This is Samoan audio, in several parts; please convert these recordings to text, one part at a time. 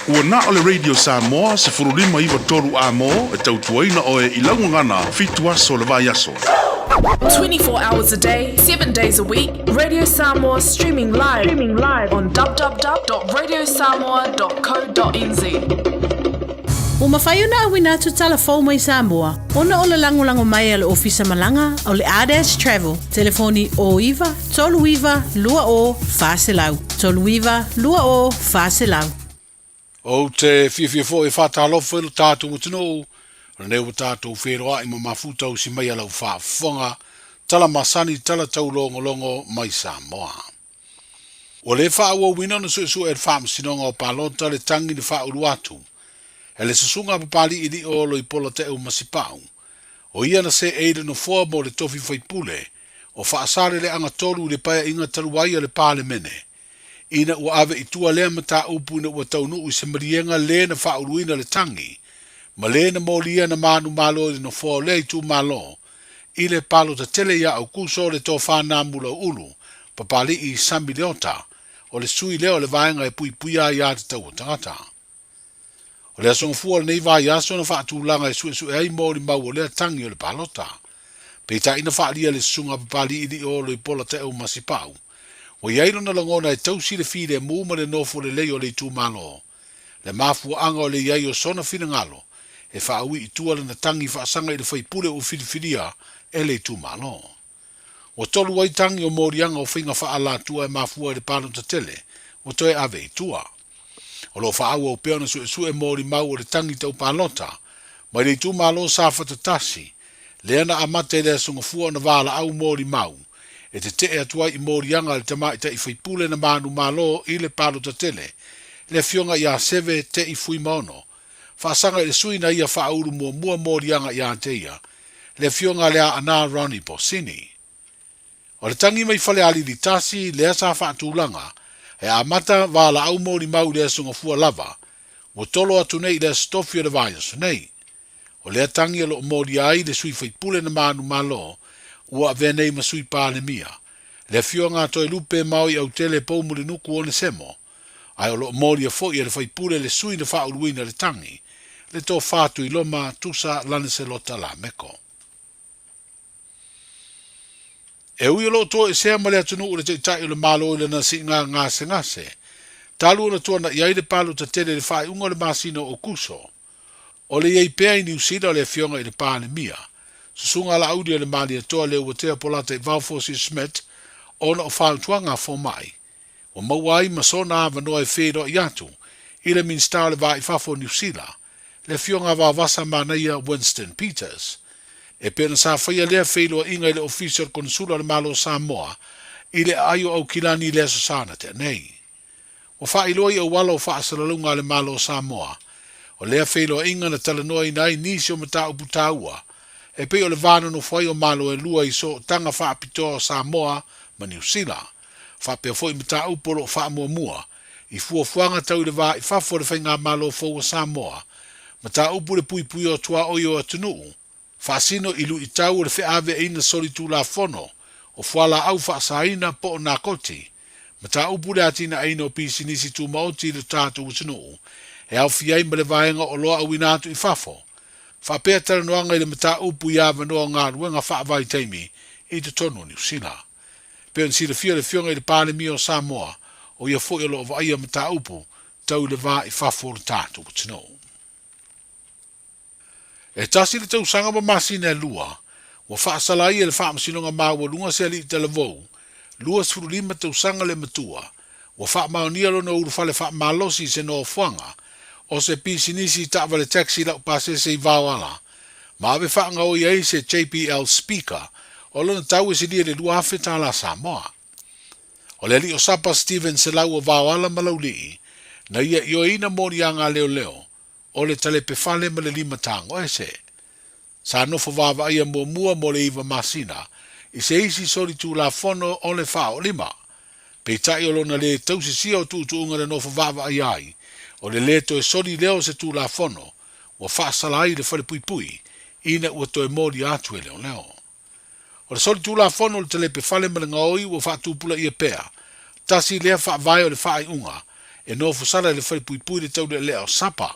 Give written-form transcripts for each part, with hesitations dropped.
Ua na o le Radio Samoa 1593 Amo e tautuaina oe i lau gagana 7 aso le vaiaso. 24 hours a day, 7 days a week, Radio Samoa streaming live, streaming live on www.radiosamoa.co.nz. Ua mafai ona auina atu tala fou mai Samoa ona o le lagolago mai a le Ofisa Malaga o le Ardash Travel, telefoni 09 39 20 400, 39 20 400. Ou te fiafia foi e faatalofa i lo tatou atunuu, o lenei ua tatou feiloai ma mafuta usi mai a lau faafofoga, tala masani, tala taulogologo mai Samoa. Ua le faaauauina ona suesue e le Faamasinoga o Palota le tagi na faaulu atu e le Susuga a Papali'ili'o o Loipola Te'u Masipa'u, o ia na seei le nofoa mo le tofi faipule o Faasaleleaga 3 i le paeaiga talu ai a le Palemene, ina ua ave i tua lea mataupu ina ua taunuu i se maliega le na faauluina le tagi ma le na molia na manumalo i le nofoa o lea itumalo i le palota tele ia Aukuso le tofa Namulau'ulu Papali'i Sami Leota o le sui lea o le vaega e puipuia ai a tatau a tagata. O le aso gafua o lenei vaiaso na faatulaga e suesue ai molimau o lea tagi o le palota. Peitai na faaalia le susuga a Papali'ili'o Oloipola Taeu Masipau, ua i ai lona lagona e tausi le filemu ma le nofo lelei o le itumalo. Le mafuaaga o le i ai o sona finagalo e faaui i tua lana tagi faasaga i le faipule ua filifilia e le itumalo. Ua tolu ai tagi o moliaga o faiga faaalatua e mafua i le palota tele ua toe ave i tua. O lo o faaauau pea ona suesue molimau o le tagi tau palota mai le itumalo Safata 1, lea na amata i le Aso Gafua ona valaau molimau e tetee atu ai i moliaga a le tamaitai faipule na manumalo i le palota tele, le Afioga ia Seve Te'i Fuimaono, faasaga i le sui na ia faaulu muamua moliaga ia te ia, le Afioga lea Ana Ronnie Bosini. O le tagi mai Falealili 1 lea sa faatulaga e amata valaau molimau i le Aso Gafua lava, ua tolo atu nei i le Aso Tofi o le vaiaso nei. O lea tagi o lo o molia ai le sui faipule na manumalo ua avea nei ma sui Palemia, le Afioga a Toelupe Maoi Autele Poumulinuku Onesemo, ae o lo o molia foi e le faipule le sui na faauluina le tagi, le Tofa Tuiloma Tusa Laniselota Lameko. E ui o lo o toesea ma le atunuu le Taitai o le Malo i lana siiga gasegase, talu ona tuana'i ai le palota tele i le faaiuga o le masina o Okuso. O le i ai pea i Niu Sila o le Afioga i le Palemia, Susuga Laauli o le Malietoa Leuatea Polata i Vaofosi Schmidt ona o fautuaga a fomai, ua maua ai ma sona avanoa e feiloai atu i le Minisita o le Va i Fafo o Niu Sila, le Afioga Vavasa Manaia Winston Peters. E pei ona sa faia lea feiloaiga i le Ofisa o le Konesula o le Malo o Samoa i le aai o Aukilani i le Aso Sa na tea nei. Ua faailoa i auala o faasalalauga a le Malo o Samoa, o lea feiloaiga na talanoaina ai nisi o mataupu taua e pei o le va nonofo ai o Malo e lua i sootaga faapitoa o Samoa ma Niu Sila, faapea foi mataupu o lo o faamuamua i fuafuaga tau i le va i fafo o le Faigamalo fou o Samoa, mataupu le puipuia o tuaoi o atunuu, faasino i luitau o le feaveaiina solitulafono o fualaau faasaina po o nakoti, mataupu le atinaeina o pisinisi tumaoti i lo tatou atunuu e aofia ai ma le vaega o oloa auina atu i fafo, faapea talanoaga i le mataupu i avanoa o galuega faavaitaimi i totonu o Niu Sila. Pei ona silafia le Afioga i le Palemia o Samoa, o ia foi o lo o vaaia mataupu tau i le va i fafo o le tatou atunuu. E tasi le tausaga ma masina e lua, ua faasala ai e le Faamasinoga Maualuga se alii talavou, 25 tausaga le matua, ua faamaonia lona ulufale faamalosi i se nofoaga o se pisinisi taavale taxi laupasese i Vaoala, ma ave faagaoi ai se JBL speaker o lona tau e silia i le $2,000 tālā Samoa. O le alii o Sapa Steven Selau o Vaoala ma Laulii, na ia ioeina moliaga a leoleo o le talepe fale ma le lima tago ese. Sa nofo vaavaaia muamua mo le iva masina i se isi solitulafono o le faaolima. Peitai o lona lē tausisia o tuutuuga na nofo vaavaaia ai, o le lē toe soli lea o se tulafono ua faasala ai le falepuipui ina ua toe molia atu e leoleo. O le solitulafono o le talepe fale ma le gaoi ua faatupulaia pea, tasi lea faavae o le faaiuga E nofo sala i le falepuipui le taulealea o Sapa.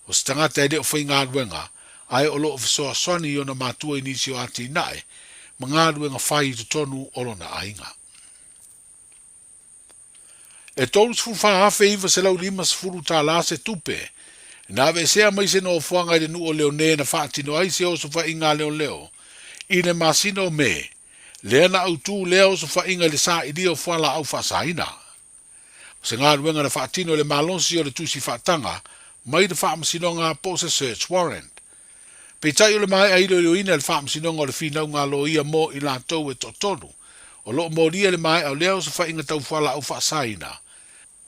O se tagata e le o faigaluega, ae o lo o fesoasoani i ona matua i nisi o atinae ma galuega fai i totonu o lona aiga. E $34,950 tala se tupe na aveesea mai se nofoaga i le nuu o Leone na faatino ai se osofaiga a leoleo i le masina o Me, lea na autu lea osofaiga i le sailia o fualaau faasaina. O se galuega na faatino e le malosi o le tusi faataga mai le faamasinoga po o se search warrant. Peitai o le maea iloiloina e le faamasinoga o le finauga a loia mo i latou e toatolu o lo o molia i le maea o lea osofaiga tau fualaau faasaina,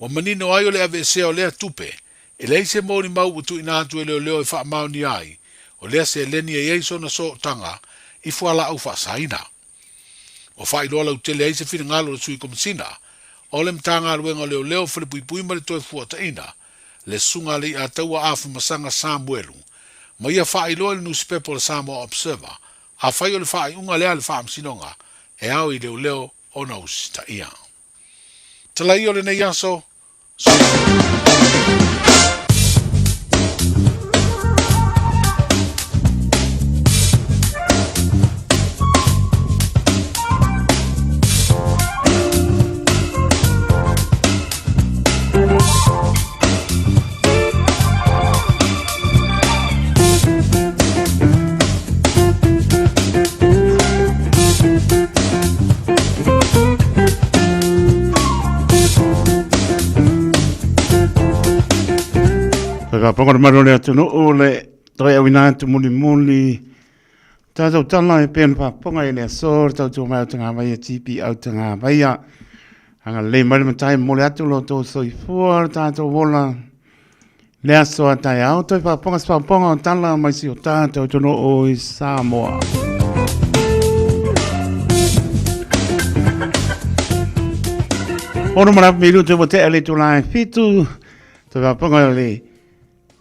ua manino ai o le aveesea o lea tupe e leai se molimau ua tuuina atu e leoleo e faamaonia ai o lea seleni e i ai sona sootaga i fualaau faasaina. Ua faailoa lautele ai se finagalo o le Sui Komisina o le Matagaluega o Leoleo, Falepuipui ma le Toefuataiga, le Susuga Leiataua Afamasaga Samuelu, ma ia faailoa i le nusipepa o le Samoa Observer, afai o le faaiuga lea a le Faamasinoga e ao i leoleo ona usitaia. Tala ia o lenei aso, soifua. Whakaponga maru le atunuu le toi au ina atu muli muli tātou tala e pēna whaponga i le aso le tautua mai au tanga vaia tipi au tanga vaia anga lei mai le matai mo le atu lo tō soifua le tātou ola Le aso a taeao, toi whaaponga se whaaponga o tala mai si o tātou tono o i Samoa. Ono mara milu te te ale tu lai fitu, toi whaaponga o le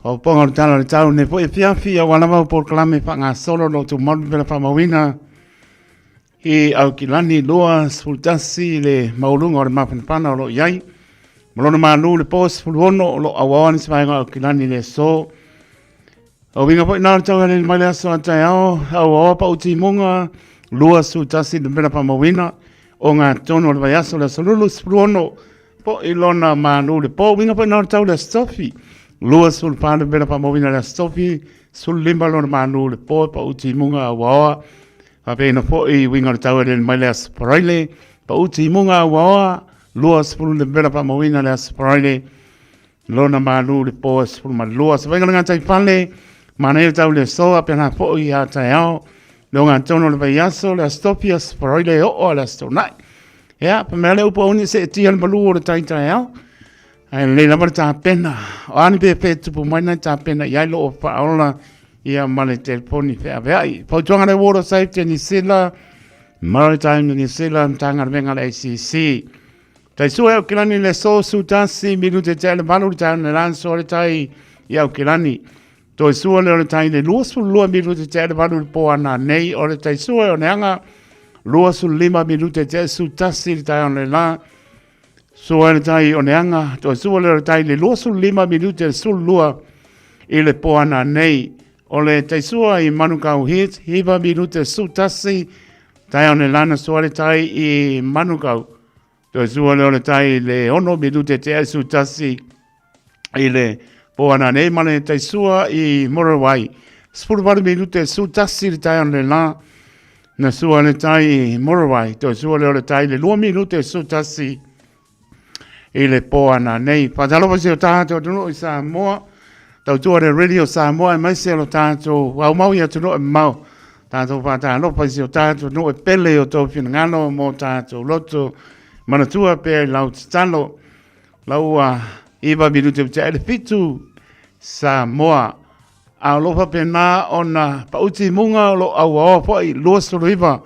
whaaponga o tala le tau ne po e fiafi a wala mau por kalame wha ngā solo lo tu malu pela whamawina i Aukilani 21 le mauluga o le mafanafana o lo o i ai. Ma lona malu le po 16 o lo o auaoa nisi vaega o Aukilani i le aso. O uiga foi na o le taualili mai le aso a taeao, auaoa pau timuga 21 le mela faamauina o ngā tonu o le vaiaso le aso lulu 16 po i lona malu le po. Uiga foi na o le tau le aso tofi 24 le mela faamauina le aso tofi 15 lona malu le po pau timuga auaoa. Faapena foi uiga o le tau e mai le Aso Faraile, pau timuga auaoa, 20 le mela faamauina le Aso Faraile, lona malu le po 12. Se vainga le gatai fale, manaia le tau le aso, apena foi a taeao, le ogatonu o le vaiaso, le Aso Tofi, Aso Faraile, e oo a le Aso Toonai. Ia, pa mea le upu auni se e tia le malu o le tai taeao, ae lelei lava le tapena. O a ni pepe tupu mai nai tapena i ai lo o whaola ia ma le telefoni wheaweai. Fautuanga le Water Safety New Zealand, Maritime New Zealand, Matagaluega le ACC. Tai sua e Aukilani le so sutasi minute te le malu le tai le lan so le tai i Aukilani. Toi sua le o le tai le 22 minute te le malu le po ana nei o le tai sua e o neanga 25 minute te sutasi le tai o le la. Sua le tai o neanga toi sua le o le tai le 25 minute le 12 i le po ana nei. O le tai sua i Manukau Heads, 9 minute sutasi tai o le lana sua le tai i Manukau. Toe sua lea o le tai i le 6 minute te asu tasi i le po ana nei ma le tai sua i Morowai. 18 minute su tasi le tai on le la na sua le tai i Morowai. Toe sua lea o le tai i le 2 minute su tasi i le po ana nei. Whātalofa se o tātou atunuu i Samoa, tautua le Radio Samoa e mai se o tātou au mau i atunuu e mau. Tātou whātalofa se o tātou atunuu e pele o tō whinangalo mō tātou loto manatua pea i lau tatalo. Lau a iwa minute o te ele fitu Samoa. A o lo faapena ona pauti muga o lo o auaoa foi 29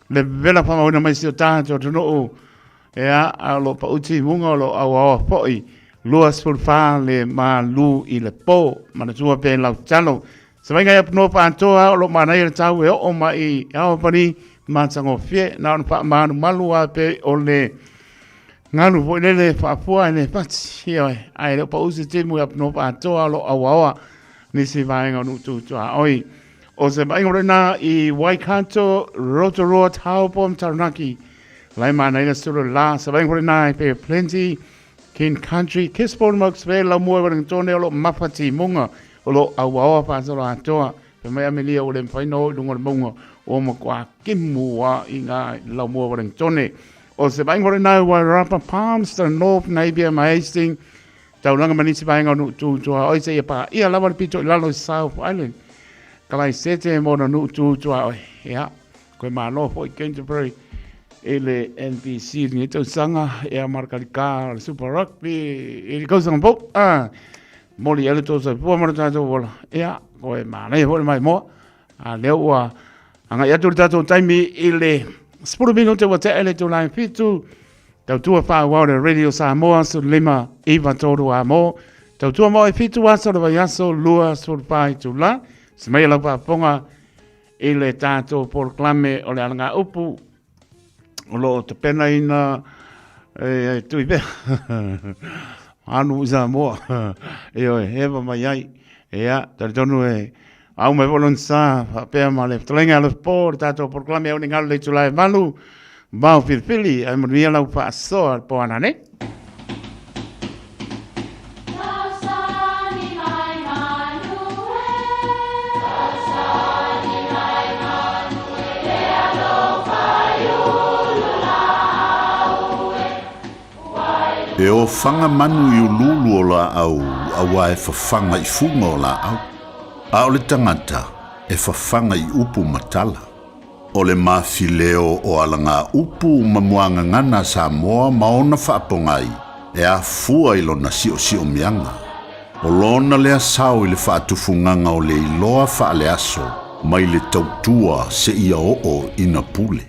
le vela faamauina mai si o tatou atunuu ea a o lo o pauti muga o lo o auaoa foi 24 le malu i le po manatua pe lau tatalo se vaiga ia punoa faatoa o lo o manaia le tau e oo mai i ao pani matagofie na ona faamalumalu a pe o le. galu foi lele e faafua e le fati, ioe, ae le o pau se timu i Up North atoa o lo o auaoa nisi vaega o nuu tu tuaoi. O se vaaiga o lena i Waikato, Rotorua, Taupo ma Taranaki, lai manaia sulu la, se vaaiga o lena i Bay of Plenty, King Country, Gisborne ma Hawke's Laumua i Wellingtone o lo o mafa timuga o lo o auaoa faasolo atoa. Fai mai Amelia ua le mafai ona o i luga o le mauga ua matua timu a i ngā Laumua Wellingtone. O se vaaiga o lena i Wairarapa, Palmerston North, Napier ma Hastings, taulaga ma nisi vaega o nuu tu tuaoi seia paia lava le pito i lalo i South Island. Kalaisete mo na nuu tu tuaoi. Ia, koe malo foi Canterbury i le NPC i lenei tausaga, ia Marakarika o le Super Rugby i le tausaga fou. Ah, moli ai le tou soifua ma le tatou ola. Ia, koe manaia foi le maimoa. A lea ua agai atu le tatou taimi i le 10 minute ua tea le itula e 7. Tautua faaauau le Radio Samoa 15 9 3 a mo. Tautua mo e 7 aso le vaiaso 24 itula. Se mai lau faafofoga i le tatou polokalame o le alagaupu o lo o tapenaina e tui pea. Anu i Samoa. Ioe, hewa mai ai. Ia, talitonu e au mai foi lona sa faapea ma le fetalaiga a Alofa le tatou polokalame au ni galu le itula e 8, vao filifili, ae manuia lau faasoa le po ana nei. E ofaga manu i uluulu o laau auā e fafaga i fuga o laau, a o le tagata e fafaga i upu ma tala. O le mafileo o alagaupu ma muagagana a Samoa ma ona faapogai e afua i lona siosiomiaga. O lona lea sao i le faatufugaga o le iloa faaleaso mai le tautua seia oo ina pule.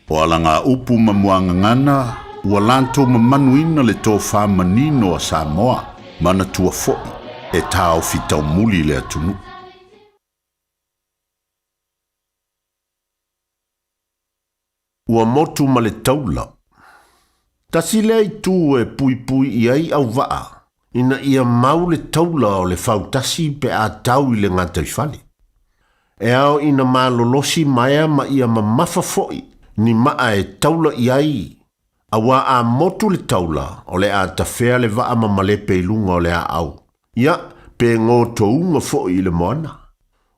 O alagaupu ma muagagana ua latou mamanuina le tofa manino a Samoa manatua foi e taofi taumuli le atunuu. Ua motu ma le taula. Tasi lea itu e puipui i ai auvaa ina ia mau le taula o le fautasi pe a tau i le gataifale. E ao ina malolosi maea ma ia mamafa foi ni maa e taula i ai, auā a motu le taula o le a tafea le vaa ma malepe i luga o le aau, ia pe gotouga foi i le moana.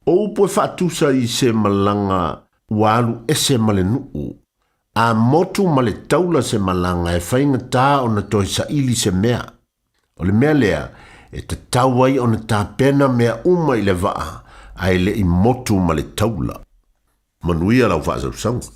O upu e faatusa i se malaga ua alu ese ma le nuu, a motu ma le taula se malaga e faigata ona toe saili se mea. O le mea lea e tatau ai ona tapena mea uma i le vaa ae le i motu ma le taula. Manuia lau faasausauga.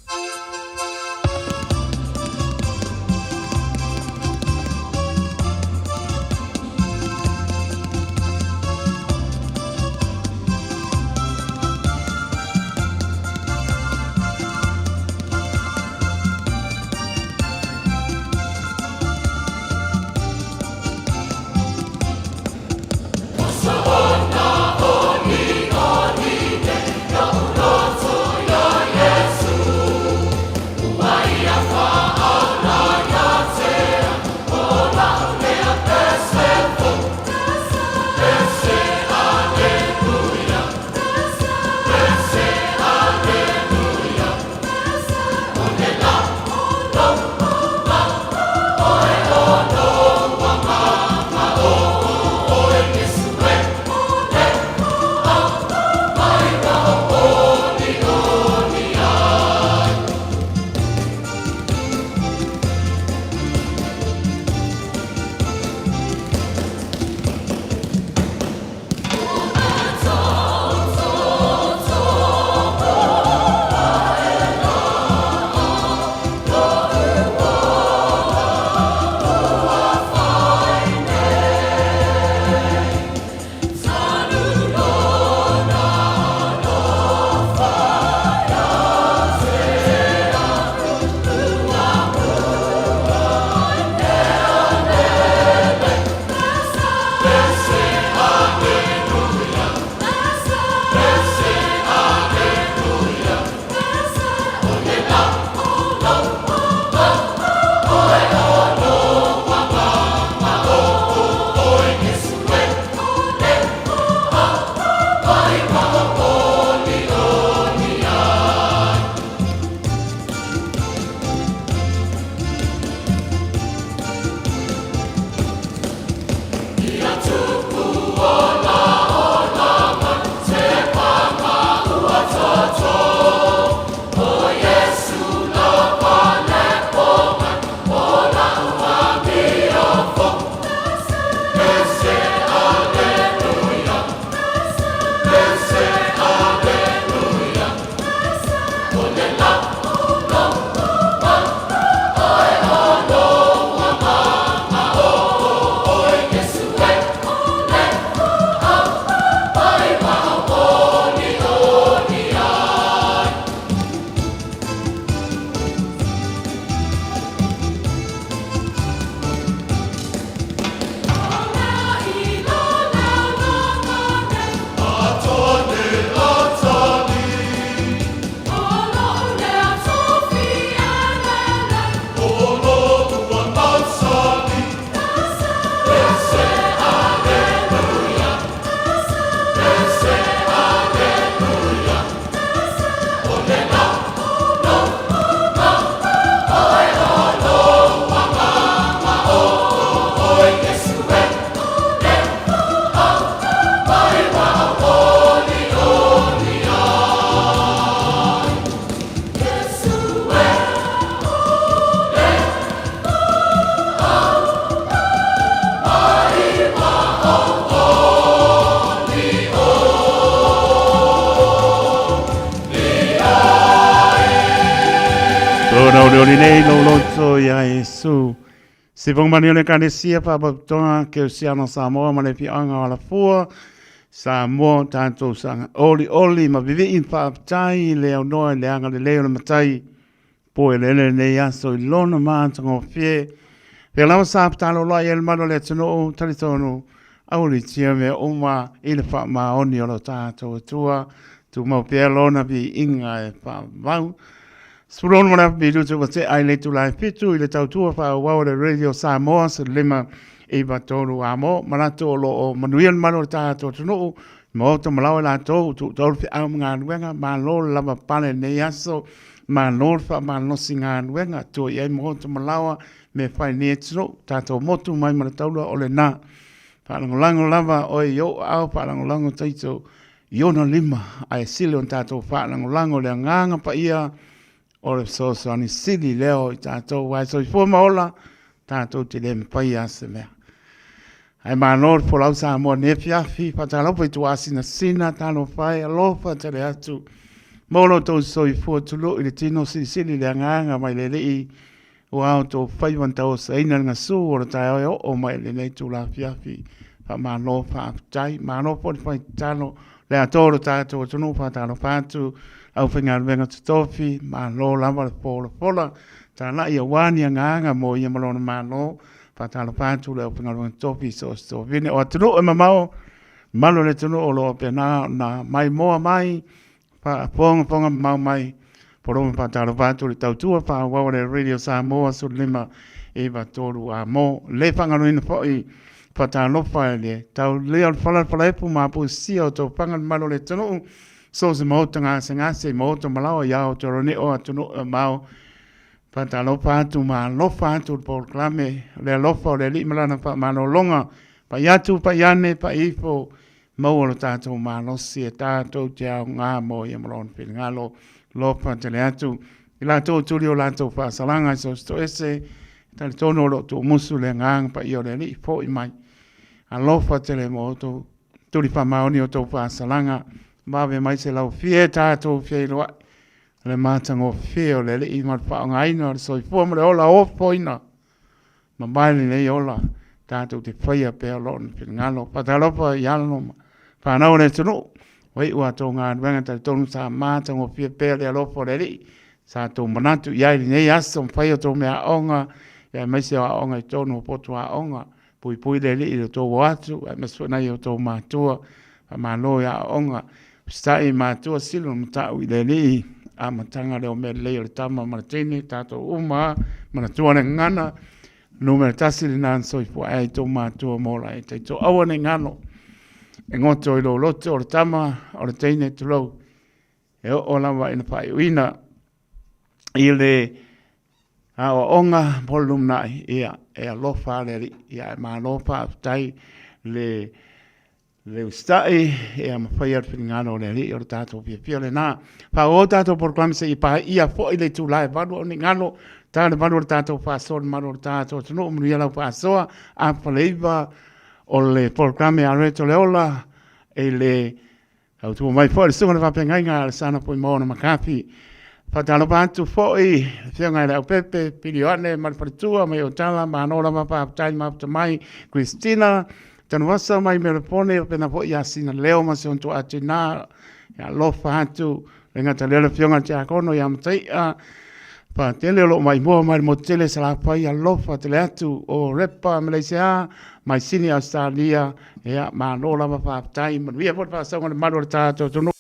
Tona o leoli nei lou loto ia Iesu. Se fonga mani o le Ekalesia Faalapotopotoga Kerisiano Samoa ma le Afioaga o Alafua, Samoa tatou saga olioli ma vivii faafetai i le aunoa i le agalelei o le Matai po eleele lenei aso i lona matagofie. Pea lava sa fetaloloai ai le malu o le atunuu, talitonu aulitia mea uma i le faamaoni o lo tatou Atua, tumau pea lona viiga e faavau. 16 ma le afa minuti ua tea i le itula e 7 i le tautua faaauau a le Radio Samoa 15 9 3 amo manatu o lo o manuia le malu o le tatou atunuu maota ma laoa i latou tuutau le feau ma galuega malo le lava pale lenei aso malo le faamalosi galuega tua i ai maota ma laoa me fai nei atunuu tatou motu mai ma le taula o lena faalagolago lava oe i ou aao faalagolago taito i ona lima ae sili ona tatou faalagolago le agaga paia o le fesoasoani sili lea o i tatou aua e soifua ma ola tatou te le mafaia se mea. Ae malo le folau Samoa nei afiafi, faatalofa i tuaasinasina, talofa e, alofa tele atu mo lo outou soifua tulou i le tino silisili le agaga mai le Alii Ua outou faiva na tauosaina le gasu o le taeao e oo mai i lenei itula afiafi. Faamalo faafetai. Malo foi le fai tatalo. Le atoa o le tatou atunuu faatalofa atu aufaigaluega totofi. Malo lava le folafola. Talai aua ni agaga mo ia ma lona malo. Faatalofa atu le aufaigaluega totofi i so o se tovine o atunuu e mamao. Malu o le atunuu o lo o faapena ona maimoa mai Faafogafoga mamao mai, poloma faatalofa atu le tautua faaauau a le Radio Samoa 15 9 3 amo. Le faagaloina foi faatalofa i le taulia o le fala falaepu ma apusia o tofaga le malu o le atunuu, so o se maota gasegase, maota malaoa i Aotearoa nei o atunuu e mamao. Faatalofa atu ma alofa atu le polokalame, le alofa o le Alii ma lana faamalologa, pai atu, pai ane, pai ifo, Maua lo tatou malosi e tatou te aoga mo ia ma lona finagalo. Alofa tele atu i latou tuli o latou faasalaga i so o se toese, e talitonu o lo o tuumusu le agaga paia o le Alii fo'i mai. Alofa tele mo outou tuli faamaoni o outou faasalaga, vave mai se laufie tatou feiloai le matagofie o le Alii ma le faaaogaina o le soifua ma le ola ofoina. Mamae lenei ola tatou te faia pea lona finagalo. Faatalofa i alo ma fanau o le atunuu, ua iu a tou galuega talitonu sa matagofie pea le alofa o le Alii sa tou manatu i ai lenei aso ma fai o tou meaaoga aemaise o aoga i totonu o potu aoga. Puipui le Alii i lo tou o atu aemaise foi nai o tou matua. Faamalo i aoaoga. Usitai i matua sili ona matau i le Alii amataga lea o mea lelei o le tama ma le teine tatou uma manatua le gagana numera tasi lena na soifua ai tou matua mo la e taito aua nei galo e goto i lou loto o le tama o le teine tulou e oo lava ina faaiuina i le Aoaoga mo le lumanai, ia, e alofa le Alii, ia, e malo faafetai le le usitai, ia ma faia le finagalo o le Alii, o le tatou fiafia lena. Faaauau tatou polokalame seia paia foi le itula e 8 o ni galo, ta le 8 o le tatou faasoa le malu o le tatou atunuu, manuia lau faasoa, afaleiva o le polokalame a Loreto le Ola, i le Tautua mai foi le susuga i le faafeagaiga a le Sana Fuimaono Makafi. Faatalofa atu foi le afioga i le Aupepe Pili Ioane ma le faletua mai Otala, malo lava faafetai mafuta mai. Christina Tanuvasa mai Melepone, faapena foi ia Sina Leo ma si ona tuaatina. Ia alofa atu le gata lea le afioga i le Tiakono ia Mataia Patele o lo o maimoa mai le motu tele Salafai, alofa tele atu o Repa Malaysia mai Sini Australia. Ia, malo lava faafetai, manuia foi le faasauga le malu o le tatou atunuu.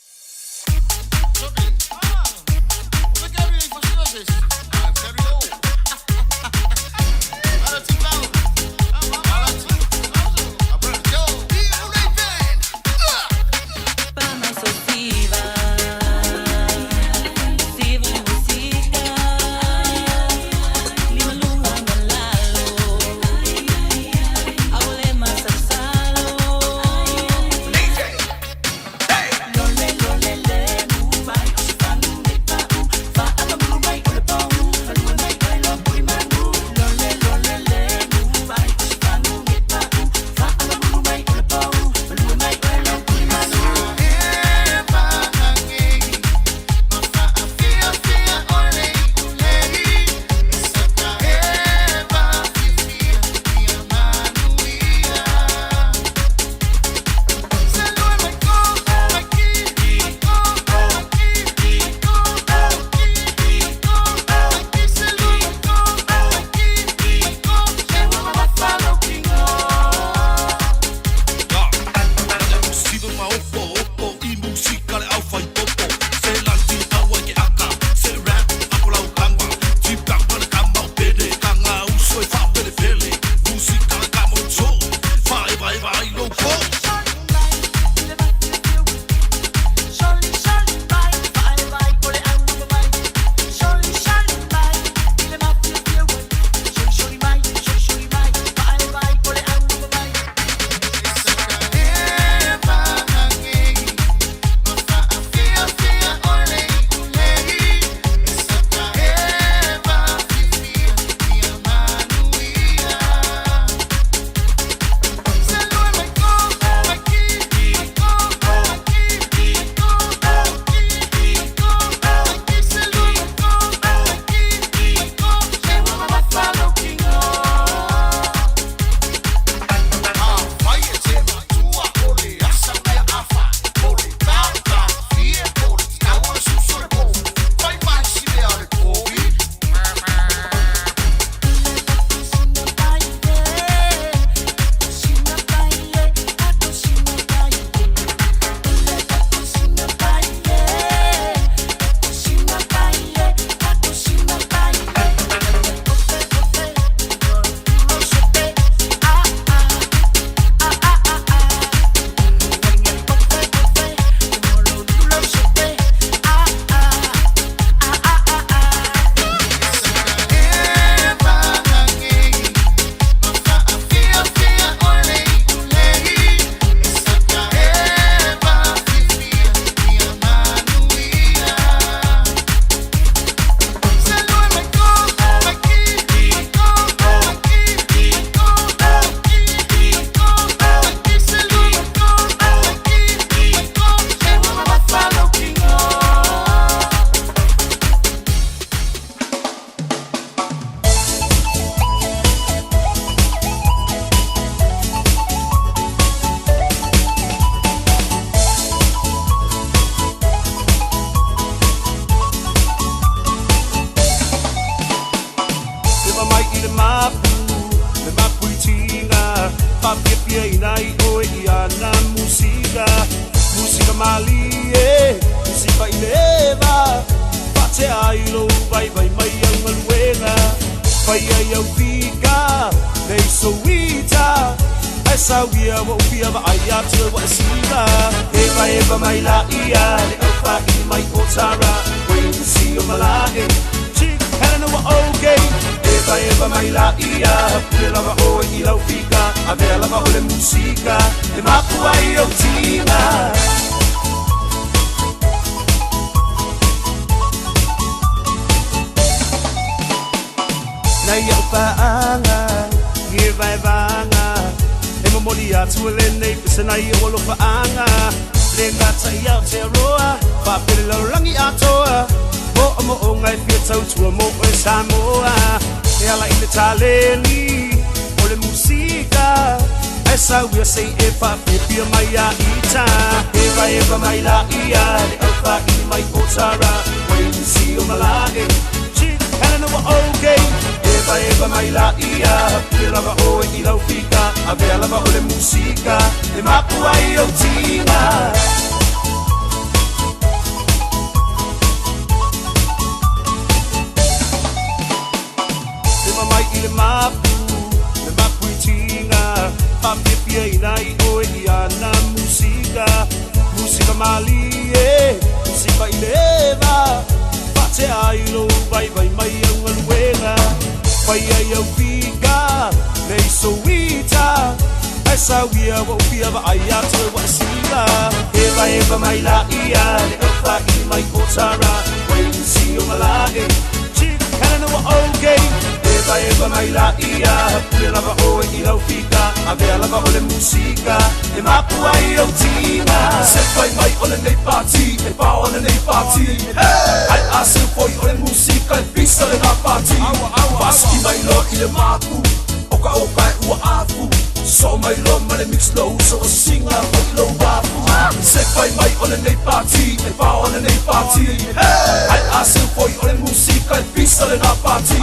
Helena ua okay. Eva eva mai la ia, pule lava oe i lau fika, avea lava o le musika, e mapu ai au tiga. Nai au paaga, i e vaevaga, e momoli atu e lenei pese nai o alofaaga. Le gata i Aotearoa, faapele lalolagi atoa, moomooga e fia tautua mo oe Samoa. E ala i le taleni o le musika, ae sauia sei e faafiafia mai a ita. Evaeva mai laia le aufaili mai o Tara, Wayne o Malae, Chief Helena ua okay. Evaeva mai laia, pule lava oe i lau fika, avea lava o le musika, e mapu ai au tiga. Lima mai i le mapu, le mapu i tiga, faafiafia ina i oe i ana musika, musika malie, musika i le eva, faatea ai lou vaivai mai au galuega, fai ai au fika, le isoita, ae sauia ua ufia vaai atu e ua e siva. Evaeva mai laia le aufaili mai o Tara, Wayne o Malae, Chief Helena ua okay. Evaeva mai laia, pule lava oe i lau fika, avea lava o le musika, e mapu ai au tiga. Se fai mai o lenei pati, e pao lenei pati, ai a se foi o le musika e pisa lena pati. Pasiki mai loa i le mapu, o ka o ka e ua afu, so mai loa ma le mix lou so o singa foi lou afu. Se fai mai o lenei pati, e pao lenei pati, ai a se foi o le musika e pisa lena pati.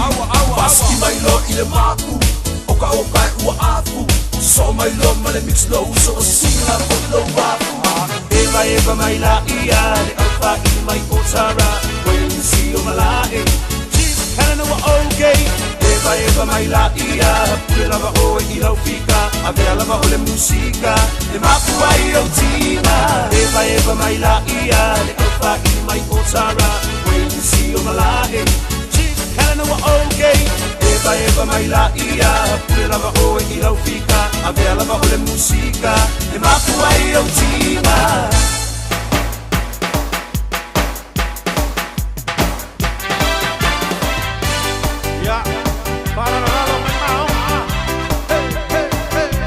Pasiki mai loa i le mapu, o ka o ka e ua afu, so mai loa ma le mix lou so o singa foi lou afu. Evaeva mai laia le aufaili mai o Tara, Wayne o Malae, Chief Helena ua okay. Evaeva mai laia, pule lava oe i lau fika, avea lava o le musika, e mapu ai au tiga. Evaeva mai laia le aufaili mai o Tara, Wayne o Malae, Chief Helena ua okay. Evaeva mai laia, pule lava oe i lau fika, avea lava o le musika, e mapu ai au tiga. Ia, faalalolalo mai maoga. Hey, hey, hey.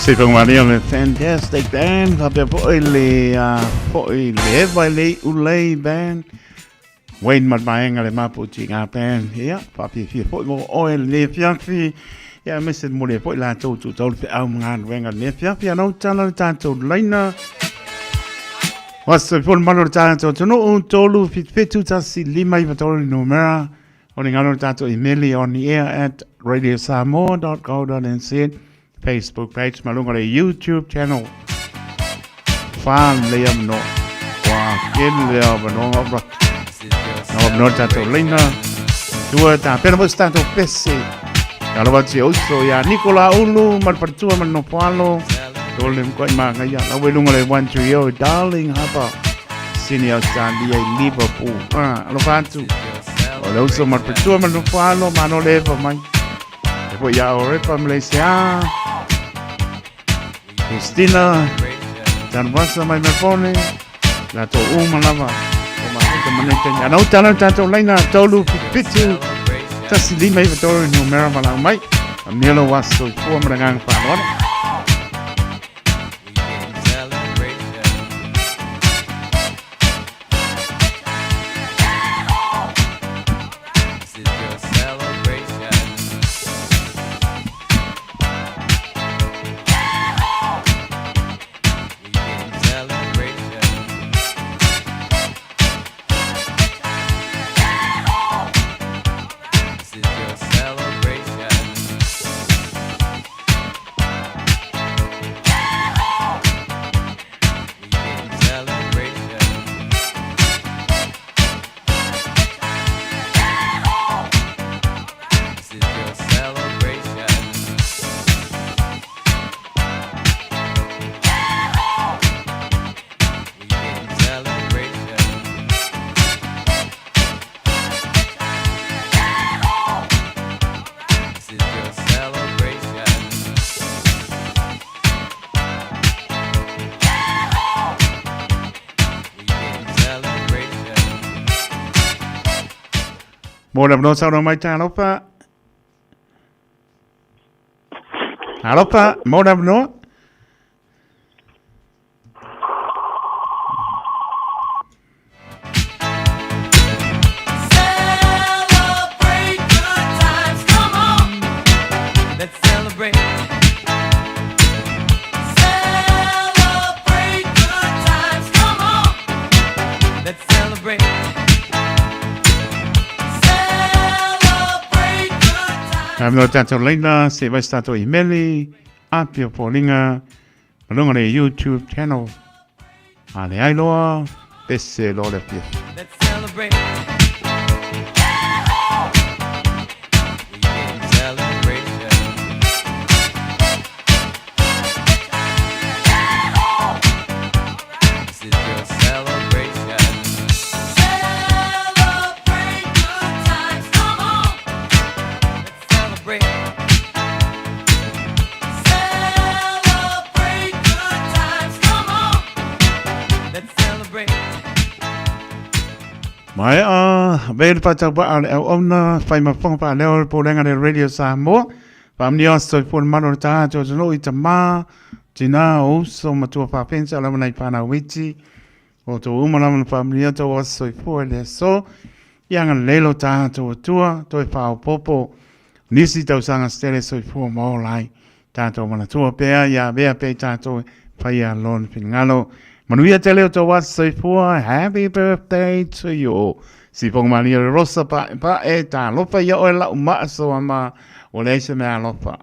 Se whakamaria le Fantastic Band, whapea foi le, foi le Eva i le Ulei Band, Wayne Matmaenga le Mapu Tinga Band, ia, whaafiafia foi mo oe le nefiafi, ia, me se mole foi la tau tu tau le au mga nuenga le nefiafi, anau tala le tātou laina, Wasa foi malo le tātou tonu, tolu, 7, 1, 5, 9, 3, numera, o le ngalo le tātou email on the air at radiosamoa.co.nz, Facebook page ma lunga le YouTube channel. Wha le am no. Wa ke le am no ngā No no tātou leina. Tua tā pena mo tātou pese. Ka lawa te oso ia Nicola Ulu ma le patua ma le nofoalo. Tole mkoi ma ngai ia. La we lunga le 1 3 0 Darling Harbour. Sydney Australia i Liverpool. Ah, alofa atu. O le uso ma le patua ma le nofoalo ma no le efa mai. E po ia o repa Malaysia. Christina. Tanwasa mai me pone. La tō uma lava. O ma te mane te Anau tala tātou laina tolu pitu. Tasi lima iwa tolu numera malau mai. A milo waso i pua maranganga whanoana. Mo le avanoa saunoa mai talofa. Talofa, mo le avanoa. Celebrate good times, come on. Let's celebrate. Celebrate good times, come on. Let's celebrate. Celebrate good times. Avanoa tatou laina, se vai se tatou imeli, Apia Foliga, ma luga o le YouTube channel. A leai loa, pese loa le afiafi. Let's celebrate. Weekend celebration. This is your celebration. Celebrate good times, come on. Let's celebrate. Celebrate good times, come on. Let's celebrate. Maea vei le faatauvaa o le auauna fai ma fofoga faaleo o le Pulega le Radio Samoa. Faamanuia o soifua le malu o le tatou atunuu i tama, tina, o uso, matua faafensa lava nai fanau iti. O outou uma lava na faamanuia tou aso soifua i le aso. Ia agalelei lo tatou Atua, toe faaopoopo nisi tausaga se tele soifua ma ola ai. Tatou manatua pea ia avea pea i tatou e faia lona finagalo. Manuia tele o tou aso soifua. Happy birthday to you all. Sifoga malie le Rosa Pa'epa'e, talofa ia oe la'u maa soama, ua leai se mea alofa.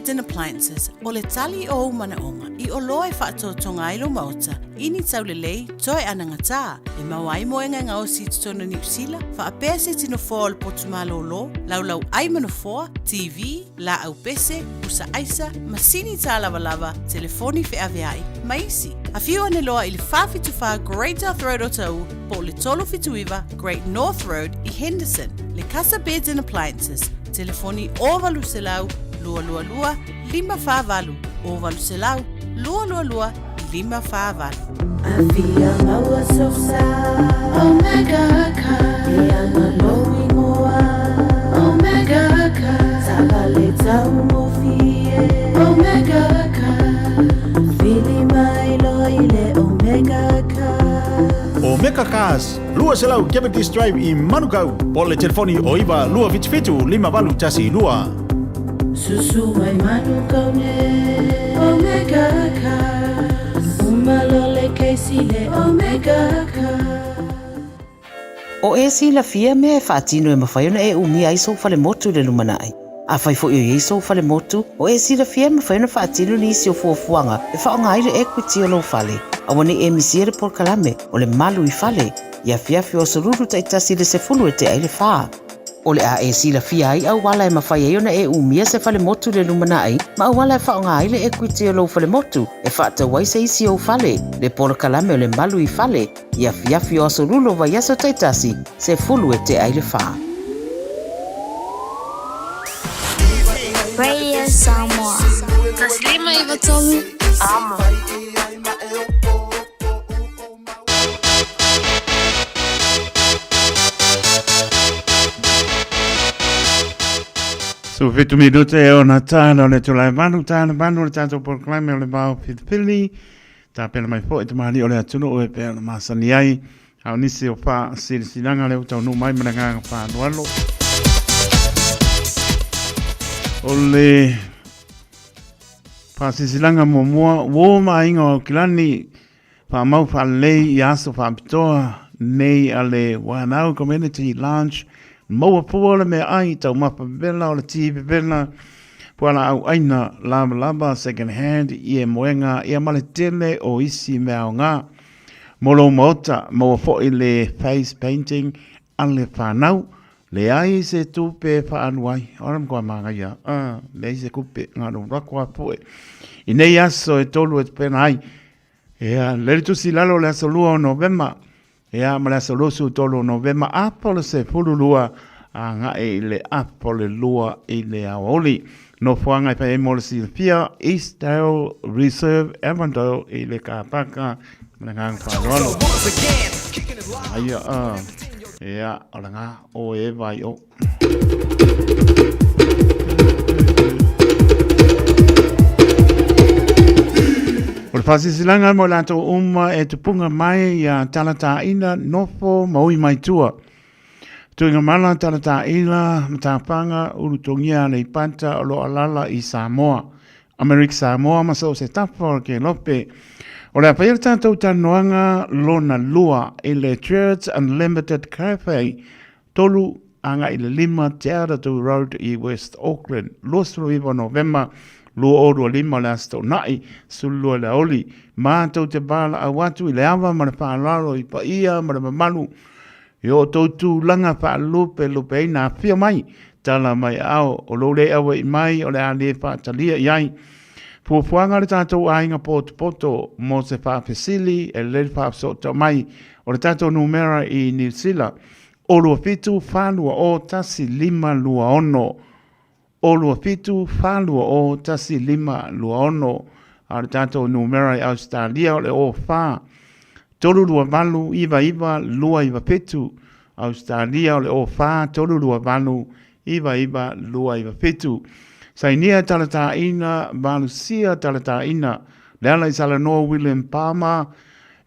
Beds and Appliances, o le tali o ou manaoga i oloa e faatoatoga ai lou maota i ni taulelei toe anagatā e maua ai moega e gaosi i totonu o Niu Sila, faapea se tino foa o le potu malōlō, laulau ai ma nofoa, TV, laau pese, pusa aisa, masini tālavalava, telefoni feaveai, ma isi. Afio ane loa i le 474 Great South Road o Tauu po o le 379 Great North Road i Henderson. Le Casa Beds and Appliances, telefoni 0800 222 548, 0800 222 548. Afia maua sosa Omega Car E anga lou ingoa Omega Car Taavale taugofie Omega Car Vili mai loa i le Omega Car Omega Cars, 200 Cavendish Drive i Manukau, po o le telefoni o 9 277 5812. Susu mai Manukau nei Omega Cars Uma loa le kesi le Omega Cars. O e silafia mea e faatino e mafai ona e umia ai sou falemotu i le lumanai. Afai foi o i ai sou falemotu, o e silafia e mafai ona faatino nisi o fuafuaga e faaaoga ai le equity o lou fale. Aua ne i e misia le polokalame o le Malu i Fale i afiafi o aso lulu taitasi i le 10 e tea i le fa. O le a e silafia ai auala e mafai ai ona e umia se falemotu i le lumanai ma auala e faaaoga ai le equity o lou falemotu e faatau ai se isi ou fale, le polokalame o le Malu i Fale i afiafi o aso lulu o vaiaso taitasi, 10 e tea i le fa. Radio Samoa. 153 Amo. So 7 minute e ona tāna o le tula e manu, tāna manu o le tātou polokalame o le vao filifili. Tāpena mai foi te mahali o le atunuu e pea ona masani ai. A o nisi o faasilasilaga lea ua taunuu mai ma le agaga faaaloalo. O le faasilasilaga muamua, uo ma aiga o Aukilani, faamau faalelei i aso faapitoa nei a le Whanau Community Lounge, maua pua o le meaai, taumafa vevela o le ti vevela, pualaau aina, lavalava, second hand, ie moega, ia ma le tele o isi mea aoga. Mo lou maota, maua foi le face painting a le whanau, leai se tupe e whaalu ai. Ora matua māngaia, ah, leai se kupe, ngā rō rako a poe. I nei aso e tolu e tupena ai, ea, le le tusi lalo le aso lua o Novema, ea, ma le aso lusu tolu o Novema, apo le se fulu lua, a ngae i le apo le lua i le aoauli. Nofoaga e fai ai mo le silafia, Eastdale Reserve, Avondale i le kāpāka ma le agaga faaaloalo. Aia, ea, o le ngā o e vai o. O le whasisilaga mo latou uma e tupunga mai ia Talataina nofo ma ui mai tua. Tuigamala, Talataila, Matapanga, Ulutogia, Aleipata o lo o alaala i Samoa, Amerika Samoa ma so o se tafa o le Kelope. O le a faia le tatou talanoaga lona lua i le Church Unlimited Cafe, 3-5 Te Aratū Road i West Auckland, 29 Novema 2025 o le Aso Toonai, 12 i le aoauli. Matou te valaau atu i le ava ma le faaaloalo i paia ma le mamalu I o outou tulaga faalupelupeina, afio mai, tala mai aao, o lou le aua'i mai o le a le faatalia i ai. Fuafuaga a le tatou aiga potopoto mo se faafesili e lelei le faasootau mai o le tatou numera i Niu Sila, o 27 4 2 0 1 5 2 6. O 27 4 2 0 1 5 2 6, a o le tatou numera i Ausetalia o le o 4 3 2 8 9 9 2 9 7, Ausetalia o le o 4 3 2 8 9 9 2 9 7. Sainia talataina, valusia talataina, le ala i Salanoa William Palmer,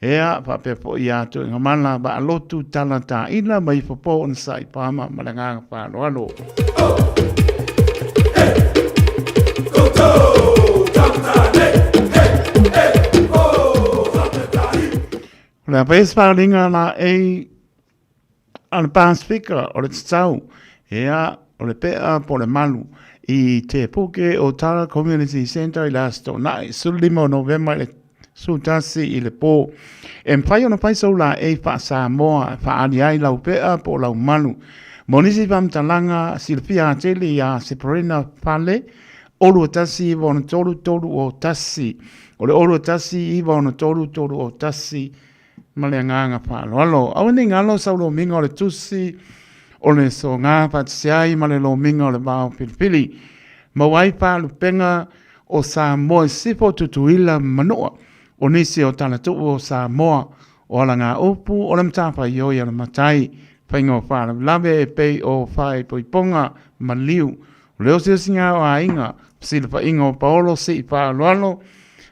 Ea, faapea foi ia Tuigamala Vaalotu Talataina ma ifo po ona sa'i pama ma le agaga faaaloalo. O le a fai se faaaliga la ei a le Pasifika o le tatau. Ea, o le pe'a po o le malu i Te Puke o Tara Community Centre i le Aso Toonai, 15 o Novema i le 11 i le pō. E mafai ona fai sou laei faa-Samoa e faaali ai lau pe'a po o lau malu. Mo nisi faamatalaga silafia atili iā Seferina Fale, 021 9 6 3 0 1. O le 021 9 3 3 0 1 Ma le agaga faaaloalo. Aua ne i galo sau lomiga o le tusi o le soga faatasi ai ma le lomiga o le vao filifili. Maua ai faalupega o Samoa i sisifo Tutuila ma Manua. O nisi o talatuu o Samoa o alagaupu o le matafaioi a le matai. Faiga o faalavelave e pei o faaipoipoga maliu O le osiosiga o aiga, fesilafaiga o paolo sii faaaloalo,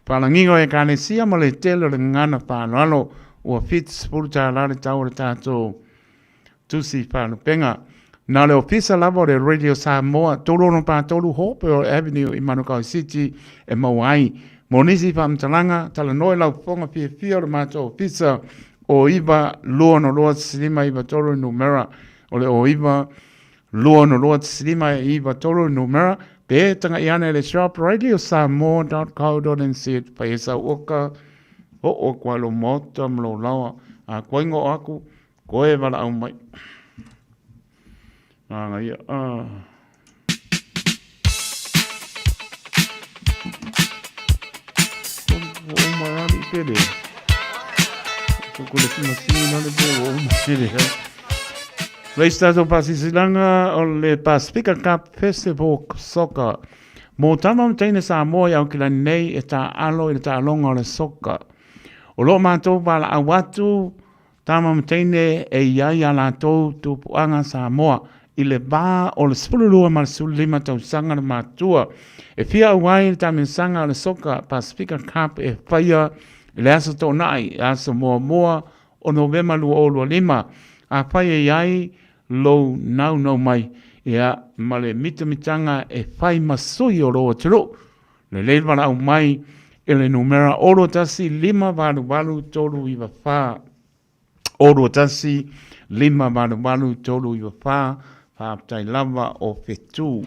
faalagiga o ekalesia ma le tele o le gagana faaaloalo, ua $70 le tau o le tatou tusi faalupega. Na o le ofisa lava o le Radio Samoa, 3643 Hopewell Avenue i Manukau City e maua ai. Mo nisi faamatalaga, talanoa i lau fofoga fiafia o le matou ofisa o 9 2 6 5 9 3 numera o le o 9 2 6 2 5 9 3 numera pe taga'i ane i le shop radiosamoa.co.nz fai ai sau oka o'o aku ai lou maota ma lou laoa a koe go'o aku koe valaau mai Manaia ah. Ua uma e ali pele. Ko le masini na le pe ua uma pele. Le isi tatou faasilasilaga o le Pasifika Cup Festival Soccer. Mo tama ma teine Samoa i Aokelani nei e taaalo i le taaloga o le soka. O lo o matou valaau atu tama ma teine e i ai a latou tupuaga Samoa i le va o le 12 ma le 15 tausaga le matua. E fia auai le taamilosaga o le soka Pasifika Cup e faia i le Aso Toonai, aso muamua o Novema 2025, afai e i ai lou naunau mai, ia, ma le mitamitaga e fai ma sui o lou atunuu. Lelei le valaau mai i le numera 6 1 5 8 8 3 9 4, 6 1 5 8 8 3 9 4, faafetai lava o fetu.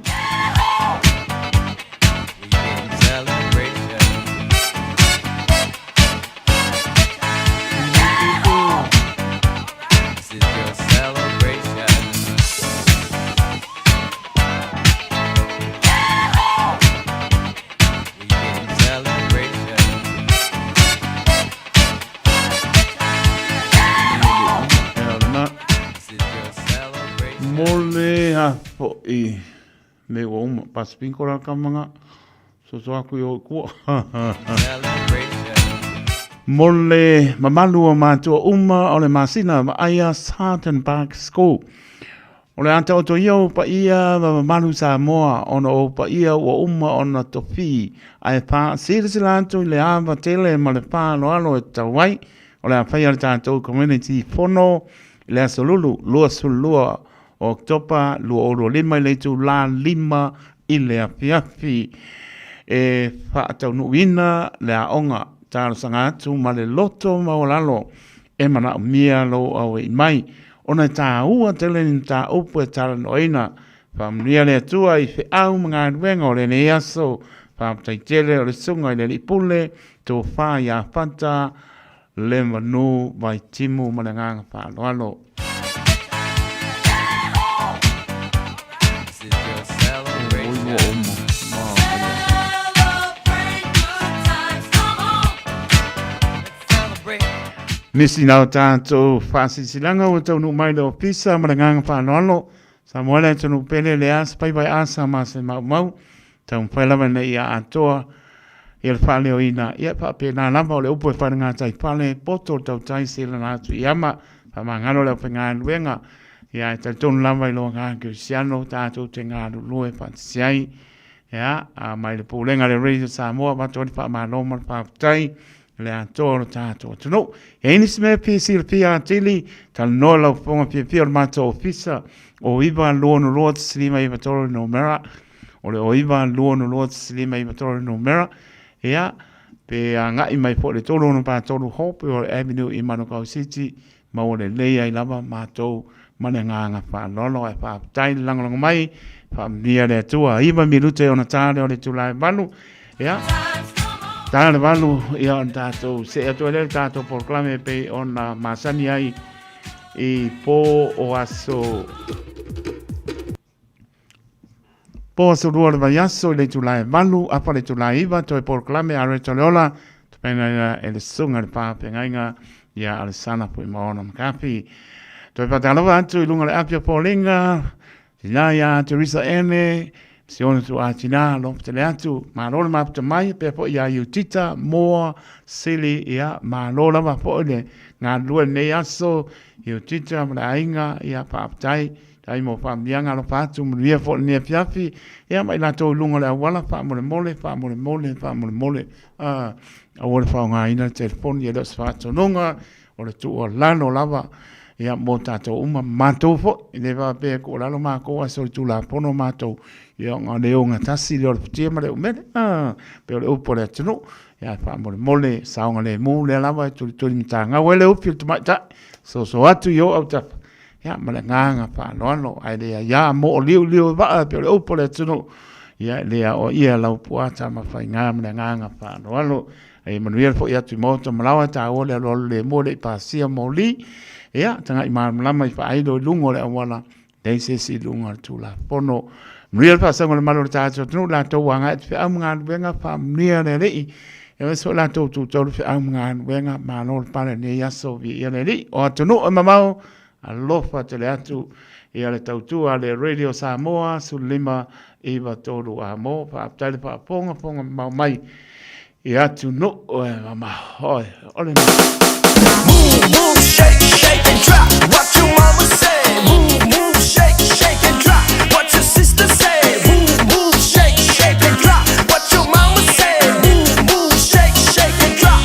Mo le a foʻi me ua uma pasipinko la kamaga soso aku i o kua. Mo le mamalu o matua uma o le masina vaaia Sarton Park School. O le a taoto ia ou paia ma mamalu Samoa ona o ou paia ua uma ona tofi ae faasilasila atu i le ava tele ma le faaaloalo e tatau ai o le a faia le tatou community fono i le aso Lulu 22 o Oketopa 2025 i le itulā 5 i le afiafi e faataunuuina le aoga talosaga atu ma le loto maualalo e manaomia lou auai mai ona e tāua tele ni mataupu e talanoaina. Faamanuia le Atua i feau ma galuega o lenei aso. Faafetai tele o le Susuga i le Alii Pule, Tofa ia Fata Lemanu Vaitimu ma le agaga faaaloalo. Nisi na o tātou faasilasilaga ua taunuu mai le ofisa ma le agaga faaaloalo. Samoa le atunuu pele le asa faiva e asa ma se maumau. Taumafai lava ina ia atoa ia le faaleoina. Ia faapena lava o le upu e fai le gatai fale, poto le tautai selana atu i ama, faamagalo le aufaigaluega. Ia e talitonu lava i lo agaga kerisiano tatou te galulue faatasi ai. Ia, a mai le pulega a le Radio Samoa avatu ai le faamalo ma le faafetai i le atoa o le tatou atunuu. E i ai nisi mea e fia silafia atili, talanoa lau fofoga fiafia o le matou ofisa o 9 2 6 5 9 3 numera o le o 9 2 2 5 9 3 numera ia pe agai mai foi le 3 6 3 Hope o le Avenue i Manukau City maua lelei ai lava matou. ma le agaga faaaloalo. Ae faafetai le lagolago mai, faamanuia le Atua. 9 minute ona ta lea o le itula e 8. Ia, ta le 8, ia ona tatou see atu ai lea i le tatou polokalame e pei ona masani ai i po o aso Po aso 2 o le vaiaso i le itula e 8, afa le itula e 9, toe polokalame a Reta Leola, tapenaina e le Susuga i le Faafeagaiga ia Alesana Fuimaono McCarthy. Toe faatalofa atu i luga o le api o Foliga, tina ia Teresa Ene, si ona tuaa tina, alofa tele atu, malo le mafuta mai, pea foi ia Iutita, Moa, Sili, ia, malo lava foi le galulue lenei aso, Iutita ma le aiga, ia, faafetai. Faafetai mo faamanuiaga alofa atu, manuia foi lenei afiafi, ia ma i latou i luga o le auala, faamolemole, faamolemole, faamolemole, aua le faaaogaina le telefoni, e le o se faatonuga, o le tuualalo lava, ia mo tatou uma, matou foi, e le faapea e tuualalo matou ae solitulafono matou, ia ona le ogatasi lea o le futia ma le umele, pei o le upu a le atunuu, ia faamolemole, saogalemu lea lava e tulituli matagau ai le ufi o le tamaitai, soso atu i ou autafa, Ia, ma le agaga faaaloalo, ae le aia mooliuliu e vaa pei o le upu a le atunuu, ia e le aoaia lau puaa Tamafaiga ma le agaga faaaloalo. E manuia le foi atu i maota ma laoa, e taua le alualu lemu e le i pasia moli. Ia, tagai malamalama i faailo i luga o le auala, leai se isi i luga o le Tulafono. Manuia le faasaga o le malu o le tatou atunuu, latou ua agai atu feau ma galuega, faamanuia le Alii. Ia aemaise foi latou ua tutolu feau ma galuega, malo le pale i lenei aso, viia le Alii. O atunuu e mamao, alofa tele atu ia le tautua a le Radio Samoa 15 93 amo. Faafetai le faafogafoga mamao mai i atunuu e mamao. O le Move, move, shake, shake and drop. What your mama say? Move, move, shake, shake and drop. What your sister say? Move, move, shake, shake and drop. What your mama say? Move, move, shake, shake and drop.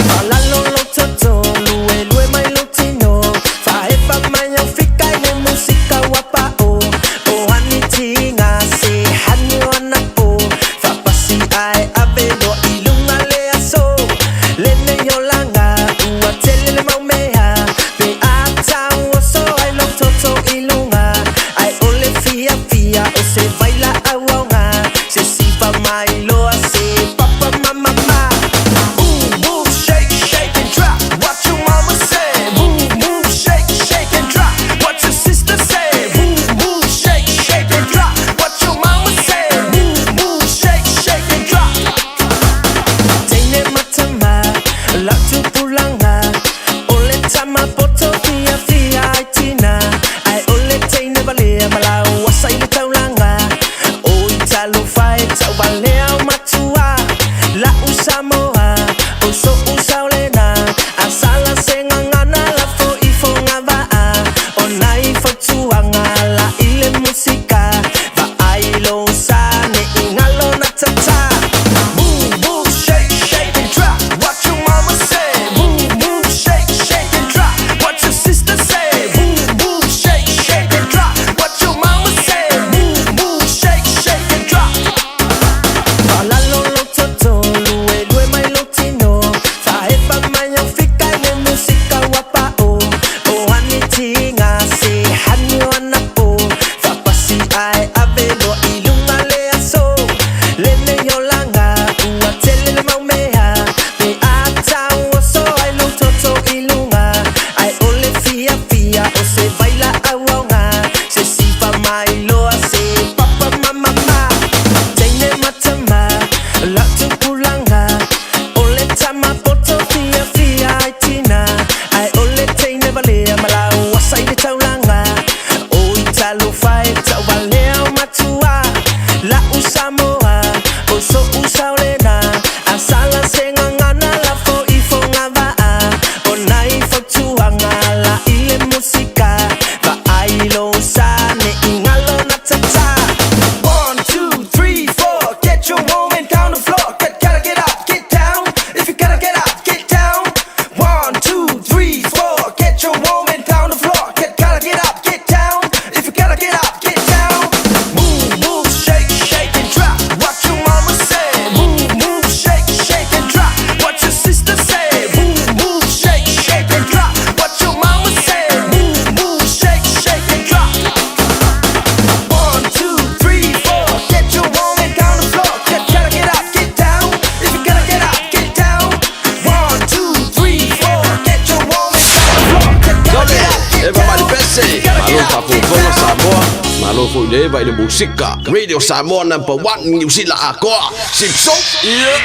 Faalalo lou toto, luelue mai lou tino. Faaepa mai au fika i le musika ua pao. O hani tiga se hani o anapo. Faapasi ae ave loa i luga le aso. Lenei olaga ua tele le mau mea. Pe a tau oso ai lou toto i luga. Ae o le fiafia o se vailaau aoga. Se siva mai loa se papa ma mama. Move, move, shake, shake and drop. What your mama say? Move, move, shake, shake and drop. What your sister say? Move, move, shake, shake and drop. What your mama say? Move, move, shake, shake and drop. Teine matama, lau tupulaga, o le tama poto fiafia ai tina, ae o le teine valea ma lau asa i le taulaga. Oi talofa e tauvalea o matua, lau Samoa, o so'u saolena, a sala se gagana lafo i fogavaa, o nai fautuaga la i le musika, vaai lou sa ne i galo na tata. Move, move, shake, shake and drop. What your mama say? Move, move, shake, shake and drop. What your sister say? Move, move, shake, shake and drop. What your mama say? Move, move, shake, shake and drop. Faalalo lou toto, luelue mai lou tino. Faaepa mai au fika i le musika ua pao. O hani tiga se hani o anapo. Faapasi ae ave loa i luga le aso. Lenei olaga ua tele le mau mea. Pe a tau oso ai lou toto i luga. Ae o le fiafia o se vailaau aoga. Se siva mai loa se papa ma mama. Teine ma tama, lau tupulaga. O le tama poto fiafia ai tina. Ae o le teine valea ma lau asa i le taulaga. Oi talofa e tauvalea o matua. Lau Samoa, o so'u saolena. A sala se gagana lafo i fogavaa. O nai fautuaga la i le musika. Vaai Se, malo le faafogafoga Samoa, malo foi le eva i le musika. Radio Samoa number 1 Niu Sila atoa. Sipso, yeah.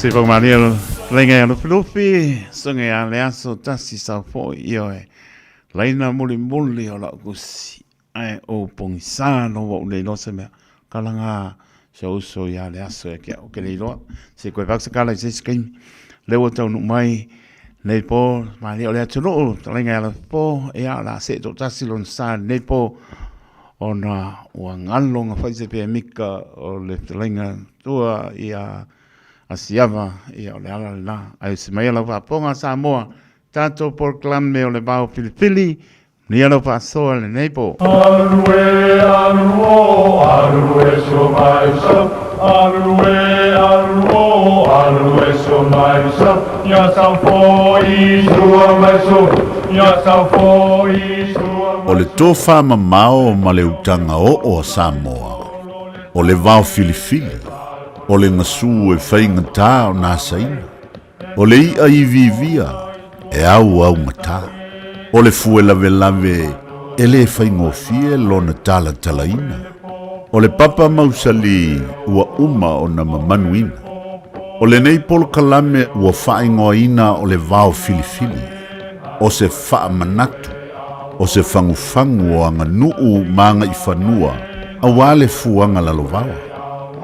Se pau malia lenga ia Lufilufi, songa ia le aso tasi sau foi i oe. Laina muli muli o lau kusi, ae o pongisa no wa unei no se mea. Kalanga se uso ia le aso e ke au ke leiloa. Se koe vak se kala i se skaimi. Le ua taunu mai, nei po, malia o le atunuu, talenga ia le po, ia la se to tasi lon sa nei po, ona ua ngalo nga fai se pea mika o le talenga tua ia Asiava, ia o le ala lena. Ae se mai lau faafofoga Samoa, tatou polokalame o le vao filifili, manuia lau faasoa lenei po. Alu e alu o alu e so mai so alu e alu o alu e so mai so ya sa fo i sua mai so ya sa fo i sua O le tofamamao ma le utaga oo a Samoa, o le vao filifili, o le gasu e faigata ona asaina, o le i'a iviivia e auaugata, o le fue lavelave e lē faigofie lona talatalaina, o le papa mausali ua uma ona mamanuina. O lenei polokalame ua faaigoaina o le vao filifili, o se faamanatu, o se fagufagu o aganuu ma agaifanua auā le fuaga lalovaoa.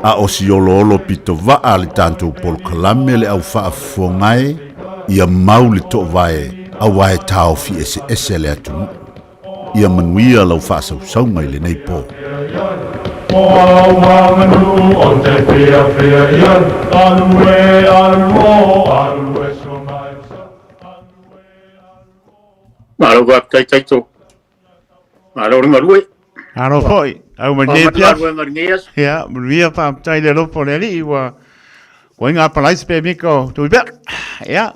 A o si oloolo pitovaa a le tatou polokalame le au faafofoga e, ia mau le toovae auā e taofi eseese le atunuu. Ia manuia lau faasausauga i lenei po. Malo faafetai Taito. Malo le galue. Alo foi, au mai nei pia. Ia, manuia faafetai le alofa o le Alii ua ua inga palai se pe mika o tui pea. Ia,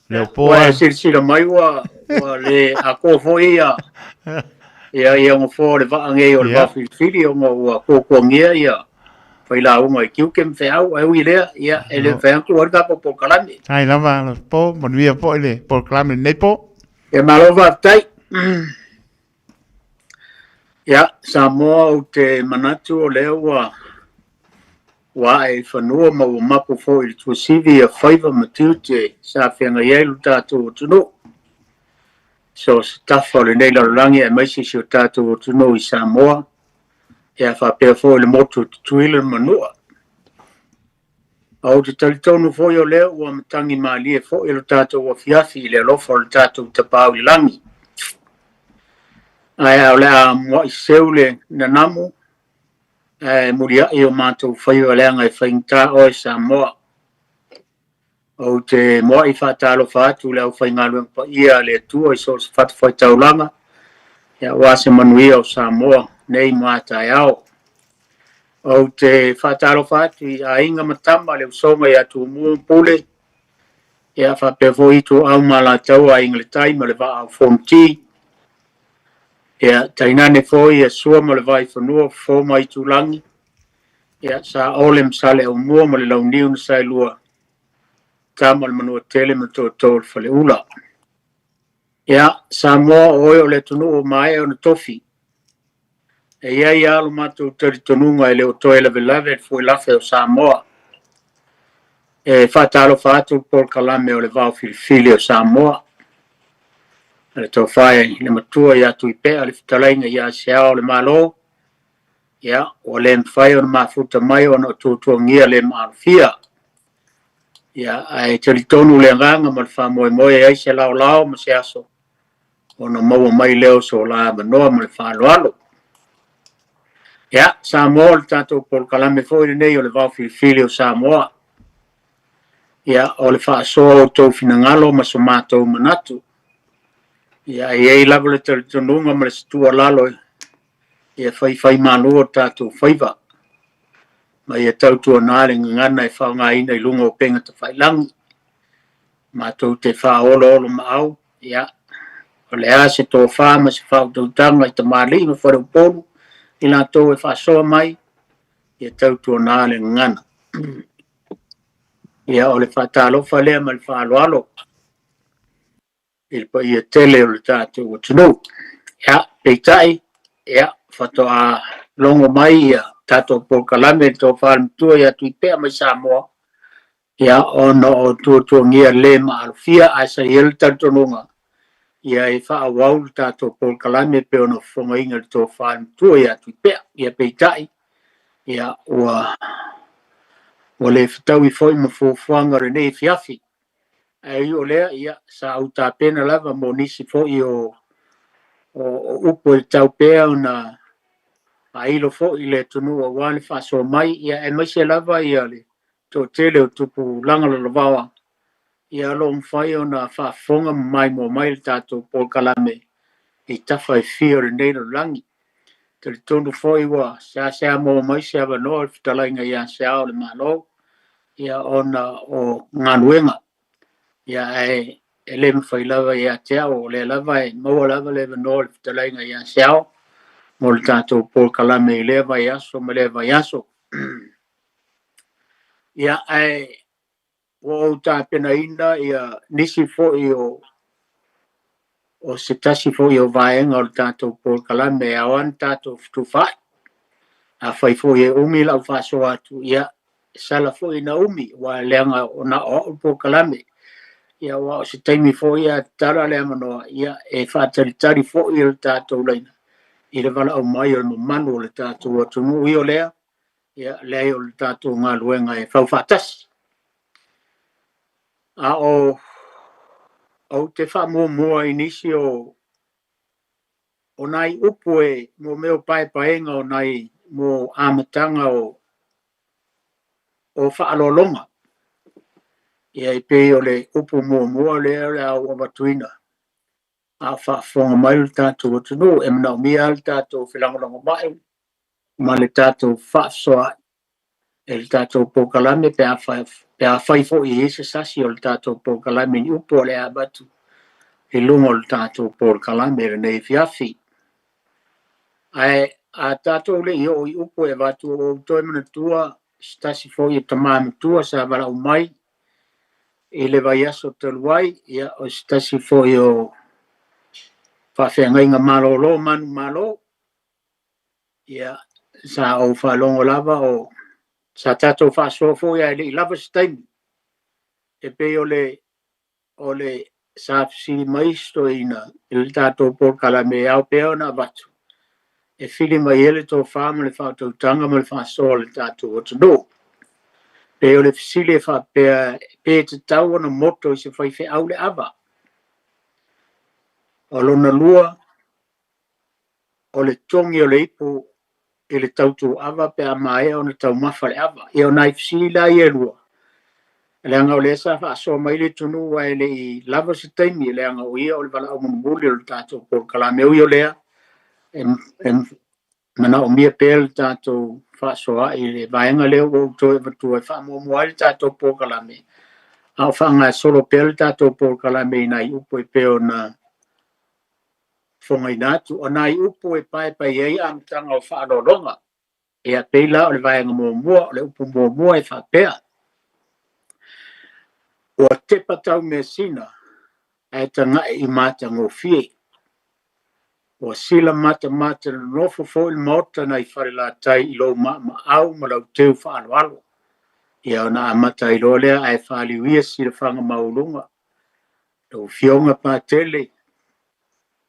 leo po. Ua e silasila mai ua ua le atoa foi ia ia ia ngo fo le vaa nei o le vafilifili ona ua kuakuagia ia failauga i tiute ma feau, ae ui i lea, ia, e le mafai lava ona tuua ai le tatou polokalame. Faafetai lava Losipo, manuia foi le polokalame i lenei po. Ia malo faafetai. Ia, Samoa ou te manatu o lea ua ua ae i fanua ma ua mapu foi i le tuasivi ia faiva ma tiute sa feagai ai lo tatou atunuu. So o se tafa o lenei lalolagi aemaise si o tatou atunuu i Samoa, ia faapea foi le motu o Tutuila ma Manua. Ou te talitonu foi o lea ua matagi malie foi lo tatou afiafi i le alofa o le tatou Tapaau i le Lagi. Ae o le a muai seu le nanamu ae muliai o matou faiva leaga e faigata oe Samoa. Ou te muai faatalofa atu i le aufaigaluega paia a le Atua i so o se fatafaitaulaga, aua se manuia o Samoa nei ma a taeao. Ou te faatalofa atu i aiga ma tama, le usoga ia Tumua ma Pule, ia faapea foi Ituau ma Alataua, Aiga i le Tai ma le Vaa o Fonoti, ia tainane foi ia Sua ma le Vaifanua, Fofo ma Aitulagi, ia Saole ma Saleaaumua ma le Launiu na Saelua, Tama o le Manuatele ma Tootoo o le Faleula. Ia, Samoa, o oe o le atunuu ua maea ona tofi. E i ai lava lo matou talitonuga e le o toe lavelave le fuelafe o Samoa. E faatalofa atu le polokalame o le Vao Filifili o Samoa. Le tofa i le matua ia Tuipea le fetalaiga ia Se Ao o le Malo, ia, ua le mafai ona mafuta mai ona o tuatuagia le maalofia. Ia, ae talitonu le agaga ma le faamoemoe e ai se laolao ma se aso ona maua mai lea o so la avanoa ma le faaaloalo. Ia, Samoa, o le tatou polokalame foi lenei o le Vao Filifili o Samoa. Ia, o le faasoa o outou finagalo ma so matou manatu. Ia, e i ai lava le talitonuga ma le tuualalo ia faifaimalu o tatou faiva, ma ia tautuana le gagana e faaaogaina i luga o upega tafailagi. Matou te faaoloolomaau, ia, o le a se tofa ma se faautautaga i tamalii ma faleupolu i latou e faasoa mai, ia tautuana le gagana. Ia, o le faatalofa lea ma le faaaloalo i le paia tele o le tatou atunuu. Ia, peitai, ia, faatoa logo mai ia tatou polokalame i le tofa a le matua ia Tuipea mai Samoa, ia, ona o tuatuagia le maalofia, ae sa i ai le talitonuga, ia e faaauau le tatou polokalame pei ona fofogaina i le tofa a le matua ia Tuipea. Ia, peitai, ia, ua le fetaui foi ma fuafuaga o lenei afiafi. Ae ui o lea, ia, sa ou tapena lava mo nisi foi o upu e tatau pea ona faailo foi i le atunuu aua le faasoa mai, ia, aemaise lava ia le toatele o tupulaga lalovaoa, ia o lo o mafai ona faafofoga ma maimoa mai le tatou polokalame i tafa e fia o lenei lalolagi. Talitonu foi ua seasea maua mai se avanoa o le fetalaiga ia Se Ao o le Malo, ia ona o galuega, ia ae e le mafai lava ia te au, o lea lava e maua lava le avanoa o le fetalaiga ia Se Ao mo le tatou polokalame i lea vaiaso ma lea vaiaso. Ia ae ua ou tapenaina ia nisi foi o se tasi foi o vaega o le tatou polokalame e ao lava ona tatou fetufaai. Afai foi e umi lau faasoa atu, ia, e sala foi ina umi, aua leaga o na o au le polokalame. Ia, aua o se taimi foi a tatala le avanoa, ia, e faatalitali foi le tatou laina i le valaau mai o le mamalu o le tatou atunuu. Ui o lea, ia, leai o le tatou galuega e fau faatasi. A o ou te faamuamua i nisi o nai upu e mo mea o paepaega o nai mo amataga o faaaloaloga. Ia, e pei o le upu muamua lea o le a ou avatuina a o faafofoga mai le tatou atunuu, e manaomia le tatou felagolagomai ma le tatou faasoaai e le tatou polokalame pe afai foi e i ai se sasi o le tatou polokalame i upu o le a avatu i luga o le tatou polokalame i lenei afiafi. Ae A tatou le i oo i upu e avatu, ua ou toe manatua se tasi foi o tamā matua sa valaau mai i le vaiaso talu ai, ia, o se tasi foi o faafeagaiga malolo manumalo. Ia, sa ou faalogo lava o sa tatou faasoa foi ae le i lava se taimi, e pei o le o le sa fesili mai si toeaina i le tatou polokalame e ao pea ona avatu e fili mai ai le tofa ma le faautautaga ma le faasoa o le tatou atunuu. Pei o le fesili e faapea pe tatau ona moto i se faifeau le ava. O lona lua, o le togi o le ipu i le tautuava pe a maea ona taumafa le ava. Ia o nai fesili la ia e lua, leaga o lea sa faasoa mai le atunuu ae le i lava se taimi, leaga o ia o le valaau mulimuli o le tatou polokalame. Ui o lea, e, e manaomia pea le tatou faasoaai i le vaega lea ua ou toe avatua e faamuamua ai le tatou polokalame, a o faagasolo pea le tatou polokalame i nai upu e pei ona fofogaina atu. O nai upu e paepae ai amataga o faaaloaloga. Ia pei la o le vaega muamua, o le upu muamua e faapea, ua tepa taumeasina ae taga'i i matagofie. Ua sila matamata nonofo foi le Maota nai Falelatai i lou maamaau ma lau teu faaaloalo. Ia ona amata ai loa lea ae faaliuia silafaga maualuga. Lau Afioga Patele,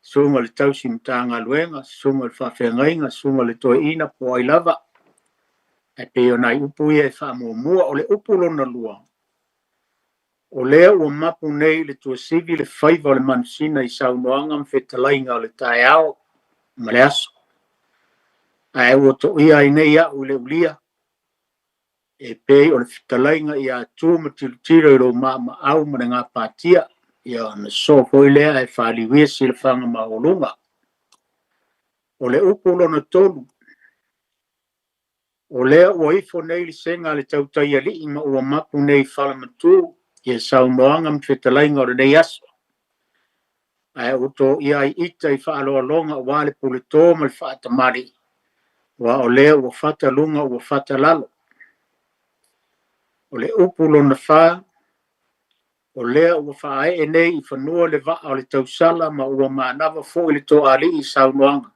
Susuga i le Tausi Matagaluega, Susuga i le Faafeagaiga, Susuga i le Toeaina, po o ai lava. Ae pei o nai upu ia e faamuamua. O le upu lona lua, o lea ua mapu nei i le tuasivi le faiva o le manusina i saunoaga ma fetalaiga o le taeao ma le aso. Ae ua toia ai nei au i le ulia, e pei o le fetalaiga ia tu ma tilotilo i lou maamaau ma le gapatia, ia ona sosoo foi lea ae faaliuia silafaga maualuga. O le upu lona tolu, o lea ua ifo nei le sega a le tautaialii ma ua mapu nei i falamatu ia saunoaga ma fetalaiga o lenei aso, ae ua toia ai ita i faaaloaloga aua le puleto ma le faatamalii, aua o lea ua fata luga ua fata lalo. O le upu lona fa, o lea ua faaee nei i fanua le vaa o le tausala ma ua manava foi le toalii i saunoaga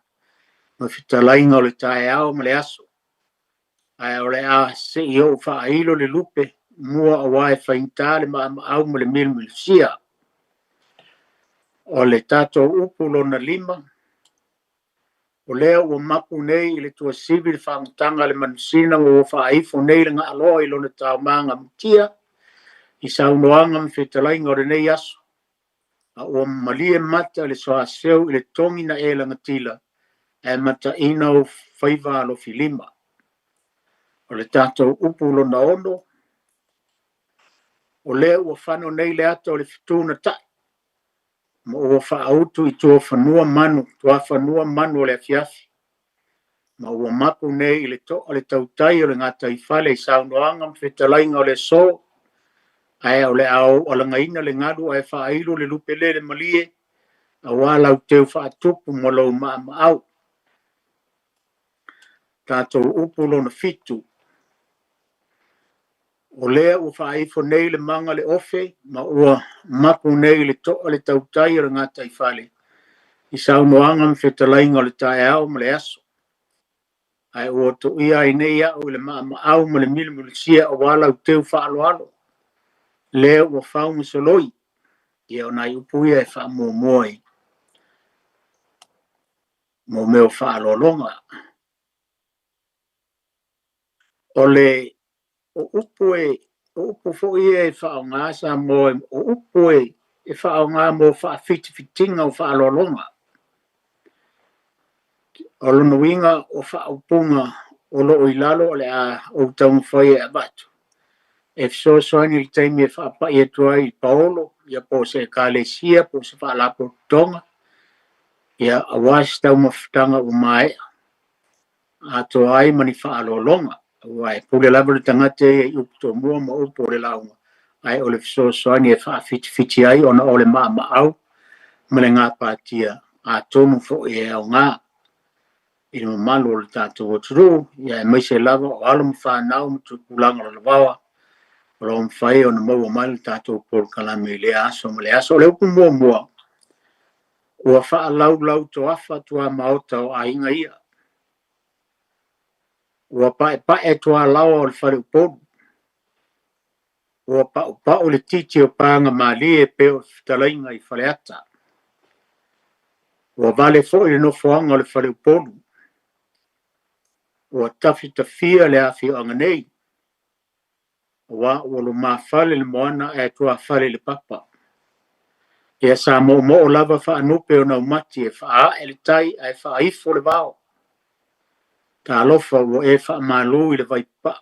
ma fetalaiga o le taeao ma le aso, ae o le a se i ou faailo le lupe mua aua e faigata le maamaau ma le milumilusia. O le tatou upu lona lima, o lea ua mapu nei i le tuasivi le fagutaga a le manusina ma ua faaifo nei le gaaloa i lona taomaga mutia i saunoaga ma fetalaiga o lenei aso, a ua malie mata le soaseu i le togi na e lagatila ae mataina ou faiva alofilima. O le tatou upu lona ono, o lea ua fano nei le ata o le fetu na ta'i, ma ua faautu i tuafanua manu, tuafanua manu o le afiafi, ma ua mapu nei i le to'a le tautai o le gataifale i saunoaga ma fetalaiga o le aso, ae o le a ou alagaina le galu ae faailo le lupe lele malie, aua lau teu faatupu ma lou maamaau. Tatou upu lona fitu, o lea ua faaifo nei le maga le ofe ma ua mapu nei le to'a le tautai o le gataifale i saunoaga ma fetalaiga o le taeao ma le aso, ae ua toia ai nei au i le maamaau ma le milumilusia aua lau teu faaaloalo, lea ua fau ma soloi. Ia o nai upu ia e faamuamua i mo mea o faaaloaloga. O le o upu e o upu foi ia e faaaoga Samoa, o upu e e faaaoga mo faafitifitiga o faaaloaloga. O lona uiga o faaupuga o lo o i lalo o le a ou taumafai e avatu e fesoasoani i le taimi e faapai atu ai i paolo, ia po o se ekalesia, po o se faalapotopotoga, ia aua se taumafataga ua maea atoa ai ma ni faaaloaloga, aua e pule lava le tagata ia i upu tomua ma upu o le lauga, ae o le fesoasoani e faafitifiti ai ona o le maamaau ma le gapatia, atonu foi e aoga. i le mamalu o le tatou atunuu, ia aemaise lava o alo ma fanau ma tupulaga lalovaoa o lo o mafai ona maua mai le tatou polokalame i lea aso ma le aso. O le upu muamua, ua faalaulau toafa tuamaota o aiga ia. Ua paepae tualaoa o le faleupolu. Ua paupau le titi o pagamalie e pei o le fetalaiga i Faleata. Ua vale foi le nofoaga o le faleupolu. Ua tafitafia le afioaga nei, aua ua lumafale le moana ae tuafale i le papa. Ia sa moomoo lava faanupe o naumati e faaae le tai ae faaifo le vao. Talofa ua e faamalu i le vaipapaa.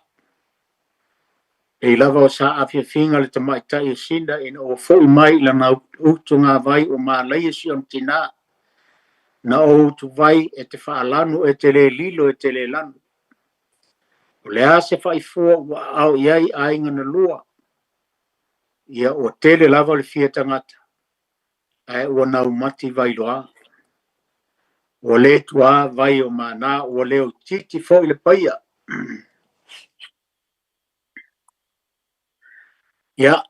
Pei lava o saafiafiga le tamaitai o Sina ina ua foi mai i lana utugavai ua malaia si ona tinā. Na ou utuvai e te faalanu e te le lilo e te le lanu. O le a se faifua ua aao i ai aiga na lua? Ia ua tele lava le fia tagata, ae ua naumati Vailoa. Ua le tuā vai o Mānā, ua leo itiiti foi le paia. Ia,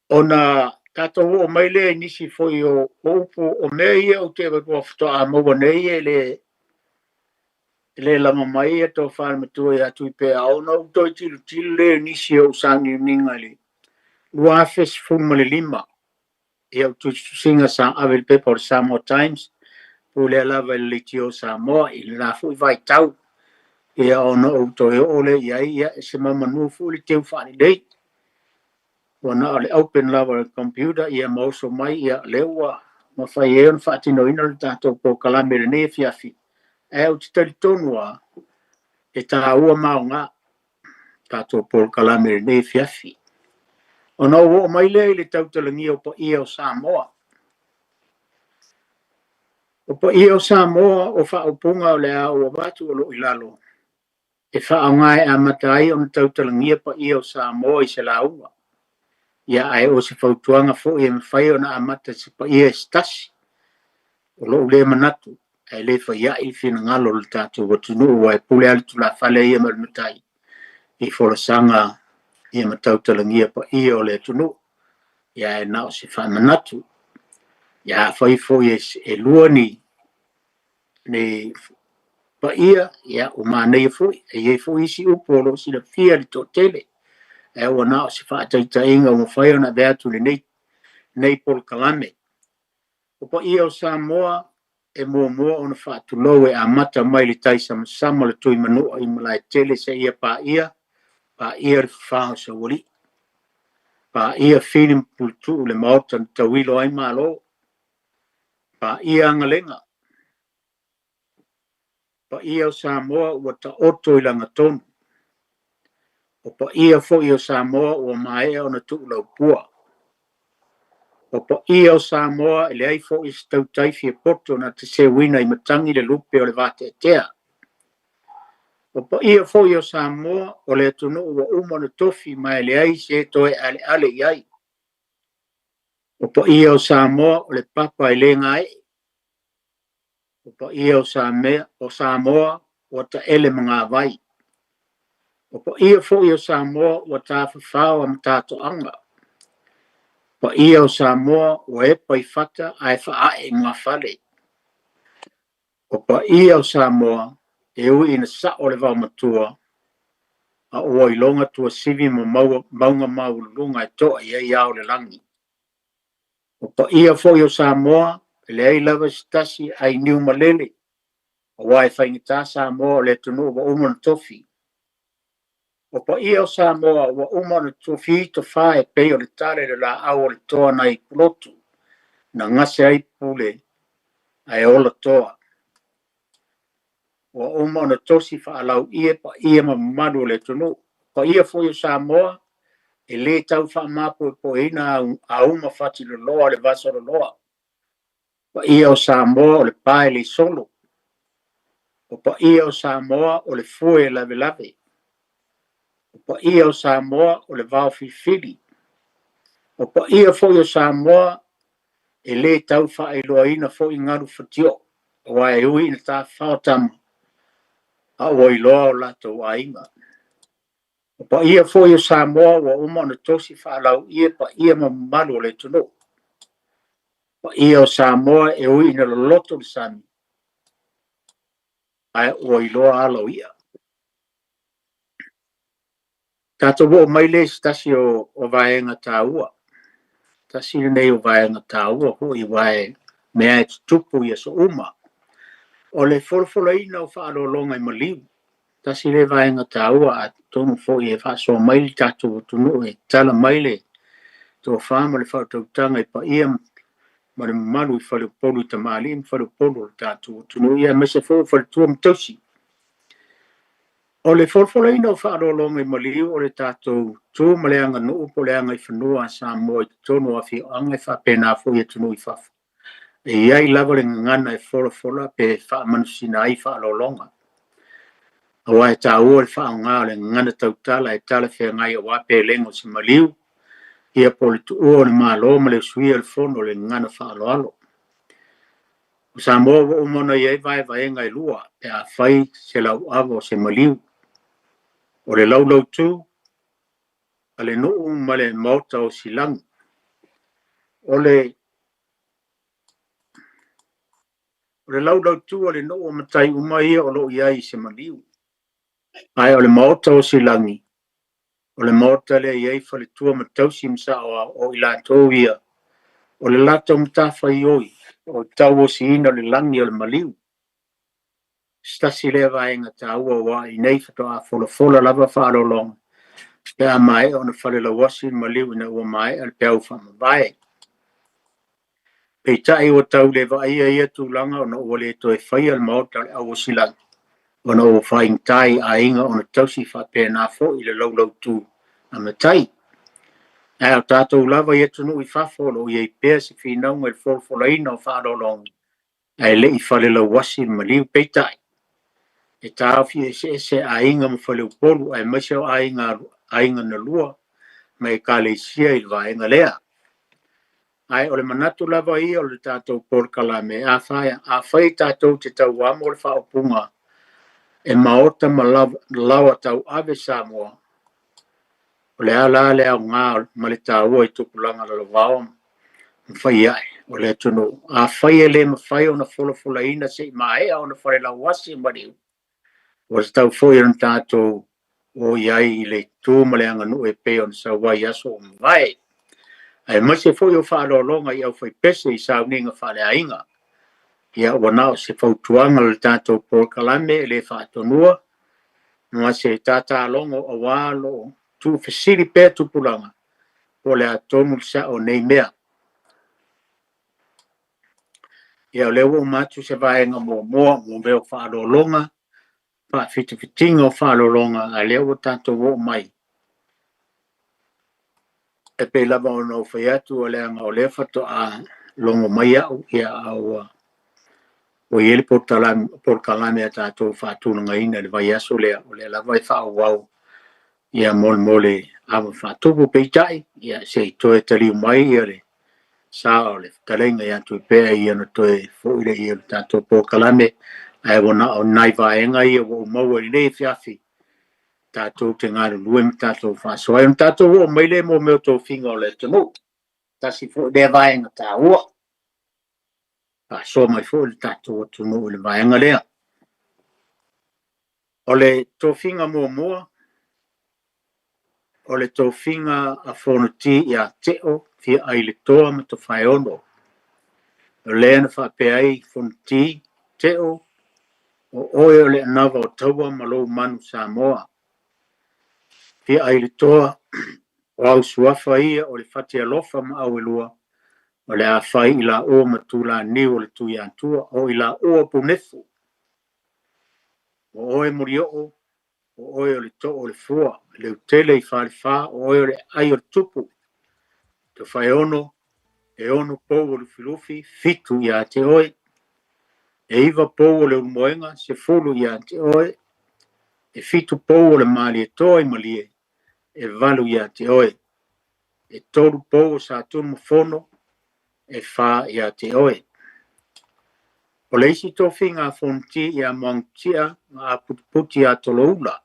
ona tatou oo mai lea i nisi foi o upu, o mea ia ou te ua faatoa maua nei e le lava mai ia tofa le matua ia Tuipea, ona ou toe tilotilo lea i nisi o ou sauniuniga i le 2015, ia o tusitusiga sa ave i le pepa o le Samoa Times, pulea lava i le Leitio Samoa i le la foi vaitau, ia ona ou toe oo lea i ai, ia e se mamanu foi le teu faalelei. Ua na o le open lava o le computer ia ma oso mai, ia lea ua mafai ai ona faatinoina le tatou polokalame i lenei afiafi. Ae ou te talitonu lava, e taua ma aoga tatou polokalame i lenei afiafi. Ona ou oo mai lea i le tautalagia o paia o Samoa. O paia o Samoa o faaupuga o le a ou avatu o lo o i lalo, e faaaoga e amata ai ona tautalagia paia o Samoa i se lauga. Ia ae o se fautuaga foi e mafai ona amata se paia e se tasi. O lou lea manatu, ae le fai ai le finagalo o le tatou atunuu, aua e pule lava le tulafale ia ma le matai i folasaga ia ma tautalagia paia o le atunuu. Ia ae na o se faamanatu. Ia afai foi e lua ni paia, ia ua manaia foi, e i ai foi isi upu o lo o silafia e le toatele, ae ua na o se faataitaiga ua mafai ona ave atu i lenei polokalame. O paia o Samoa e muamua ona faatulou e amata mai le tai samasama o le Tuimanua i Malaetele seia paia, paia le fafa o Saualii, paia Fili ma Puletuu le maota na tauilo ai Malo, paia Agalega, paia o Samoa ua taoto i lagatonu, o paia foi o Samoa ua maea ona tuulaupua, o paia o Samoa e leai foi se tautai fiapoto na te seuina i matagi le lupe o le vateatea, o paia foi o Samoa o le atunuu ua uma ona tofi ma e leai se toe aleale i ai, o paia o Samoa o le papa e le gaee, o paia o Samoa ua taele magavai, o paia foi o Samoa ua tafafao a matatoaga, paia o Samoa ua epa i fata ae faaee i muafale, o paia o Samoa e ui ina sao le vaomatua, a ua iloga tuasivi ma mauga maualuluga e toa i ai ao o le lagi. O paia foi o Samoa e leai lava se tasi ai niu malele, aua e faigata Samoa o le atunuu ua uma ona tofi. O paia o Samoa ua uma ona tofi tofa e pei o le tala i le laau o le toa nai Pulotu, na gase ai pule ae ola toa. Ua uma ona tosi faalauie paia ma mamalu o le atunuu. Paia foi o Samoa e le tau faamapoepoeina auma fatiloloa o le vasololoa. Paia o Samoa o le pae le solo. O paia o Samoa o le fue e lavelave. O paia o Samoa o le vao filifili. O paia foi o Samoa e le tau faailoaina foi galu fatioo, aua e ui ina tafafao tama, A ua iloa o latou aiga. O paia foi o Samoa ua uma ona tosi faalauia e paia ma mamalu o le atunuu. Paia o Samoa e ui ina loloto le sami, ae ua iloa ala o i'a. Tatou oo mai lea i se tasi o vaega taua. Tasi lenei o vaega taua foi aua e mea e tutupu i aso uma. O le folafolaina o faaaloaloga i maliu. Tasi lea vaega taua atonu foi e faasoa mai le tatou atunuu e tatala mai le tofa ma le faautautaga i paia ma le mamalu i faleupolu i tamalii ma faleupolu o le tatou atunuu, ia aemaise foi o faletua ma tausi. O le folafolaina o faaaloaloga i maliu o le tatou tu ma le aganuu po o le agaifanua a Samoa i totonu o afioaga e faapena foi i atunuu i fafo. E i ai lava le gagana e folafola pe faamanusina ai faaaloaloga. Aua e taua le faaaoga o le gagana tautala e talafeagai aua pelega o se maliu, ia po o le tuua o le Malo ma le usuia o le fono o le gagana faaaloalo. O Samoa ua uma ona i ai vaevaega e lua pe a fai se lauava o se maliu. O le laulautu a le nuu ma le maota o Silagi. O le laulautu a le nuu o matai uma ia o loo i ai i se maliu. Ae o le maota o Silagi, o le maota lea e i ai faletua ma tausi ma saoao o i latou ia, o le latou matafaioi o le tauosiina o le lagi o le maliu. Se tasi lea vaega taua aua i nei faatoa folafola lava faaaloaloga pe a maea ona falelauasi le maliu ina ua maea le peau faamavae. Peitai ua tau le vaaia ia tulaga ona ua le toe faia le maota o le au o Silagi, ona ua faigata i aiga ona tausi faapena foi le laulautu a matai. Ae o tatou lava i atunuu i fafo o lo o i ai pea se finauga i le folafolaina o faaaloaloga ae le i falelauasi le maliu. Peitai, e taofi eseese aiga ma faleupolu aemaise o aiga na lua ma ekalesia i le vaega lea. Ae o le manatu lava ia o le tatou polokalame, afai tatou te tauamo le faaupuga e maota ma lawa tauave Samoa, o le a la le aoga ma le taua i tupulaga lalovao ma faiae o le atunuu. Afai e le mafai ona folafolaina se i maea ona falelauasi maliu, ua tatau foi ona tatou o i ai i le tu ma le aganuu e pei ona sau ai aso ua mavae. Aemaise foi o faaaloaloga i aufaipese i sauniga faaleaiga. Ia ua na o se fautuaga le tatou polokalame e le faatonua ma se tatalogo aua loo tuufesili pea tupulaga po o le a tonu le sao o nei mea. Ia o lea ua uma atu se vaega muamua mo mea o faaaloaloga, faafitifitiga o faaaloaloga, a lea ua tatou oo mai. E pei lava ona ou fai atu o leaga o lea faatoa logo mai au, ia a ua i ai le polokalame a tatou faatulagaina i le vaiaso lea, o lea lava e faaauau ia mo le ava faatupu. Peitai, ia se i toe taliu mai ia le sa o le fetalaiga ia Tuipea ia ona toe foi lea i le tatou polokalame, ae ua na o nai vaega ia ua ou maua i lenei afiafi tatou te galulue ma tatou faasoa ai. Ona tatou oo mai lea mo mea o tofiga o le atunuu. Tasi foi lea vaega taua. Faasoa mai foi le tatou atunuu i le vaega lea. O le tofiga muamua, o le tofiga a Fonoti ia Teo Fiailetoa ma Tofaeono. O lea na faapea ai Fonoti, Teo, o oe o le anava o taua ma lou manu Samoa. Fiailetoa, o au suafa ia o le fatialofa ma auelua, o le a fai i laua ma Tulaniu o le Tuiatua, o i laua punefu. O oe Molioo, o oe o le too o le fua, le utele i falefa, o oe o le ai o le tupu. Tofaeono, e 6 pou o Lufilufi, 7 ia te oe. E 9 pou o le Ulumoega, 10 ia te oe. E 7 pou o le Malietoa i Malie, e 8 ia te oe. E 3 pou o Satunumafono, e 4 ia te oe. O le isi tofiga a Fonoti ia Muagututia ma Aputiputi ia Toloula.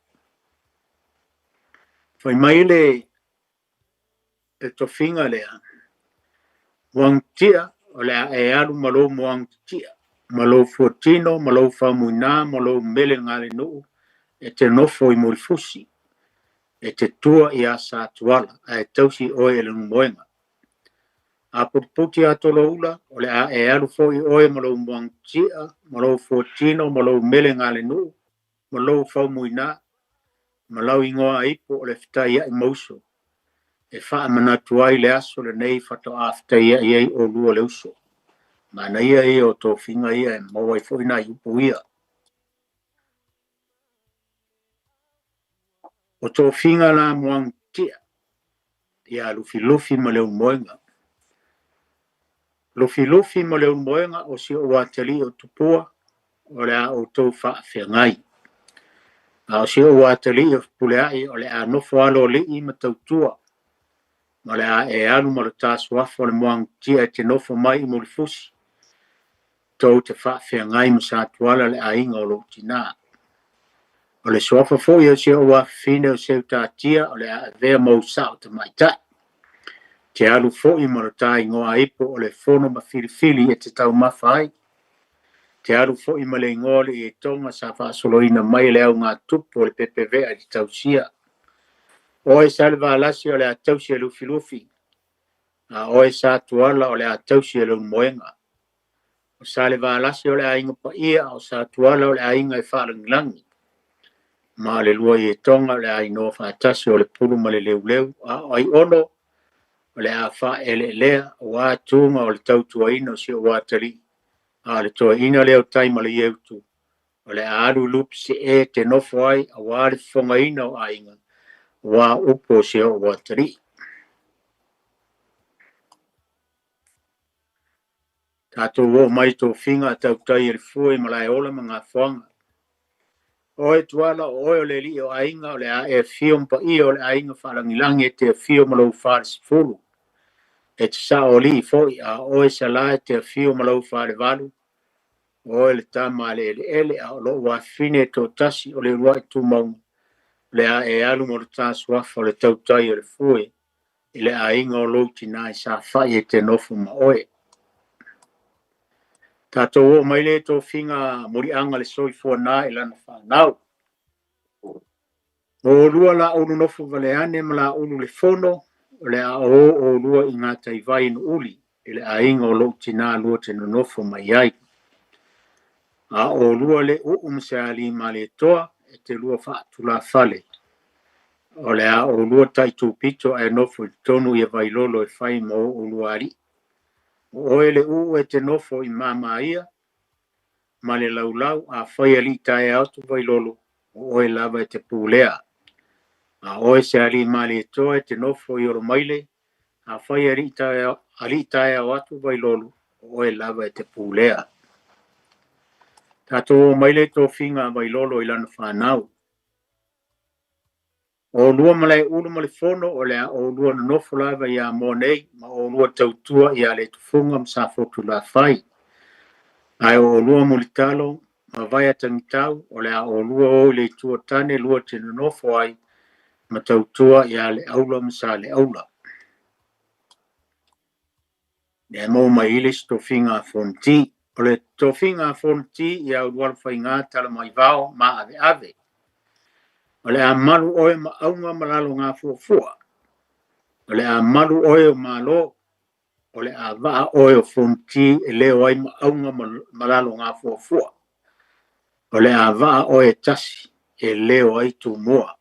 Fai mai le tofiga lea, Muagututia, o le a e alu ma lou muagutitia, ma lou fuatino, ma lou faumuina, ma lou mele galenuu e te nofo i Mulifusi, e te tua iā Satuala, ae tausi oe e Leulumoega. Aputiputi ia Toloula, o le a e alu foi oe ma lou muagututia, ma lou fuatino, ma lou mele galenuu, ma lou faumuina, ma lau igoa ipo o le Fetaiai Mauso, e faamanatu ai le aso lenei faatoa fetaiai ai oulua le uso. Manaia ia o tofiga ia e maua ai foi nai upu ia. O tofiga la Muagututia ia Lufilufi ma Leulumoega. Lufilufi ma Leulumoega o si ou atalii o Tupua o le a outou faafeagai. A o si ou atalii o Fepuleai o le a nofo aloalii ma tautua, ma o le a e alu ma le ta suafa o le Muagututia e te nofo mai i Mulifusi, tou te faafeagai ma Satuala le aiga o lou tinā. O le suafa foi o si ou afafine o Seutatia o le a avea ma ou sao tamaitai. Te alu foi ma lo ta igoa ipo o le Fono ma Filifili e te taumafa ai. Te alu foi ma le igoa o le Ietoga sa faasoloina mai e le augatupu o le pepevea i le tausia. Oe Salevalasi o le a tausi e Lufilufi, a oe Satuala o le a tausi e Leulumoega. O Salevalasi o le aiga paia, a o Satuala o le aiga e faalagilagi. Ma o le lua Ietoga o le a inoa faatasi o le Pulu ma le Leuleu, a o Aiono o le a faaeleelea aua tuga o le tautuaina o si ou atalii, a o le toeaina lea o Taimalieutu o le a alu i Lupesee e te nofo ai aua le fofogaina o aiga, aua upu o si ou atalii. Tatou oo mai i tofiga a tautai e le fue i Malaeola ma Gafoaga. Oe Tuala, o oe o le alii o aiga, o le a e afio ma paia o le aiga faalagilagi e te afio ma lou falesefulu. E te saoalii foi, a o oe Sala e te afio ma lou falevalu, o oe le tama a le eleele, a o lou afafine e toatasi o le uluai tumauga, o le a e alu ma lo ta suafa o le tautai o le fue i le aiga o lou tinā i Safai e te nofo ma oe. Tatou oo mai le tofiga muliaga le soifua na i lana fanau. O oulua Laulu nofo valeane ma Laulu le fono, o le a o oulua i Gataivai Nuuli i le aiga o lou tinā lua te nonofo mai ai. A o oulua Leu'u ma Sealī Malietoa e te lua faatulafale, o le a oulua taitupito ae nofo i totonu ia Vailolo e fai ma o oulua alii. O oe Leu'u e te nofo i Mamaia ma le laulau, afai alii taeao atu Vailolo, o oe lava e te pulea. A oe Sealī Malietoa e te nofo i Olomaile, afai alii taeao atu Vailolo, o oe lava e te pulea. Tatou oo mai le tofiga a Vailolo i lana fanau. O oulua Malaeulu ma le fono, o le a oulua nonofo lava i Amoa nei, ma oulua tautua ia Letofuga ma Safotulafai. Ae o oulua Mulitalo ma Vaiatagitau, o le a oulua o i le itu o tane lua te nonofo ai ma tautua ia Leaula ma Saleaula. Lea e maua mai i le isi tofiga a Fonoti. O le tofiga a Fonoti ia Ulualofaiga Talamaivao Maaveave. O le a malu oe ma auga ma lalogafuafua. O le a malu oe o Malo. O le a vaa oe o Fonoti e leo ai ma auga ma lalogafuafua. O le a vaa oe e tasi e leo ai Tumua.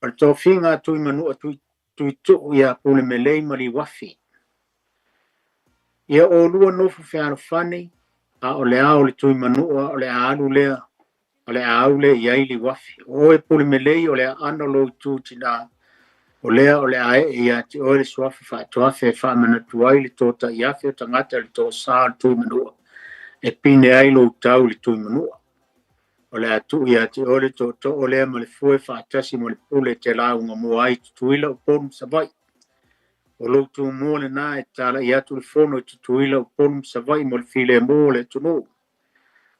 O le tofiga a Tuimanua Tuituu ia Pulemelei ma Liuafi. Ia oulua nofo fealofani, a o le ao o le Tuimanua o le a alu lea, o le a au lea i ai Liuafi. O oe Pulemelei o le aano o lou itu tinā, o lea o le a ee ia te oe le suafa faatoafe e faamanatu ai le totaiafe o tagata i le toasā o le Tuimanua, e pine ai lou tau i le Tuimanua. O le a tuu ia te oe le tootoo lea ma le fue faatasi ma le pule e te lauga mua ai i Tutuila, Upolu ma Savaii. O lou tumua lenā e tatala'i atu le Fono i Tutuila, Upolu ma Savaii mo le filemu o le atunuu.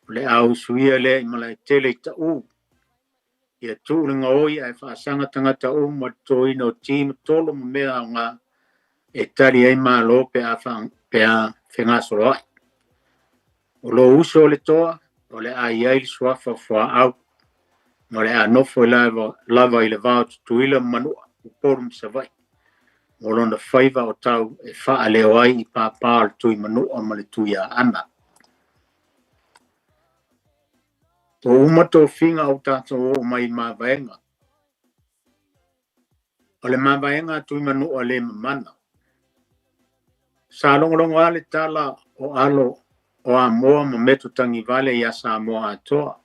O le a usuia lea i Malaetele i Taʻu. Ia tuu le gaoi ae faasaga tagata uma i le totoina o ti ma tolo ma mea aoga e tali ai malo pe a pe a fegasoloa'i. O lou uso o le toa, o le a i ai le suafa o Fuaau, ma o le a nofo lava i le va o Tutuila ma Manua, Upolu ma Savaii, mo lona faiva o tau e faaleo ai i pāpā o le Tuimanua ma le Tuiaana. Ua uma tofiga o tatou oo mai i mavaega. O le mavaega a Tuimanua le mamana. Sa logologo lava le tala o alo o Amoa ma Meto Tagivale iā Samoa atoa.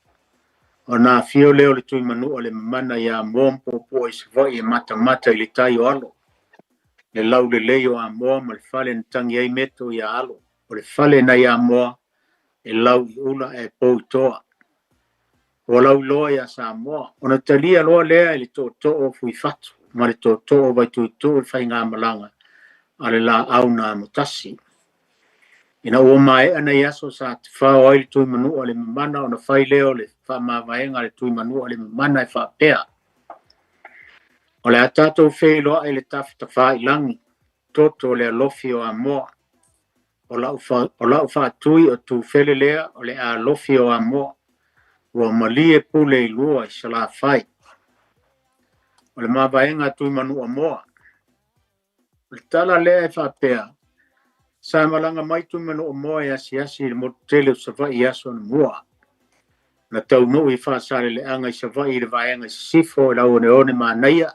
Ona afio lea o le Tuimanua le mamana i Amoa ma puapua i Savaii e matamata i le tai o Alo, le laulelei o Amoa ma le fale na tagi ai Meto iā Alo, o le fale nai Amoa e lau i ula ae pou i toa. Ua lauiloa iā Samoa. Ona talia loa lea e le tootoo o Fuifatu ma le tootoo o Vaituituu le faigamalaga a le laau na amotasi. Ina ua maea nai aso sa tafao ai le Tuimanua le mamana ona fai lea o le faamavaega a le Tuimanua le mamana e faapea, O le a tatou feiloai i le tafatafailagi, toto o le alofi o Amoa. O lau, o lau faatui o Tufele lea o le alofi o Amoa. Ua malie pule i lua i Salafai. O le mavaega a Tuimanua moa. O le tala lea e faapea, sa malaga mai Tuimanua moa e asiasi i le motu tele o Savaii i aso anamua. Na taunuu i Faasaleleaga i Savaii i le vaega i sisifo i lauoneone manaia.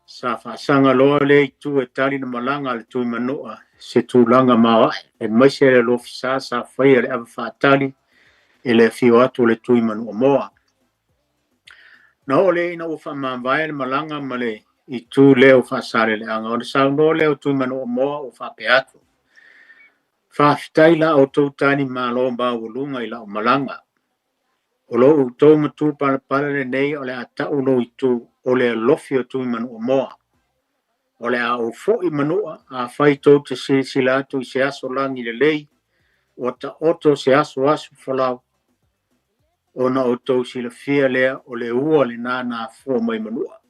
Sa faasaga loa lea itu e tali le malaga a le Tuimanua se tulaga maoae, aemaise le alofisa sa faia le ava faatali i le afio atu o le Tuimanua moa. Na oo lea ina ua faamavae le malaga ma le itu lea o Faasaleleaga, ona saunoa lea o Tuimanua moa ua faapea atu, Faafetai la outou tani malo maualuga i lau malaga. O lo outou matupalapala lenei o le a tau lou itu o le alofi o Tuimanua moa. O le a ou foi Manua afai tou te silasila atu i se aso lagi lelei ua taoto se asoaso folau, ona outou silafia lea o le ua lenā na afua mai Manua.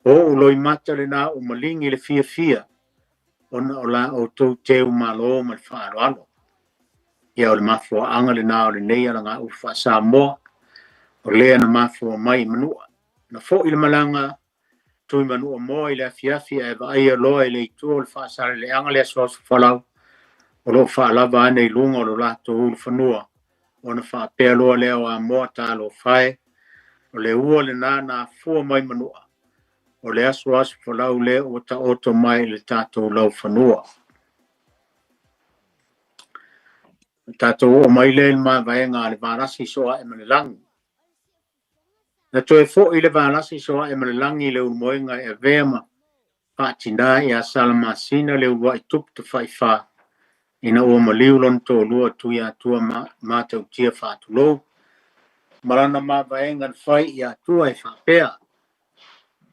O ou loimata lenā ua maligi le fiafia ona o la outou teu malo ma le faaaloalo. Ia o le mafuaaga lenā o lenei alagaupu faa-Samoa, o lea na mafua mai i Manua. Na foi le malaga Tuimanua moa i le afiafi ae vaaia loa e le itu o le Faasaleleaga le asoaso folau o lo o faalava ane i luga o lo latou ulufanua, ona faapea loa lea o Amoa, Talofa e, o le ua lenā na afua mai Manua, o le asoaso folau lea ua taoto mai i le tatou laufanua. O tatou oo mai lea i le mavaega a le Valasi Soae ma le Lagi. Na toe foi le Valasi Soae ma le Lagi i le Ulumoega e avea ma faatinā ia Salamasina le uluai tupu tafaifā ina ua maliu lona toalua o Tuiatua Matautia faatulou ma lana mavaega na fai i Atua e faapea,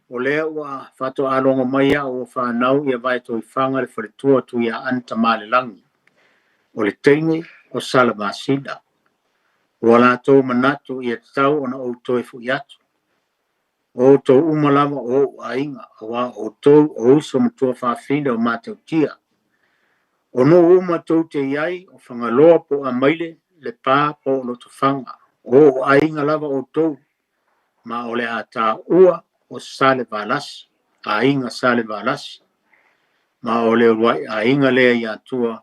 O lea ua faatoa logo mai au ua fanau ia Vaetoifaga le faletua o Tuiaana Tamalelagi, o le teine o Salamasina. Ua latou manatu ia tatau ona ou toe foi atu. O outou uma lava o ou aiga, auā o outou o uso ma tuafafine o Matautia. O nuu uma tou te i ai, o Fagaloa po o Amaile, Lepa po o Lotofaga, o ou aiga lava outou, ma o le a taua o Salevalasi, aiga Salevalasi, ma o le uluai aiga lea i Atua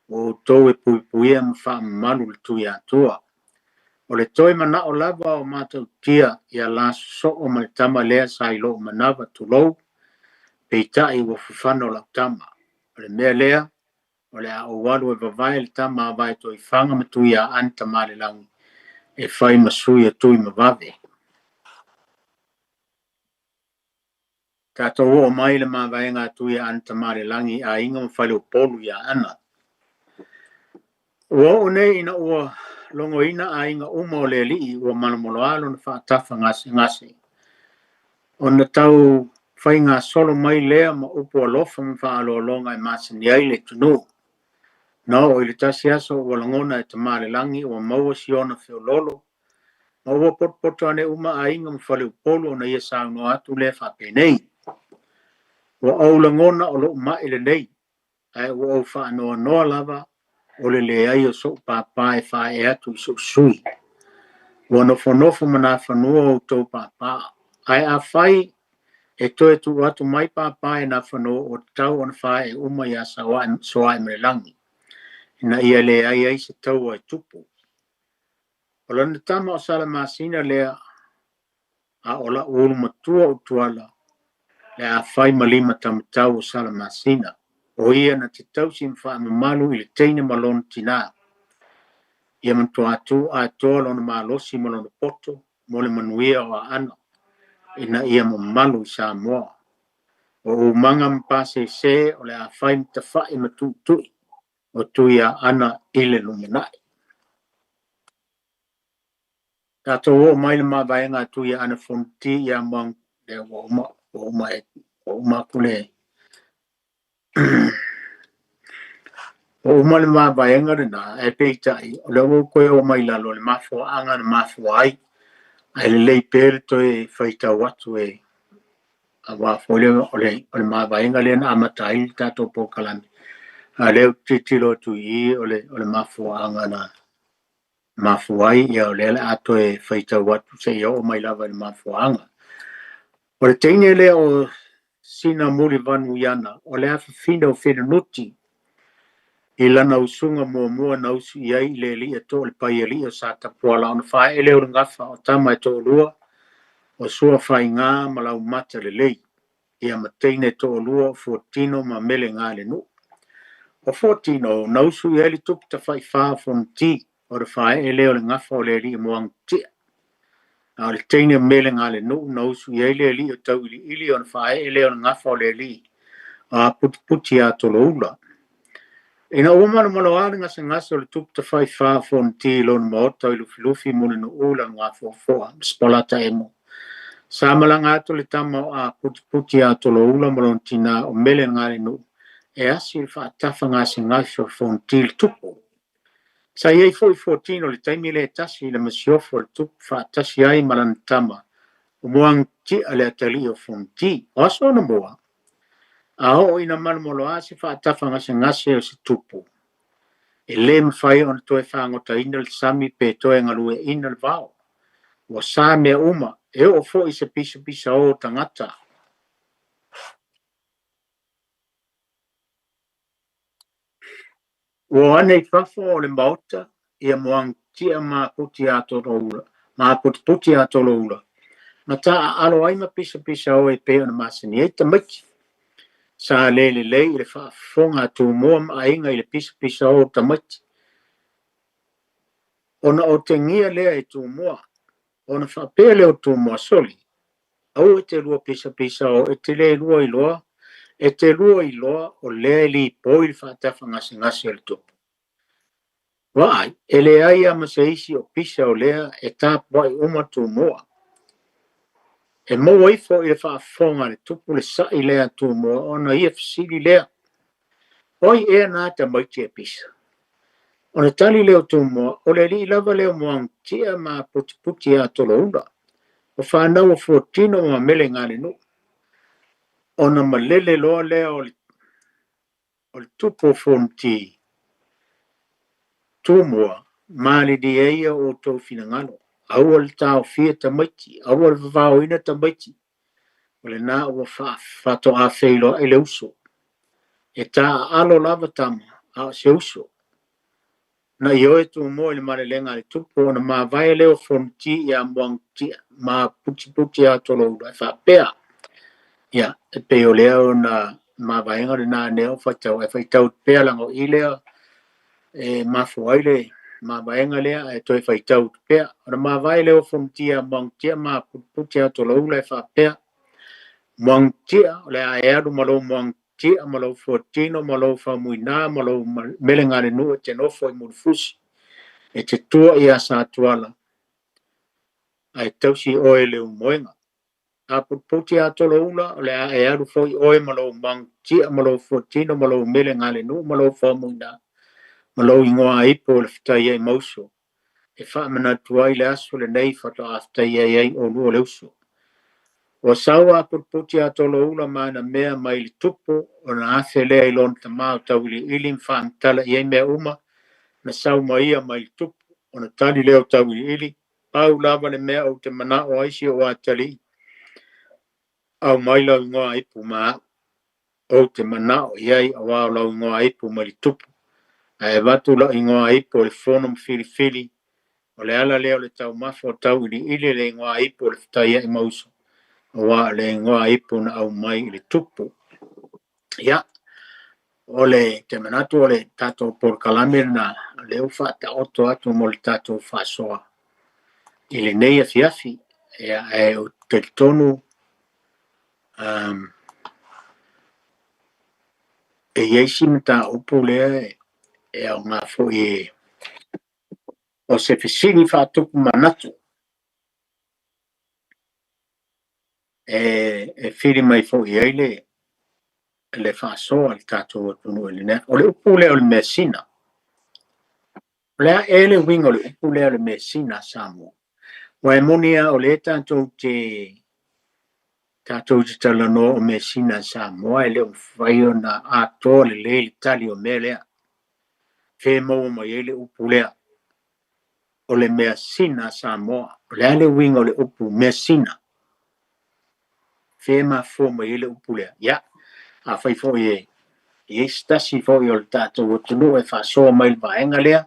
o outou e puipuia ma faamamalu le Tuiatua. O le toe manao lava o Matautia ia la sosoo ma le tama lea sa i lou manava tulou, peitai ua fafano lau tama. O le mea lea, o le a ou alu e vavae le tama a Vaetoifaga ma Tuiaana Tamalelagi e fai ma sui o Tuimavave. Tatou oo mai i le mavaega a Tuiaana Tamalelagi i aiga ma faleupolu i Aana. Ua oo nei ina ua logoina aiga uma o le alii ua malomaloa lona faatafa gasegase ona tau faigasolo mai lea ma upu alofa ma faaaloaloga e masani ai le atunuu. Na oo i le tasi aso ua lagona e Tamaalelagi ua maua si ona feoloolo ma ua potopoto ane uma aiga ma faleupolu ona ia saunoa atu lea faapenei, Ua ou lagona o lou mai lenei, ae ua ou faanoanoa lava o le leai o sou pāpā e faaee atu i sou sui. Ua nofonofo ma nafanua outou pāpā, ae afai e toe tuu atu mai pāpā e nafanua ua tatau ona faaee uma iā Soaemalelagi, ina ia leai ai se taua e tupu. O lana tama o Salamasina lea, a o la'u ulu matua o Tuala, le a fai ma lima taumatau o Salamasina, o ia na te tausi ma faamamalu i le teine ma lona tinā. Ia matuā tuu atoa lona malosi ma lona poto mo le manuia o Aana, ina ia mamalu i Samoa. O Umaga ma Pasese o le a fai ma tafa'i ma tu'itu'i o Tuiaana i le lumanai. Tatou oo mai le mavaega a Tuiaana Fonoti ia Moang lea ua uma ua uma e ua uma atu le ua uma le mavaega lena ae peitai o lea ua ou toe oo mai lalo le mafuaaga na mafua ai ae lelei pea le toe faitau atu e aua foi le o le o le mavaega lea na amata ai le tatou polokalame a lea ou te tilotilo atu i i o le o le mafuaaga na mafua ai, ia o lea le a toe faitau atu seia oo mai lava i le mafuaaga. O le teine lea o Sina Mulivanuiana, o le afafine o Fenunuti i lana usuga muamua na usu i ai i le alii a Toalepaialii o Satapuala ona faaee lea o le gafa o tama e toalua o Suafaiga ma Laumata lelei, ia ma teine e toalua o Fuatino ma Melegalenuu. O Fuatino na usu i ai le tupu tafaifa o Fonoti, o le faaee lea o le gafa o le alii Moagatia. A o le teine o Melegalenuu na usu i ai le alii o Tauiliili ona faaee lea o le gafa o le alii o Aputiputi ia Toloula. Ina ua malomaloa le gasegase o le tupu tafaifa o Fonoti i lona maota i Lufilufi Mulinuu Lalogafuafua ma Sipolata Emo, sa malaga atu le tama o Aputiputi ia Toloula ma lona tinā o Melegalenuu e asi le faatafa gasegase o Fonoti i le tupu. Sa i ai foi Fuatino i le taimi lea e tasi i le masiofo a le tupu faatasi ai ma lana tama o Moagatia le atalii o Fonoti. O aso anamua, a oo ina malomaloa se faatafa gasegase o se tupu, e le mafai ona toe fagotaina le sami pe toe galueaiina le vao. Ua sa mea uma, e oo foi i se pisapisao o tagata. Ua o ane i fafo o le maota ia Moagatia ma Aputiputi a Toloula, ma taaalo ai ma pisapisao e pei ona masani ai tamaiti. Sa le lelei i le faafofoga a Tumua ma aiga i le pisapisao o tamaiti. Ona otegia lea e Tumua, ona faapea lea o Tumua, Soli, aua e te lua pisapisao, e te le lua iloa, e te lua iloa o lea e lipoi le faatafa gasegase o le tupu. Vaai, e leai lava ma se isi o pisa o lea e tapuai uma Tumua. E maua ifo i le faafofoga a le tupu le sa'i lea a Tumua ona ia fesili lea, O ai ea na tamaiti e pisa? Ona tali lea o Tumua, O le alii lava lea o Moagatia ma Aputiputi ia Toloula, o fanau o Fuatino ma Melegalenuu. Ona malele loa lea o le o le tupu o Fonoti, Tumua, malilie ia o outou finagalo, aua le taofia tamaiti, aua le vavaoina tamaiti, o lena ua faatoa feiloai le uso. E taaalo lava tama, a o se uso. Na ioe Tumua i le malelega a le tupu ona mavae lea o Fonoti ia Moagatia ma Putiputi ia Toloula e faapea, Ia, e pei o lea ona mavaega lena nea o faitau, ae faitau pea leaga o i lea e mafua ai le mavaega lea ae toe faitau pea. Ona mavae lea o Fonoti ia Moagatia ma Putiputi ia Toloula e faapea, Moagatia, o le a e alu ma lou Moagatia ma lou Fuatino ma lou Faumuina ma lou Melegalenuu e te nofo i Mulifusi, e te tua iā Satuala, ae tausi oe i le umoega. Aputiputi a toloula o le a e alu foi oe ma lou magutia ma lou fuatino ma lou mele galenuu ma lou faumuina ma lou igoa ipo o le fetaia i mauso e faamanatu ai le aso lenei faatoa fetaia ai olua le uso. Ua sau a aputiputi a toloula ma ana mea mai le tupu ona afe lea i lona tamā o Tauiliili ma faamatala i ai mea uma na sau ma ia mai le tupu ona tali lea o Tauiliili Pau lava le mea ou te manao ai si ou atalii, aumai lau igoa ipu ma au. Ou te manao i ai auā o lau igoa ipu mai le tupu. Ae avatu lau igoa ipu o le fono ma filifili, o le ala lea o le taumafa o Tauiliili le igoa ipu o le fetaiai ma uso, auā o le igoa ipu na aumai i le tupu. Ia, o le te manatu o le tatou polokalame lena lea ua faataoto atu mo le tatou faasoa i lenei afiafi. Ia, ae ou te talitonu e i ai si mataupu lea e aoga foi e o se fesili faatupu manatu e fili mai foi i ai le faasoa a le tatou atunuu i lenei. O le upu lea o le measina. O le a ea le uiga o le upu lea o le measina a Samoa? Aua e moni lava o lea tatou te talanoa o measina a Samoa e le o mafai ona atoa lelei le tali o mea lea. Fe maua mai ai le upu lea o le measina a Samoa. O le a le uiga o le upu measina? Fe mafua mai ai le upu lea. Ia, afai foi e i ai se tasi foi o le tatou atunuu e faasoa mai le vaega lea,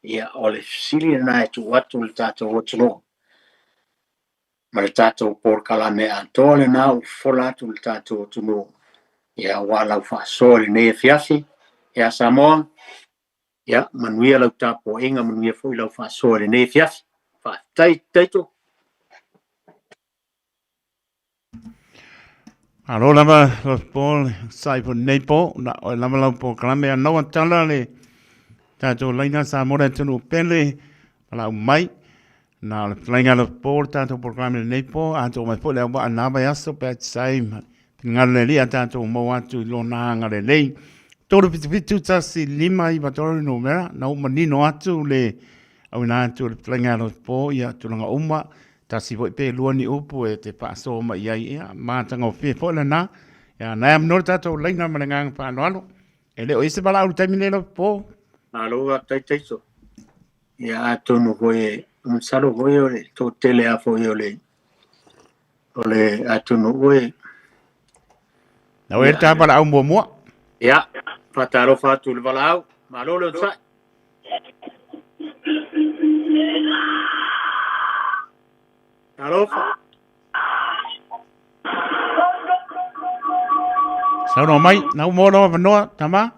ia o le fesili lena e tuu atu le tatou atunuu ma le tatou polokalame atoa lena ua fofola atu le tatou atunuu, ia aua lau faasoa i lenei afiafi. Ia Samoa, ia manuia lau tapuaiga, manuia foi lau faasoa i lenei afiafi. Faafetai Taito. Malo lava lau po sai fo nei po na o lava lau polokalame a naua tala le tatou laina Samoa le atunuu pele palau mai na o le falainga lau po le tatou polokalame lenei po atoa mai foi le auvaa na vaiaso pe a tisai ma finagalo le Alii a tatou maua atu i lona agalelei. 3 7 7 1 5 9 3 le numera na ua manino atu le auina atu o le fetalaiga ia po ia tulaga uma tasi foi pe lua ni upu e te faasoa mai i ai ia matagofie foi lena ia nai amanoa le tatou laina ma le agaga faaaloalo e le o i ai se valaau i le taimi nei lau po. Malo faafetai Taiso. Ia atonu foi e masalo foi o le toatele lava foi o le atunuu e Na oe le ta valaau muamua. Ia, faatalofa atu i le valaau. Malo le onosai. Talofa. Saunoa mai, na ua maua lou avanoa, tama.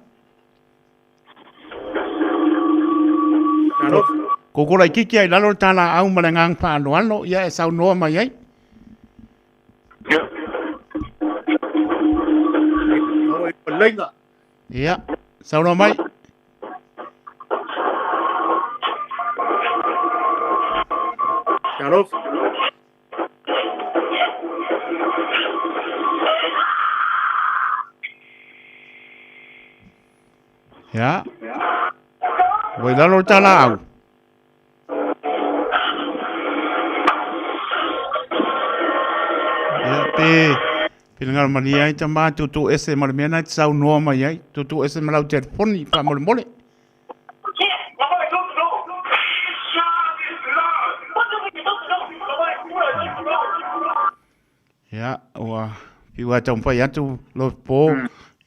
Talofa. Koko laitiiti ai i lalo le ta laau ma le agaga faaaloalo, ia e saunoa mai ai. Ia, saunoa mai. Talofa. Ia. Ua i lalo le ta laau. Ia, pe finagalo malie ai tama tuutuu ese ma le mea na e te saunoa mai ai. Tuutuu ese ma lau telefoni faamolemole. Ia, ua fiu lava e taumafai atu lau po.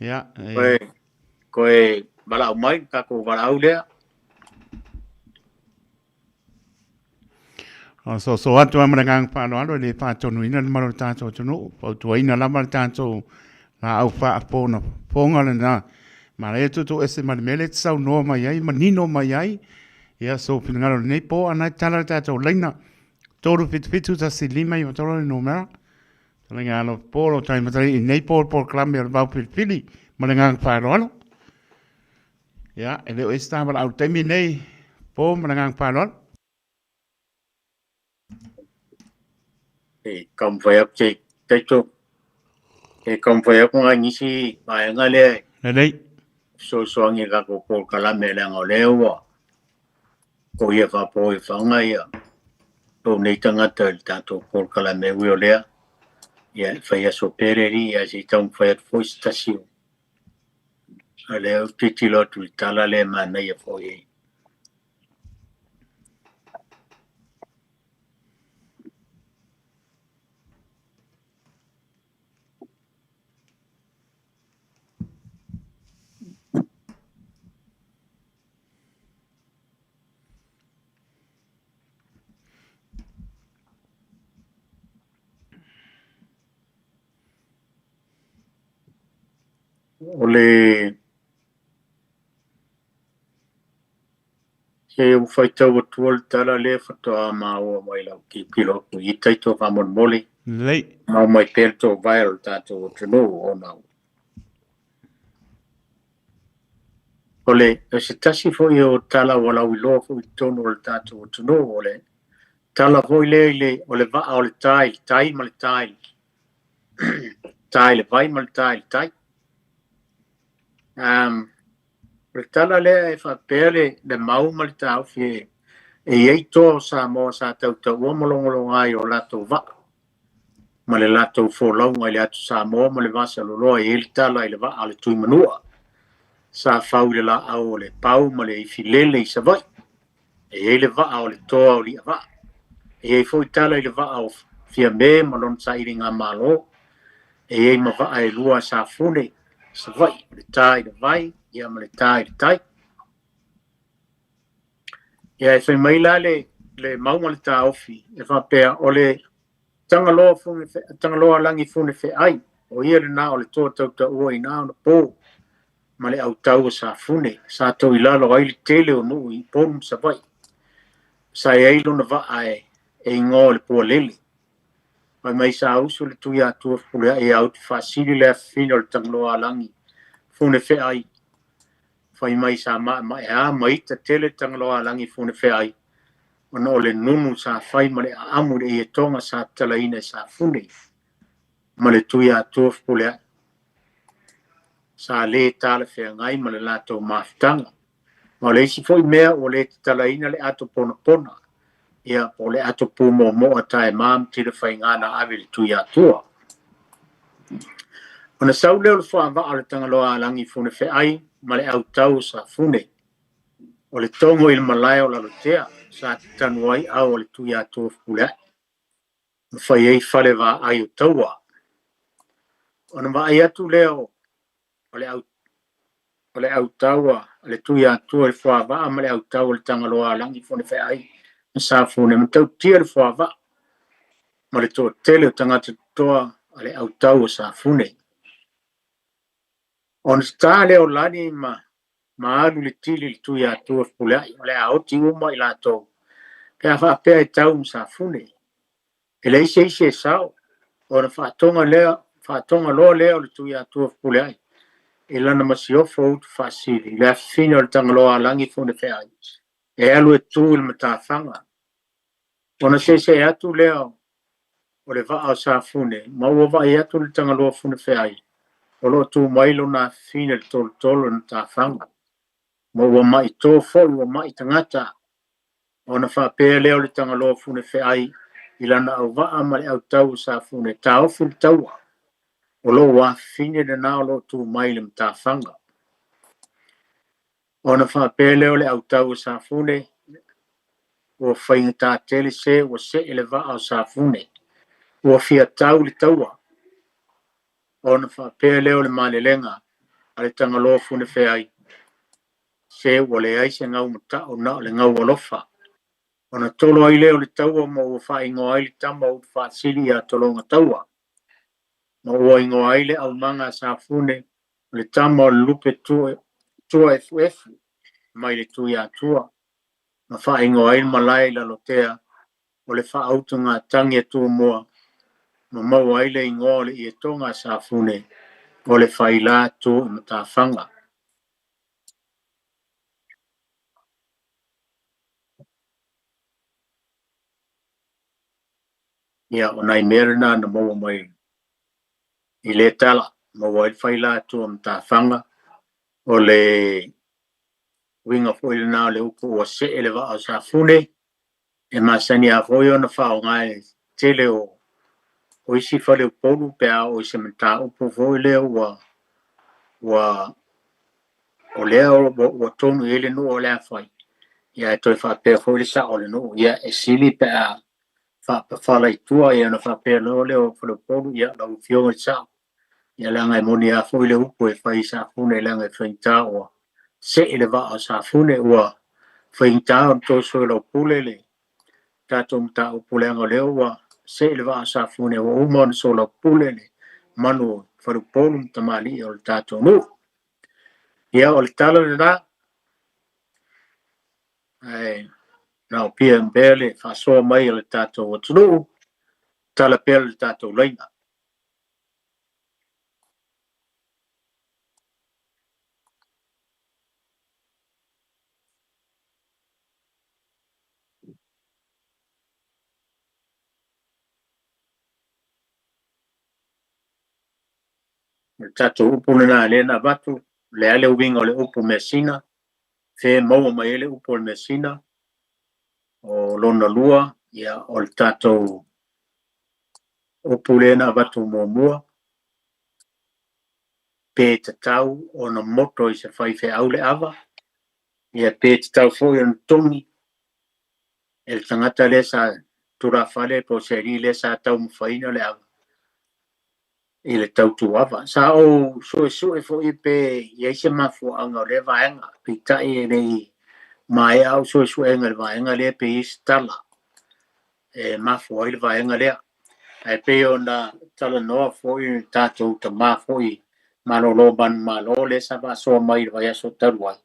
Ia, e... Koe valaau mai le tatou valaau lea. O soso atu lava ma le agaga faaaloalo e le faatonuina le mamalu o le tatou atunuu, fautuaina lava le tatou laau faafogafoga lena. Manaia tuutuuese ma le mea lea e te saunoa mai ai, manino mai ai, ia sou finagalo i lenei po, a o lena e tatala le tatou laina, 3 7 7 1 5 9 3 le numera. Fetalaiga alo po lo tai matai i nei po polokalame o le vao filifili ma le agaga faaaloalo. Ia, e le o i ai se ta valaau i le taimi nei po ma le agaga faaaloalo. E taumafai atu se i Taito, e taumafai atu nai nisi vaega lea e Lelei. fesoasoani i le tatou polokalame leaga o lea ua foia faapoifaga ia lou nei tagata i le tatou polokalame ui o lea ia e fai aso pea le alii ae se i taumafai atu foi se tasi o o lea ou te tilotilo atu i le tala lea e manaia foi e O le se ua faitau atua le tala lea faatoa maua mai lau tilotilo atu i taito faamolemole. Lelei. Mau mai pea le toovae o le tatou atunuu ona o le o se tasi foi o tala ua lauiloa foi i totonu o le tatou atunuu o le tala foi lea i le o le vaa o le ta i le tai ma le ta i ta i le vai ma le ta i le tai. O le tala lea e faapea le mau ma le taofi e i ai toa o Samoa sa tautaua ma logologa ai o latou vaa ma le latou folauga i le atu Samoa ma le vasaloloa e i ai le tala i le vaa a le Tuimanua sa fau i le laau o le pau ma le ifilele i Savaii. E i ai le vaa o le toa o Liavaa. E i ai foi tala i le vaa o Fiame ma lona sailiga malo. E i ai ma vaa e lua a Safune i Savaii, o le ta i le vai ia ma le ta i le tai. Ia e fai mai la le mau ma le taofi e faapea o le Tagaloa Tagaloa lagi funefeai, o ia lena o le toa tautaua i na ona po ma le autau o Safune, sa toilalo ai le tele o nuu i Upolu ma Savaii. Sa i ai lona vaa e igoa o le Pualele. Fai mai sa usu le Tuiatua Fepuleai e au te faasili le afafine o le Tagaloa lagi funefeai. Fai mai sa maemaea ma ita tele le Tagaloa lagi funefeai ona o le nunu sa fai ma le aamu i le ietoga sa tatalaina e Safune ma le Tuiatua Fepuleai. Sa le talafeagai ma le latou mafutaga. Ma o le isi foi mea ua le tatalaina le ato ponapona, ia po o le ato pumoomoo taema ma tilafaiga na ave i le Tuiatua. Ona sau lea o le fuavaa o le Tagaloa alagi funefeai ma le autau o Safune. O le togo i le malae o Lalotea sa tatanu ai au o le Tuiatua Fepuleai. Ma fai ai fale vaai o taua. Ona vaai atu lea o le autau a le Tuiatua i le fuavaa ma le autau o le Tagaloa alagi funefeai ma Safune ma tautia le fuavaa ma le toatele o tagata totoa a le autau o Safune. Ona tatā lea o lani ma alu le tili i le Tuiatua Fepuleai o le a oti uma i latou pe a faapea e tau ma Safune. E leai se isi e sao, ona faatoga loa lea o le Tuiatua Fepuleai i lana masiofo o utu faasili i le afafine o le Tagaloa alagi funefeai e alu e tu i le matafaga. Ona seesee atu lea o le vaa o Safune ma ua vaai atu le Tagaloa funefeai o loo tu mai lona afafine le tolotolo i le matafaga. Ma ua maitō foi ua mai tagata. Ona faapea lea o le Tagaloa funefeai i lana auvaa ma le autau o Safune taofi le taua. O lou afafine lena o loo tu mai le matafaga. Ona faapea lea o le autau o Safune ua faigata tele se ua see le vaa o Safune. Ua fia tau le taua. Ona faapea lea o le malelega a le Tagaloa funefeai se ua leai se gau matau na o le gau alofa. Ona tolo ai lea o le taua ma ua faaigoa ai le tama o Utufaasili ia Tologa Taua. Ma ua igoa ai le aumaga a Safune o le tama o le lupe tua efuefu mai le Tuiatua. Ma faaigoa ai le malae i Lalotea o le faautugatagi a Tumua ma maua ai le igoa o le ietoga a Safune o le faila tu i matafaga. Ia, o nai mea lena na maua mai I lea tala, maua ai le faila atu o matafaga, o le uiga foi lena o le upu ua see le vaa o Safune, e masani lava foi ona faaaoga e le tele o isi faleupolu pe a oo i se mataupu foi lea ua ua o lea ua tonu i ai le nuu o le a fai, ia ae toe faapea foi le sao o le nuu, ia e sili pe a faapafala i tua, ia ona faapea loa lea o faleupolu, ia lau Afioga i le Sao, ia leaga e moni lava foi le upu e fai i Safune leaga e faigata ua see le vaa o Safune, ua faigata ona toe soalaupule le tatou mataupu leaga o lea ua see le vaa o Safune, ua uma ona soalaupule le manu o faleupolu ma tamalii o le tatou nuu. Ia o le tala lena, ae na o pia pea le faasoa mai a le tatou atunuu, tala pea le tatou laina. O le tatou upu lena lea na avatu, o le a le uiga o le upu measina, fe maua mai ai le upu o le measina, o lona lua, ia o le tatou upu lea na avatu muamua, pe tatau ona moto i se faifeau le ava, ia pe tatau foi ona togi e le tagata lea sa tulafale po o se alii lea sa taumafaina le ava i le tautuava. Sa ou suesue foi pe i ai se mafuaaga o lea vaega, peitai e le i maea au suesuega i le vaega lea pe i ai se tala e mafua ai le vaega lea. Ae pei ona talanoa foi le tatou tamā foi malolo manumalo lea sa faasoa mai i le vaiaso talu ai,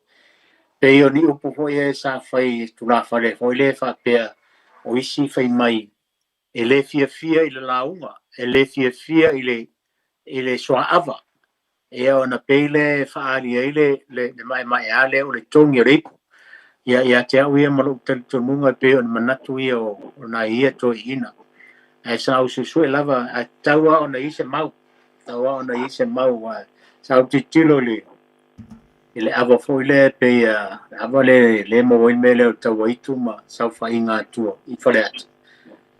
pei o ni upu foi e sa fai i tulafale foi lea faapea o isi fai mai e le fiafia i le lauga, e le fiafia i le suaava, ia ona pei lea e faaali ai le maemaea lea o le togi o le ipu. Ia ia te au ia ma lou talitonuga e pei o ni manatu ia o nai ia toeaiina. Ae sa ou suesue lava, ae tatau lava ona i ai se mau, tatau lava ona i ai se mau. Sa ou tilotilo i le ava foi lea pei le ava lea lea e maua ai le mea lea o le tauaitu ma saofaiga atua i Faleata.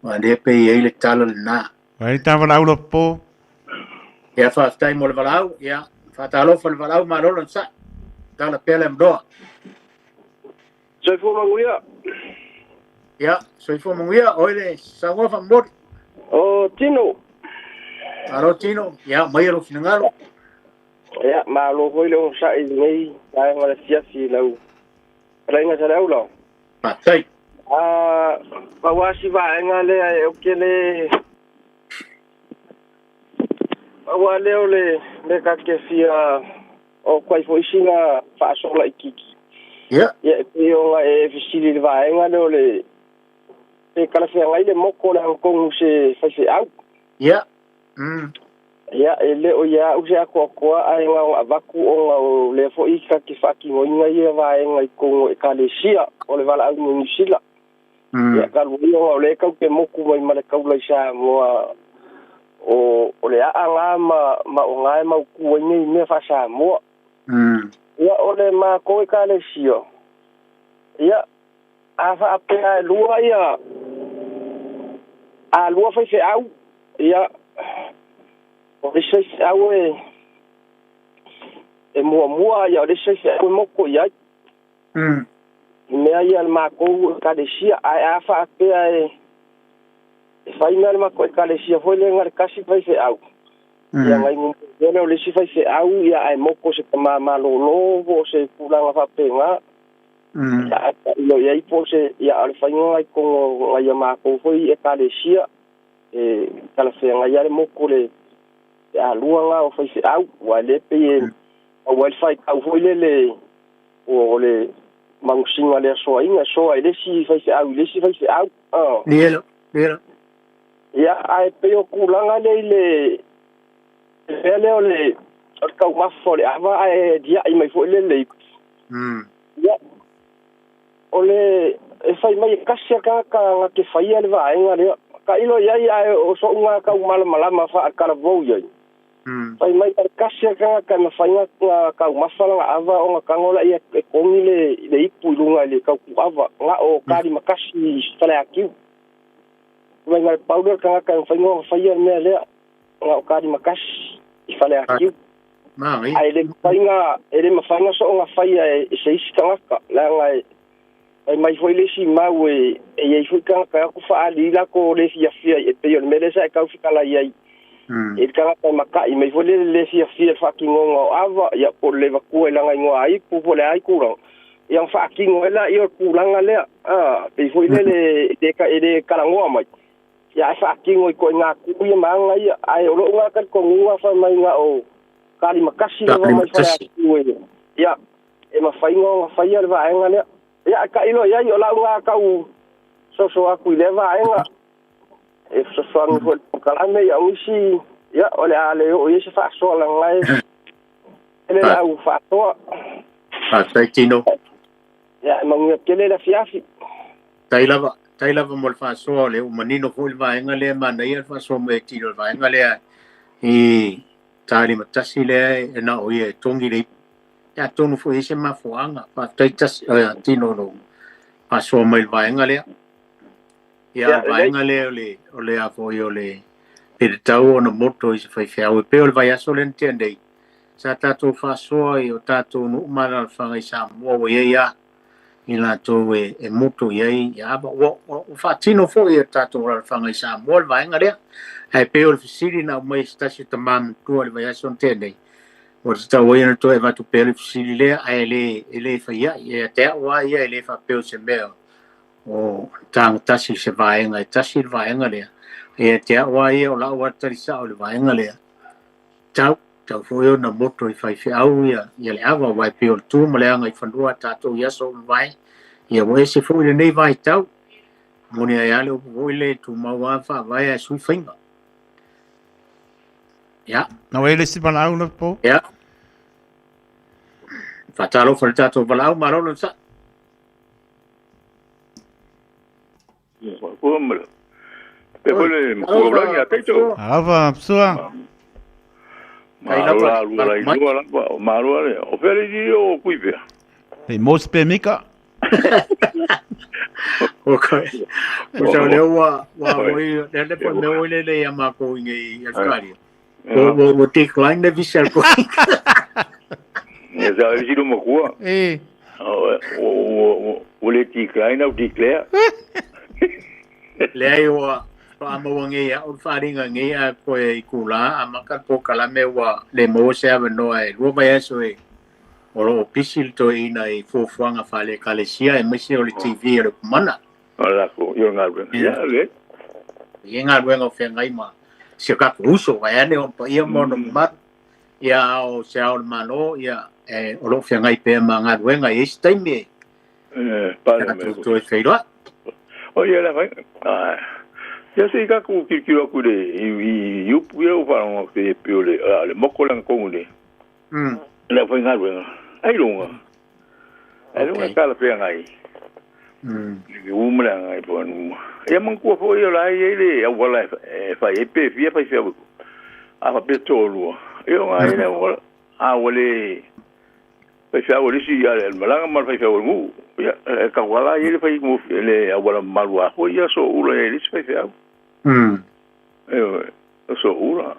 Aua lea pei e i ai le tala lena. Vai ta valaau lopo. Ia faafetai mo le valaau, ia faatalofa i le valaau, malo le onosai. Tala pea le avanoa. Soifua manuia. Ia, soifua manuia, oi le saunoa faamomoli. O Tino. Malo Tino, ia maia lou finagalo. Ia, malo foi le onosai i lenei vaega o le afiafi i lau fetalaiga Saleaula. Faafetai. Pau lava si vaega lea e ou te le pau lava lea o le mea ta te fia o atu ai foi sina faasoa laitiiti. Ia. Ia, e pei ona e fesili i le vaega lea o le pe talafeagai le moto o le agatonu i se faifeau. Ia. Ia, e le o ia au se atoatoa ae na ona avatu ona o lea foi ta te faatinoina ia vaega i totonu o Ekalesia o le valaauina i Niu Sila. Ia, talu ai ona o lea tatou te motu mai ma le taula i Samoa o le aa na ma o na e mautu ai nei mea faa-Samoa. Ia, o le matou Ekalesia, ia, a faapea e lua ia, a lua faifeau, ia, o le isi faifeau e muamua, ia o le isi faifeau e moto i ai. I mea ia a le matou Ekalesia, ae a faapea e fai mea a le matou Ekalesia foi lea na o le tasi faifeau, ia nai numera o le isi faifeau, ia ae moto se tama malolo po o se tulaga faapena. Ia ae tailo i ai po o se, ia a o le faiga lena i totonu o nai a matou foi Ekalesia, e talafeagai lava le moto le alua lena o faifeau, aua o lea e pei e maua ai le faitau foi lele o le manusina o le asoaiga, e soa i le isi faifeau i le isi faifeau. Ia, ia. Ia, ae pei o tulaga lea i le mea lea o le taumafa o le ava ae liai mai foi le ipu. Ia, o le e fai mai e tasi lava le tagata na te faia le vaega lea. Tailo i ai ae o so'u na tau malamalama faatalavou i ai. Fai mai le kasi a tagata e mafai ona taumafa lana ava ona tago laia e kogi le ipu i luga i le tautuava na o kalimatasi i Faleatiu. Fai mai na o le pau lea o le tagata e mafai ona faia le mea lea na o kalimatasi i Faleatiu. Ae le mafai na e le mafai na soona faia e se isi tagata leaga e fai mai foi le isi mau e i ai foi tagata e o atu faaali i latou le fiafia e pei o le mea lea sa e tau fetalai ai i le tagata e mata'i mai foi lele le fiafia i le faatinoga o ava, ia po o le le vatua i lana igoa aipu po o le a tulaga, ia ona faatino ai laia o le tulaga lea, a pei foi lele e le talanoa mai, ia ae faatino i ituaiga tu ia ma aga ia. Ae o lo'u lava talitonuga fai mai na o kalimatasi lava mai Faleatiu e, ia, e mafai ona faia le vaega lea. Ia ae tailo i ai, o lau lena tau soso atu i lea vaega e fesoasoani foi i le polokalame, ia o nisi, ia o le a le oo i ai se faasoa leaga e tele le au faasoa. Faafetai Tino. Ia, e manuia tele le afiafi. Tai lava, tai lava mo le faasoa, o lea ua manino foi le vaega lea, manaia le faasoa mai e Tino i le vaega lea i talimatasi lea e na o ia e togi le ipu. Ia atonu foi e i ai se mafuaaga. Faafetai tasi, Tino i lou faasoa mai i le vaega lea. Ia, o le vaega lea o le, o le a foi o le, pe tatau ona moto i se faifeau. E pei o le vaiaso lea na tea nei, sa tatou faasoa i o tatou nuu ma alaalafaga i Samoa ua i ai lava i latou e moto i ai ia ava. Ua faatino foi e tatou alaalafaga i Samoa le vaega lea. Ae pei o le fesili na aumai e se tasi o tama matua i le vaiaso na tea nei, ua tatau ai ona toe avatu pea le fesili lea, ae le, e le fai ai. Ia te au lava ia, e le faapea o se mea o tagatasi i se vaega e tasi le vaega lea. Ia te au lava ia, o lau lava tali sao i le vaega lea, tau, tau foi ona moto i faifeau ia, ia le ava, aua e pei o le tu ma le agaifanua a tatou i aso ua mavae, ia ua ese foi lenei vaitau. Moni ai lava le upu foi lea e tumau lava faavae ae sui faiga. Ia. Na ua i ai le isi valaau lava po? Ia. Faatalofa i le tatou valaau, malo le onosai. Alofa Sua. Hei mo se pe mika. Okay. O sa lea ua ua oi le le po me oi le le ia mākou i nei Australia. Ua ua decline le visa ko. Ia sa le silo makua. Eh. Ua le decline au declare. Leai ua faamaua nei au le faaaliga nei a koe i kula a maka le polokalame ua le maua se avanoa e lua vaiaso e o lo o pisi le toeaina i fuafuaga faale-ekalesia aemaise o le TV o le Upumana. O le lako i o le galuega. Ia, le. I galuega o feagai ma si o tatou uso, vaeane ona paia ma ona mamalu. Ia, a o se Ao o le Malo, ia, e, o lo o feagai pea ma galuega i isi taimi e tatou toe feiloai. O ia la fai. Ai. Ia se i tatou tilotilo atu i le i upu ia ua faalogo atu e pei o le le moko lea na togi nei. Le aufaigaluega. Ailoga. Ailoga e talafeagai. Le u ma le agaifanua. Ia manatua foi o la e i ai le auala e fai ai pe fia faifeau a faapea toalua. Ia o na i ai le auala. A ua le faifeau a le isi a le malaga ma le faifeau a le nuu. Ia e tauala i ai le fai le auala mamalu a foi ia soula i ai le isi faifeau. Ioe, o soula.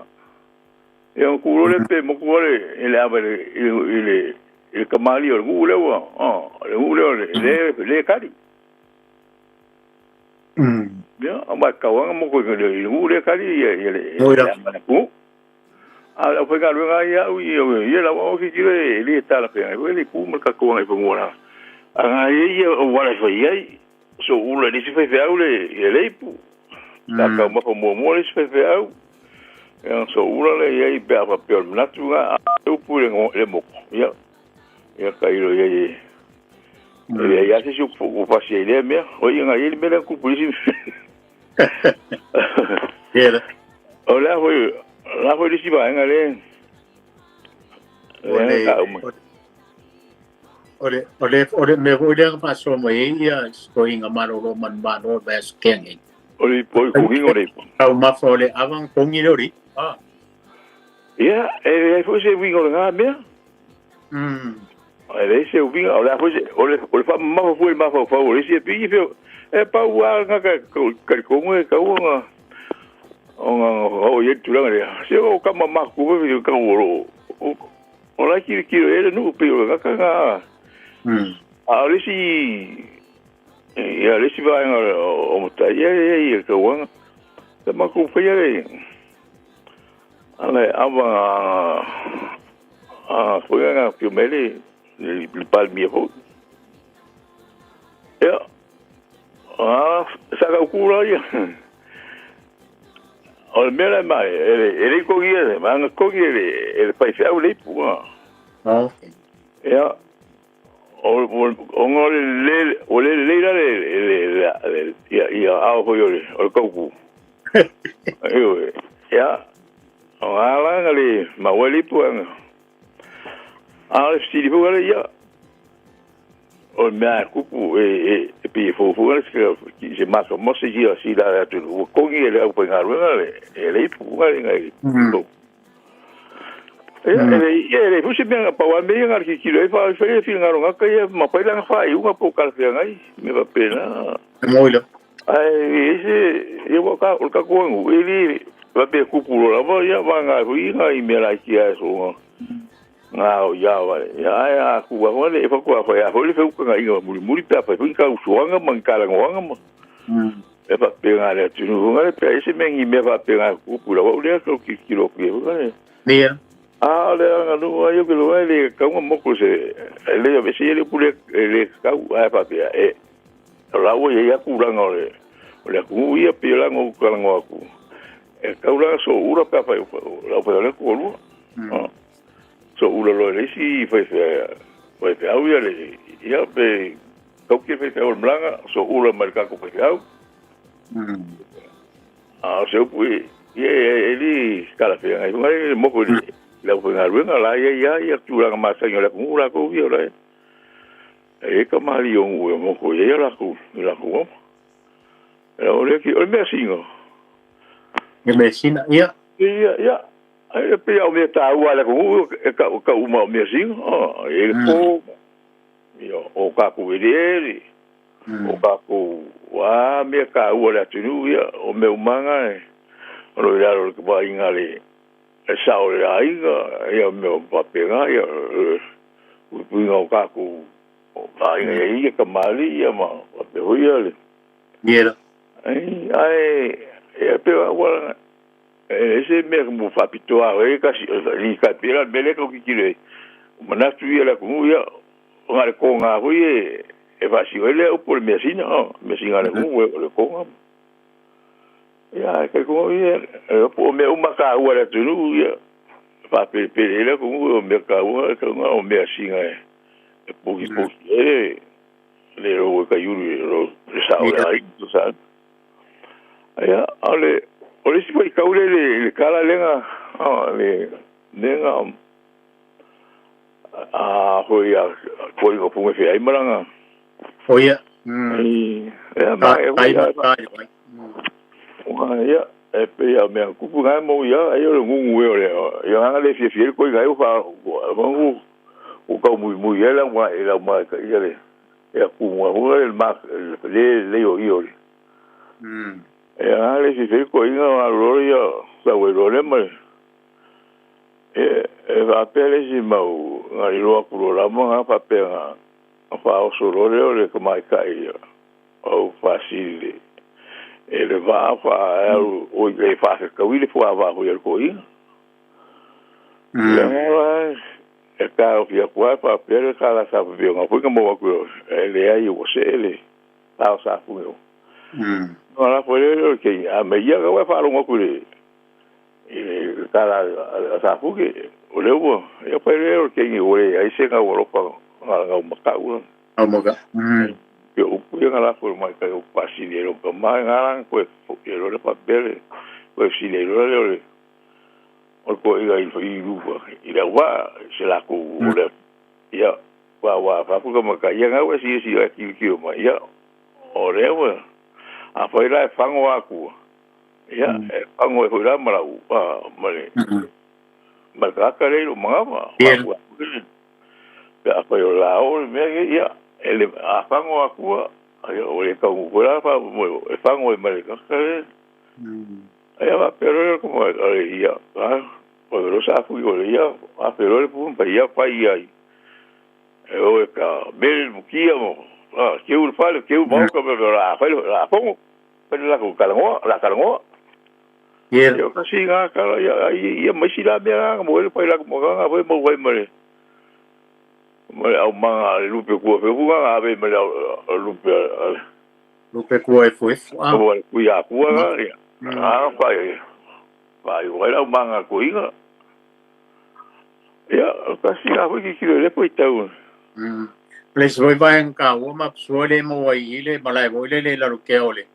Ia ona tuu loa lea pe motu loa le le ava i le i le i le tamalii o le nuu lea ua le nuu lea o le le le kali. Ia aua e tatau lava ona motu i le nuu lea kali ia ia le le ava le atunuu. A o le aufaigaluega lava ia au ia ia lau au tilotilo e le talafeagai foi le tu ma le tatou agaifanua leaga a na i ai auala e fai ai soula i le isi faifeau le ia le ipu. Sa taumafa muamua le isi faifeau. Ia soula lea i ai pe a faapea o le manatu lena, a o le upu i le motu, ia, ia tailo i ai e leai lava se isi upu ua pasi ai i lea mea. O ia na i ai le mea lea na tupu i isi mea. O le a foi, o le a foi le isi vaega lea, lea na tau mai. O le, o le, o le mea foi lea na faasoa mai ai ia si toeaina malolo manumalo o le vaiaso tea nei. O le ipu, o le kugiga o le ipu. Taumafa o le ava na togi lea o le ipu. Ah. Ia, e leai foi se uiga o lena mea. E leai se uiga, o le a foi se, o le, o le faamamafa foi i le mafaufau o le isi e pei e, e pau lava lena ka, talitonu e tatau ona, ona oo i ai le tulaga lea. Se o tama matutua foi tau o lo o, o la e tilotilo i ai le nuu pei o le gata lena. A o le isi, ia le isi vaega o matai, ia e i ai e tauaga. Sa matou faia le, Ale ava a foi nga fio mai le le Palemia foi. Ia, a sa ka kura ia. O le mea la mai, e le kogi e, ma nga kogi e le e le faifeau le ipu. Ah. Ia, o nga le o le le la le le le ia ia ao foi o le o le kauku. Ioe. Ia, o ala nga le maua le ipu anga. A o le fesili foi ale ia, o le mea e kupu e e pei e fuafua le se maka mose ia si la atu ua kogi e le aufaigaluega le e le ipu nga le ngai. Ia, e le ia e le fusi mea pau a mea nga le kilo e fa fa e finagalo ngaka ia ma pai langa fa iuga po talafeagai me faapena. Moi la. Ae e se ia ua ka o le tatou aganuu e le faapea kupu loa lava ia vaega foi ia i mea laiti a so nga o ia wale ia ai a ku wa wale e fakoa fa ia foi le feukagaiga mulimuli pe a fai foi ni tausoaga ma ni talanoaga ma e faapena le atunuu foi le pe ai se mea ni mea faapena kupu lava o lea tau tilotilo atu i ai foi le Ia. A o le aganuu ai o ke loa e le tatau ona moku se e le aveese ia le upu lea e le tatau ae faapea e o la ua i ai lava tulaga o le o le atunuu ia pei o la na ou talanoa atu e tatau la ona soua pe afai o le aufaigaluega toalua. Soua loa e le isi faifeau ia le ia pe tauki le faifeau o le malaga soua mai le tatou faifeau. A o se upu ia e le talafeagai foi le moku i le aufaigaluega la e i ai lava ia tulaga masani o le atunuu latou ia o la e e i ai tamalii o nuu e moku i ai a latou i latou ama. O le o le measina. Le measina, ia. Ia, ia. Ai pei o mea taua a le atunuu e tau uma o measina. E i le po, ia, o tatou eleele, o tatou, a mea taua a le atunuu, ia, o mea uma na e, o lo o i lalo o le vaaiga a le sao o le aiga, ia, mea faapena, ia, puipuiga o tatou aiga ia ia tamalii, ia, ma faapea foi ia le. Ia. Ai, ae, ia, pei o au e leai se mea mo faapitoa ai kasi li kai pela le mea lea tau tilotilo ai. O manatu ia o le atunuu ia, o na le toga foi e e faasino ai lea upu o le measina, o measina a le atunuu o le toga. Ia ae talitonu ia, o mea uma taua a le atunuu ia, faapelepele ai le atunuu o mea taua o measina e pogipogi ai le lou e kaiulu le sao le aiga sa. Ia o le o le isi faitau le le tala lea na le lea na a foi a foi o punga fe ai malanga. O ia. Ia ma e foi ia e pei a mea kupu ngai mo ia ai o le ngungu e o le ia nga le fia fia ko ngai fa o o kau mui mui e la ma e la ma ka ia le e ku mo ho le ma le le o i o le. E a le fia fia ko inga a ro ia sa we ro le ma e e va pe le si mau ngai ro ku ro la mo nga fa pe nga fa o so ro le o le ka mai ka ia o fa si le e le va fa o i fa ka wi le fua va ho ia ko inga. Ia nga e ka o fia kua pa pere ka la sa pio nga fui ka mo ku e le ai o se le ta o sa fu o. No la fue le ke a me ia ka wa fa lo ku le e ka la sa fu ke o le o e pa le o ke ni o le ai se nga o ro pa nga nga ma ka u. O mo ka. Ke o pu nga la fu mai ka o pa si le ro ka ma nga la ko e ro le pa pere ko si le ro le o o ko i i lupa i le wa se la ko o le ia wa wa fa fu ka ma ka ia nga wa si si a ki ki ma ia o le wa a fa ila e fango aku ia e fango e la ma la u ma le ma le tagata lea i lou manava. Pe afai o la o le mea ia, e le a fago akua, ia o le taunuu foi la e fago ai ma le tagata lea. Ia faapea loa lea o le ia, o le sa fui o le ia, faapea loa le pulu ma ia fai ai. E o e ka mele le mukia mo, keu le fale, keu maoka, me la fai la fogo. Fai le lakou talanoa, la talanoa. Ia. Ia kasi ngā kala, ia, ia maisi la mea ngā, mo ele fai la mo ngā foi mo wai ma le ma le au manga le lupe kua fe ku ngā ave ma le lupe lupe kua e fu e fu. Mo le kui a kua ngā, ia. Ah, fai fai wai au manga ko inga. Ia, kasi ngā foi ki kilo le poi tau. Le se foi vai ka ua ma psua le mo wai ile malai voi le le lalo ke ole.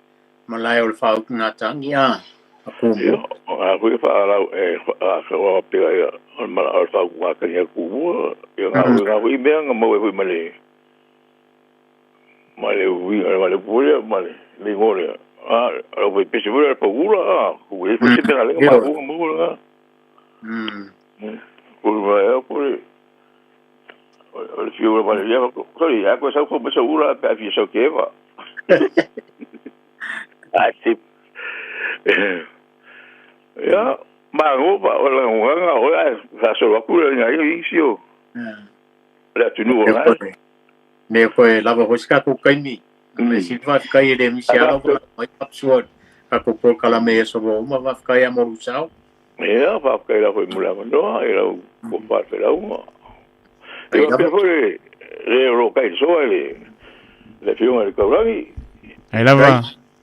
Malai o le whauku ngā tangi a. Ia, a koe whaalau e a ka wa pera ia o le mala o le whauku ngā tangi a kumua. Ia ngā hui ngā hui mea ngā mau e hui ma le ma le hui ma le pule ma le le ngore. A o hui pese pule le paura a ku e pese pera le ma ku mo ngā. Ku ma e pule o le fiu ma le ia sorry a ko sa ko me sa ura pe a fi sa ke va. A si. Ia, malo pa o la nganga o ai sa so aku le ngai i sio. Le atunuu o ngai. Me koe lava hoi ska ko kaimi. Me silva kai le mi sia lava mai papsua ka ko ko kala me so vo uma va kai a mo sao. Ia, pa kai la hoi mula no e la ko pa fe la uma. Ia pe foi le ro kai so le le fiunga le kaurangi. Ai lava.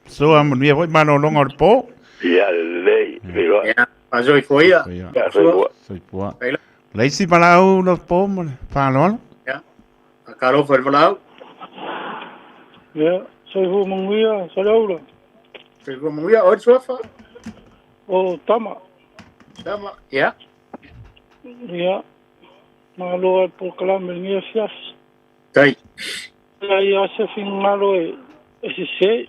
So a manuia foi malologa o le po. Ia lelei, feiloai. Ia, faasoifua ia. Soifua. Soifua. Le isi valaau lo po ma le faaaloalo. Ia. Faatalofa i le valaau. Ia, soifua manuia, Saleaula. Soifua manuia, o le suafa. O Tama. Tama, ia. Ia, malo ai polokalame i lenei afiafi. Tai. Ia ia se finagalo e e sese.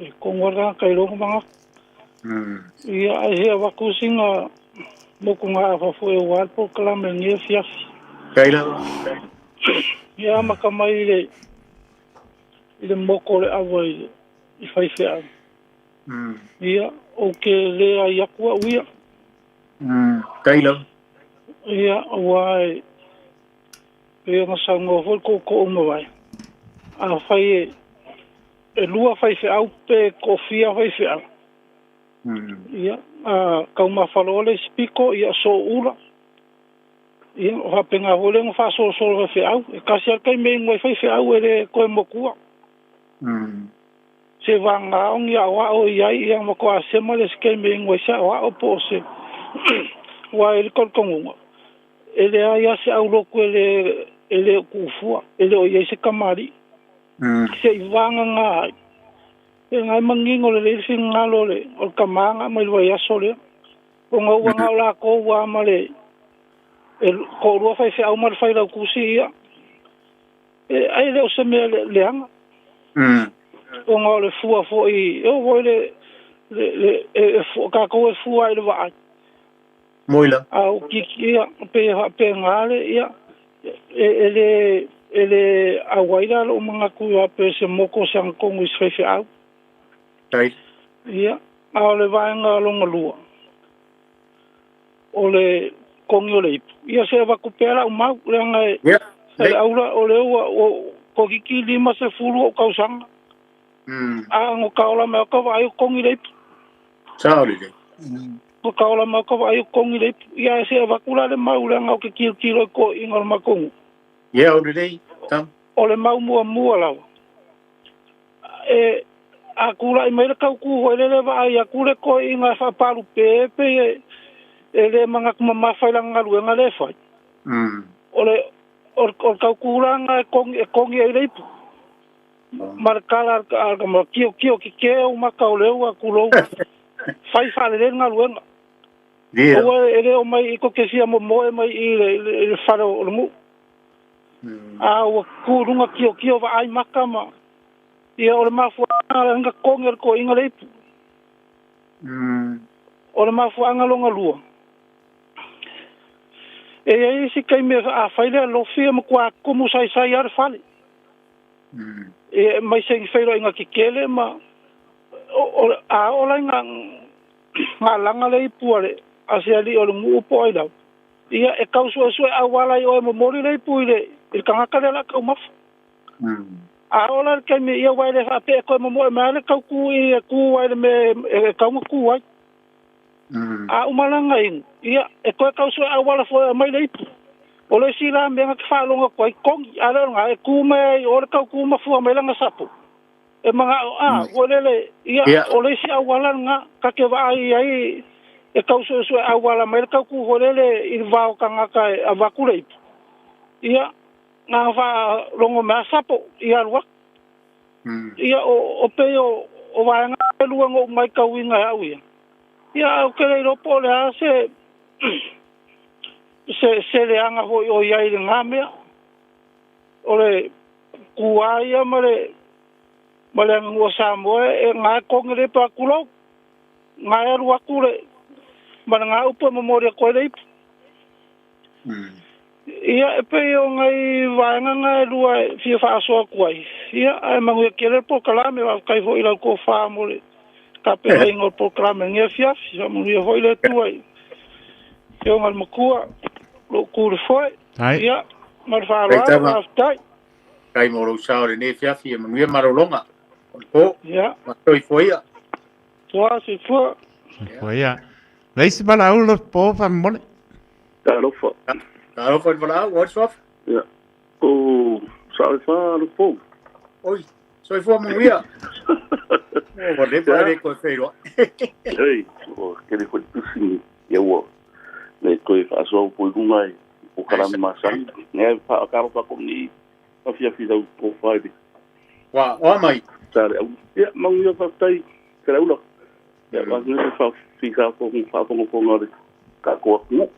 E kongo ana tagata i lona manatu. Ia, ai he avatu sina motugaafa foi aua le polokalame i lenei afiafi. Tai lava. Ia amata mai i le i le moto o le ava i i faifeau. Ia, ou te le ai atu au ia. Tai lava. Ia, aua e pei ona saunoa foi le tootoo mavae, afai e e lua faifeau pe toafia faifeau, ia, a taumafa loa le isi pito, ia sooula, ia, faapena foi lea ona faasolosolo faifeau. E tasi lava le taimi e inu ai faifeau e le toe motua. Se vagana o ni aoao e i ai, ia matua sema le isi taimi e inu ai se aoao po o se aua e le talitonuga, e leai lava se aulotu e le e le o tuufua, e le o i ai se kamali'i. Se i vagana ai, e na e manino lelei le finagalo o le o le tama na mai le vaiaso lea, ona ua na o lakou lava ma le e toalua faifeau ma le failautusi ia, e ai le o se mea leaga. Ona o le fua foi, e oo foi le le le e tatou e fua ai i le vaai. Moila. A o kiki ia, pei e faapena le ia, e e le e le auai la lou manatu ia pe se moto o se agatonu i se faifeau. Tai. Ia, a o le vaega lona lua, o le kogi o le ipu, ia se avatu pea lau mau, leaga e Ia, e le aula o lea ua ua toeitiiti 50 ou tausaga, a no ka ola mai o ka vaai o kogi le ipu. Sao lelei. No ka ola mai o ka vaai o kogi le ipu, ia e se avatu la le mau leaga ou te tilotilo i toeaiina o le matou nuu. Ia, o lelei, tama. O le mau muamua lava, e a tulai mai le tautu foi lele vaai atu le toeaina e faapalupe pei e e le manatu mamafa i lana galuega lea e fai. O le o le o le tautulaga e kogi e kogi ai le ipu ma le tala a le ma kiokio kikē ou maka o lea ua tulou fai faalelei le galuega. Aua e le omai i ko te fia momoe mai i le i le fale o le nuu. A ua tu i luga kiokio vaai maka ma ia o le mafuaaga na togi e le toeaina le ipu. O le mafuaaga lona lua, E iai isi taimi afai le alofi e matua tumu saisai lava le fale. E aemaise i ni feiloaiga tetele ma a oo la i galaga le ipu a le a se alii o le nuu po o ai lava, ia e tau suesue auala i o e momoli le ipu i le i le tagata lea o le a taumafa. A oo la i le taimi, ia aua e le faapea e toe momoe mai lava le tautu i e tu ai i le mea e tatau ona tu ai. A uma la ona inu, ia, e toe tau sue auala foi e aumai le ipu. O le isi la mea na te faalogo atu ai, togi, a le o lena, e tu mai ai i o le tautu ma fua mai lana sapo. E manao, a, foi lele, ia, o le isi auala lena, ta te vaai ai e tau suesue auala mai le tautu foi lele i le va o tagata e avatu le ipu. Ia, na ona faalogo mai lava sapo, ia alu atu. Ia, o, o pei o, o vaega e lua na ou matauina e au ia. Ia, ae ou te le iloa po o le a se, se, se leaga foi o i ai i lena mea. O le kua ia ma le, ma le aganuu a Samoa e na e togi le ipu a tulou. Na e alu atu le, ma lena upu e momoli atu ai le ipu. Ia, e pei o nai vaega na e lua e fia faasoa atu ai, ia, ae manuia tele le polokalame, faafetai foi i lau tofa mo le tapenaina o le polokalame i lenei afiafi. Faamanuia foi le Atua i Afioga i le Matua, lou tu i le foe. Ia, ma le faaaloalo, faafetai. Faafetai mo lou sao i lenei afiafi, ia manuia malologa o le po. Ia. Soifua ia. Soa, soifua. Soifua ia. Le isi valaau lo po faamolemole. Talofa. Talofa i le valaau, o ai le suafa? Ia. O Sao e Fa lo po. Oi, soifua manuia. O ua leva e le toe feiloai. Ei, o kele foi tusi ia ua le toe faasoa upu i luga e o kalame masani. Nea faakalo fa ko ni afiafi lau tofa i le Wa, oa mai. Sa le au. Ia, manuia faafetai te laula. Ia, manuia le faafika faafogafoga o le tatou atunuu.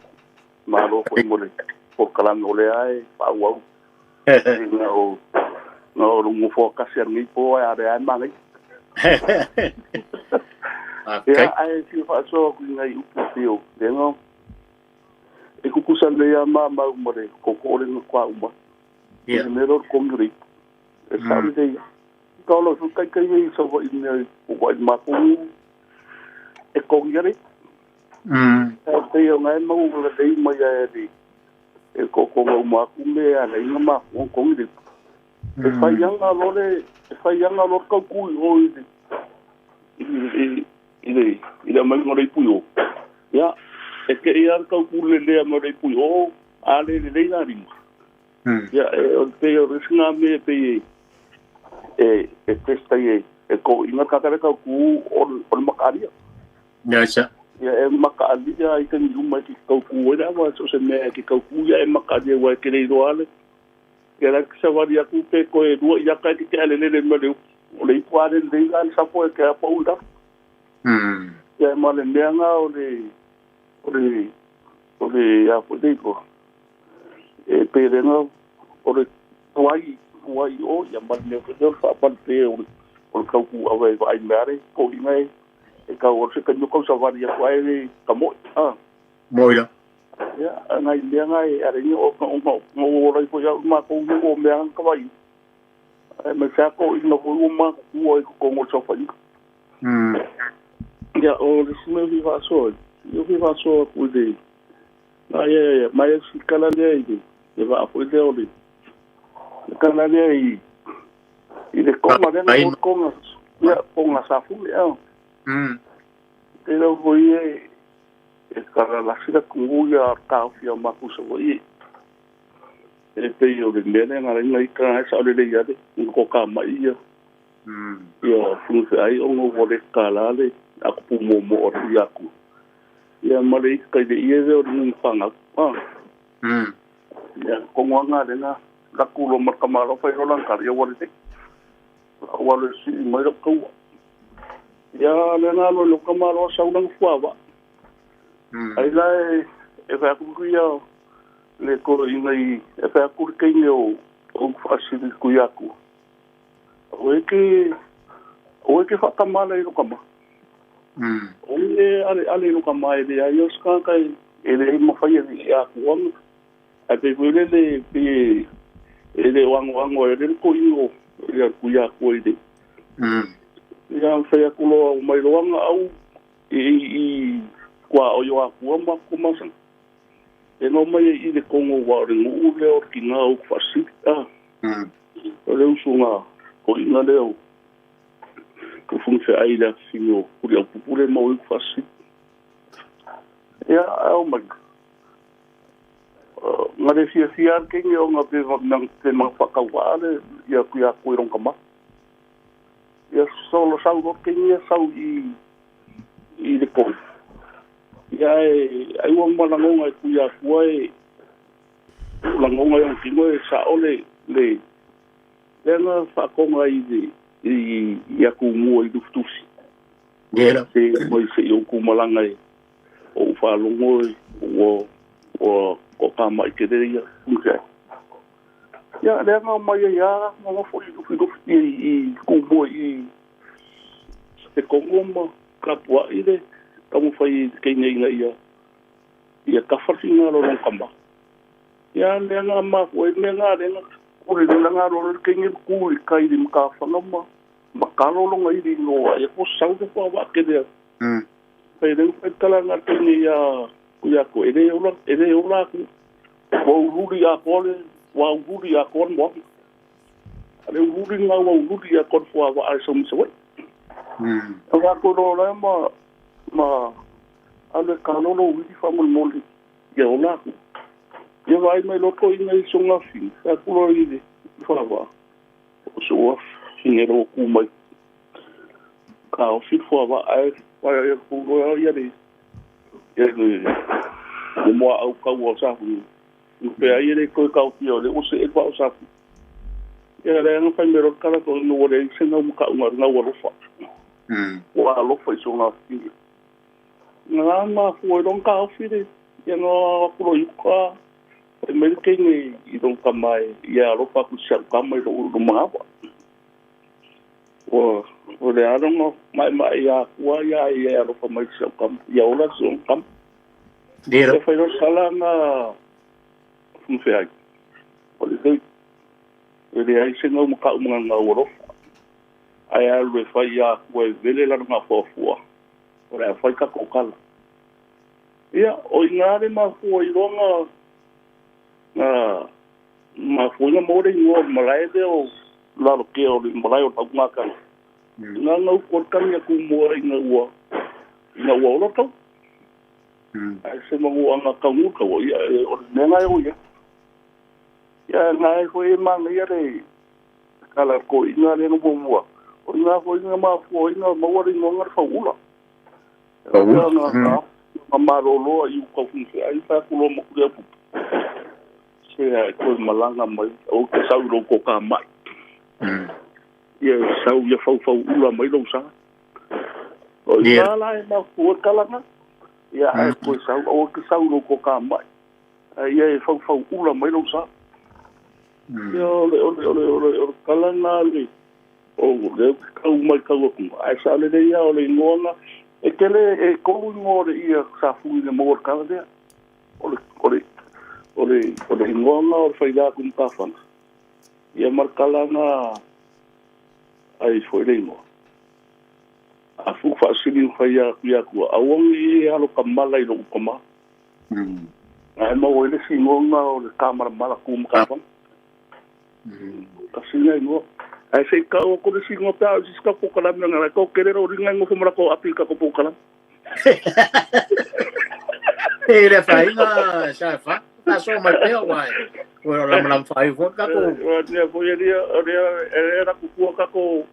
Malo foi mo le polokalame o lea e faaauau. Na o na o le nofoa tasi a lenei po ae a lea e manaia. Ia, ae fia faasoa atu i nai upu pei o lea e tutusa lelei lava ma mau ma le tootoo lea na toa uma. I le mea lea o le togi o le ipu. E sao lelei lava. Ka ola foi taitai ai i Savaii i mea ua i matou e togi ai le ipu. Ae pei o na e mau lelei mai ai e le tootooga uma atu me a ala ai ona mafua ona togi le ipu. E fai aga loa le e fai aga loa le tautu i o i le i i le i le aumaiga o le ipu i o. Ia, e tei lava le tautu lelea mai o le ipu i o, a le lelei la lima. Ia, e o le pei o le isi na mea e pei e e test ai e e toeaiina le tagata lea e tautu o le mataalia. Ia, Ia e mataalia ai taimi uma e te tautu ai le awa so o se mea e te tautu ia e mataalia aua e te le iloa le ia la e savali atu pe toe lua i ata e te tea lelele mai le upu. O le ipu a le lelei la le sapo e te a pau i lalo. Ia ma le mea na o le o le o le a foi le iloa. E pe le na o le tuai tuai o ia ma le mea foi lea o le faapale o le o le tautu ave e vaai mai le toeaiina e e tau o se taimi o kau savali atu ai le ka mo'i a. Moi la. Ia, nai mea na e ala ai o o o ola ifo ia au i matou nei o mea na ka vaai. Ae mai se a toeaiina foi ua matutua i totonu o le saofaiga. Ia, o le isi mea e fia faasoa ai, ia fia faasoa atu i le na ia mai si kala lea i le vaa foi lea o le le kala lea i i le konga lea na o konga ia konga safune a. Te lau foi e e kalalasi le atunuu ia taofia o matou i Savaii. E pei o le mea lea na ala ai ona ita e sao lelei lava le toatamai ia ia faigafeai ona ua le tatala le atupu muamua atu ia atu. Ia ma le ita i le ie lea o le nuu fanau. Ia atonu lava na lea na alu atu loa ma le tamaloa fai loa lana tala, ia ua lelei. Ua alu e sii mai lau taua. Ia lea na alu ai loa le tamaloa sau lana fuavaa. Ai la e e fai atu ia le toeaina i e fai atu le teine o o faasili atu ia atu. O e ke o e ke faatamala i lo tama. O e ale ale i lo tama e leai o se tagata e leai mafai e i atua. Ae pei foi lele pei e le o agoago ai le toeaina ia Tuiatua i le ia fai atu loa mai loa au i tuaoi o Atua ma matou masani. E no mai i le Kogo ua o le nuu lea o le tina o utu faasili a. O le usuga toeaina lea o Fugifeai i le afifine o Tuliaupupu lea e maua ai utu faasili. Ia ae o mai na le fiafia lava le teine ona pe ma faatauvaa le ia Tuiatua i lona tama. Ia solo sau loa le teine ia sau i le Kogo. Ia ae ai ua ma lagona e Tuiatua e lagona i ona tino e sao le lea na faatoga i le i Atumua i Lufutusi. Se mai se i ou kumalaga e ou faalogo e ua ua toatamai tele ia Fugifeai. Ia lea na omai ai lava nonofo i Lufilufi i Tumua i le Kogo ma tapuai le taumafai i le teine ina ia tafa le finagalo o lona tama. Ia lea na mafua ai le mea na lea na pule loa na alu le teine ma tu i tai i le matafaga ma talo lona ili loa ia ko sau le fuavaa tele atu. Fai leu fai tala na teine ia Tuiatua e le ola atu. Ua uliuli atoa le ua uliuli atoa le moana. A le uliuli na ua uliuli atoa le fuavaa e sau mai Savaii. O latou loa la ma alu e talo lou ili faamolemole ia ola atu. Ia vaai mai loa toeaina i sona afine, fai atu loa i le fuavaa, o sou afine loa ua tu mai taofi le fuavaa ae vaai atu loa ia le le muaau taua o Safune. Pe ai e le toe taofia o lea ua see le vaa o Safune. Ia lea na fai mai loa le tala toeaina ua leai se gau matauga o le gau alofa. Ua alofa i sona afine. Na mafua ai loa ona taofi le ia na o atu loa i uta fai mai le teine i lona tama ia alofa atu i si au tama i lou manawa. Ua o le a lona maemae ia Atua ia ia e alofa mai i si au tama ia ola si ona tama. Ia fai loa le tala na Fugifeai o le lei e leai se gau matau ma lana gau alofa. Ae alu e fai ia Atua e vele lana gafuafua o le a fai tatou tala. Ia o i ina le mafua i loa na mafua ai na maua le igoa o le malae lea o Lalokea o le malae o le Faugakana. Na na upu o le tagi a Tumua ina ua ina ua ola tau. Ae se manuaga taunuu taua, ia o le mea na e o i ai. Ia na e foi e manaia le tala a le toeaina lea na muamua. O i ina foi na mafua ai na maua le igoa le Fauula. Fauula. Na malolo i uka o Fugifeai fai atu loa ma Tuliaupupu. Se ae toe malaga mai ou te sau i lou toatamai. Ia sau ia faufauula mai lou sa. O i ina la e mafua le tala na. Ia ae toe sau aua e te sau i lou toatamai. Ae ia e faufauula mai lou sa. Ia o le o le o le o le o le tala na le o lea ou te tau matau atu ae sao lelei lava o le igoa na e tele e tolu igoa o le ia sa fui i le maua o le tala lea. O le o le o le o le igoa na o le faila atu matafaga. Ia ma le tala na ai foi le igoa. A fu faasili na fai atu ia Atua, aua ne i e alo ka mala i lou tama. Ae maua ai le isi igoa na o le Kamalamala tu matafaga. Tasi lena igoa. Ae se i tau atu le isi igoa pe a o le isi tatou polokalame ona e toatele lou liga e nofo ma latou api i le tatou polokalame. E le afaina sa fa faasoa mai pea aua ua lamalama faaiu foi le tatou. Ia foi e lia o lea e la tutua tatou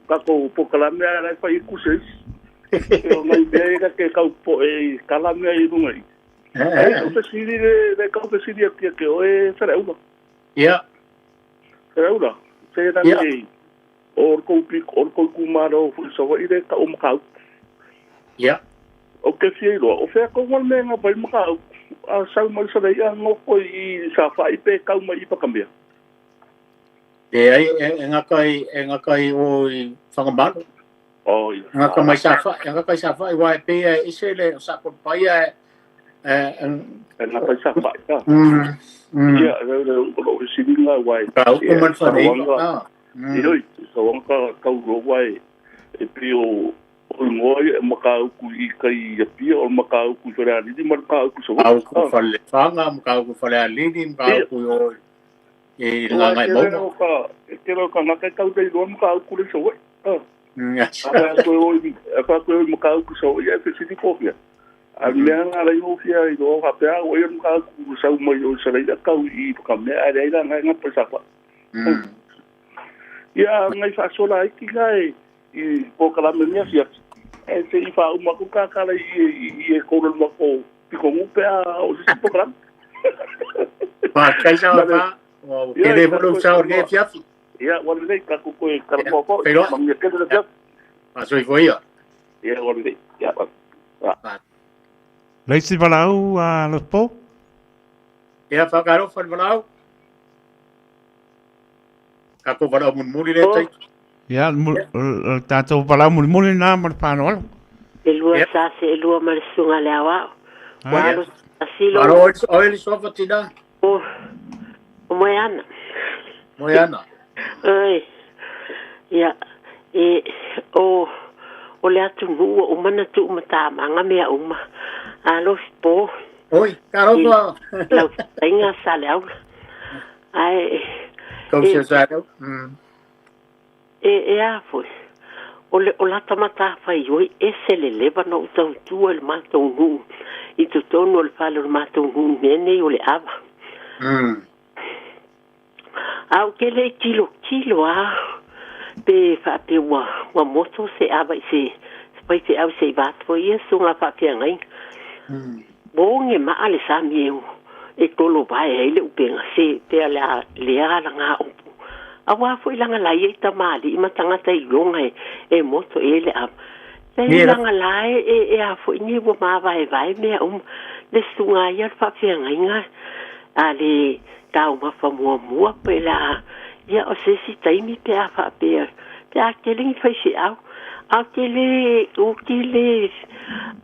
tatou polokalame ae la e fai ai kusi a isi. O nai mea ia ke tau popoe i tala mea i luga i. Ai tau fesili le tau fesili atu ia te oe Faleula. Ia. Faleula, se la nei o le tou pito o le tou itumalo foi i Savaii le tau o Matautu. Ia. Ou te fia iloa, o fea tonu le mea e gata ai Matautu? A sau mai Saleia nofo i Safai pe tau mai i Patamea? Leai, e gata i, e gata i o i Fagamalo. Oh, ia. E gata mai Safai, e gata i Safai, aua e pei e ese le o Sakonpaia e E ngā taisafa. Ia, o lou fesiliga aua e Mataupu ma le faleaiga. Ioe, sauaga ka tau loa e pei o igoa ia e mataupu i tai i Apia, o le mataupu i Falealili ma le mataupu i Savaii. Mataupu i Falefaga, mataupu i Falealili, mataupu i o i le Gagaemauga. E tele o tagata e tau le iloa le mataupu lea i Savaii. A toe o i mataupu i Savaii ae fesili po o fea. A o le mea lena o lea ua fia iloa faapea ua i ai le mataupu ua sau mai o i Salaia tau i Patamea ae leai la na e gata i Savaii. Ia nai faasola iti la i polokalame nei afiafi ae se i faauma atu ta tala i e kolo le matou pitonuu pe a oo i se isi polokalame. Faafetai Saofa, ua tele foi lou sao i lenei afiafi. Ia ua lelei, tatou toe talanoa foi. Manuia tele le afiafi. Faasoifua ia. Ia ua lelei. Ia. Le isi valaau a Lopo. Ia faatalofa i le valaau. Tatou valaau mulimuli lea taito. Ia, o le tatou valaau mulimuli lena ma le faaaloalo. E lua sa se e lua ma le susuga le aoao. Ua alo asilo. Alo oe le suafa tina. O Moeana. Moeana. Oi. Ia, e o o le atunuu ua uma ona tuu matamaga mea uma. Alofi po. Oi, talofa. Lau fetalaiga Saleaula. Ae e a foi, o le o lata matafaioi ese le leva na ou tautua i le matou nuu i totonu o le fale o le matou nuu i mea nei o le ava. A ou te le i tilotilo lava pe faapea ua moto se ava i se faifeau se i vato ia susuga faafeagaiga. Ua oge maa le sami e tolovae ai le upega se pea lea alaga upu. Auā foi laga laia i tamalii ma tagata iloga e moto i ai le ava. Leai laga la e a foi nei ua mavaevae mea uma. Le susuga ia o le faafeagaiga a le taumafa muamua pe le a ia o se isi taimi pe a faapea pe a tele ni faifeau. A ou te le ou te le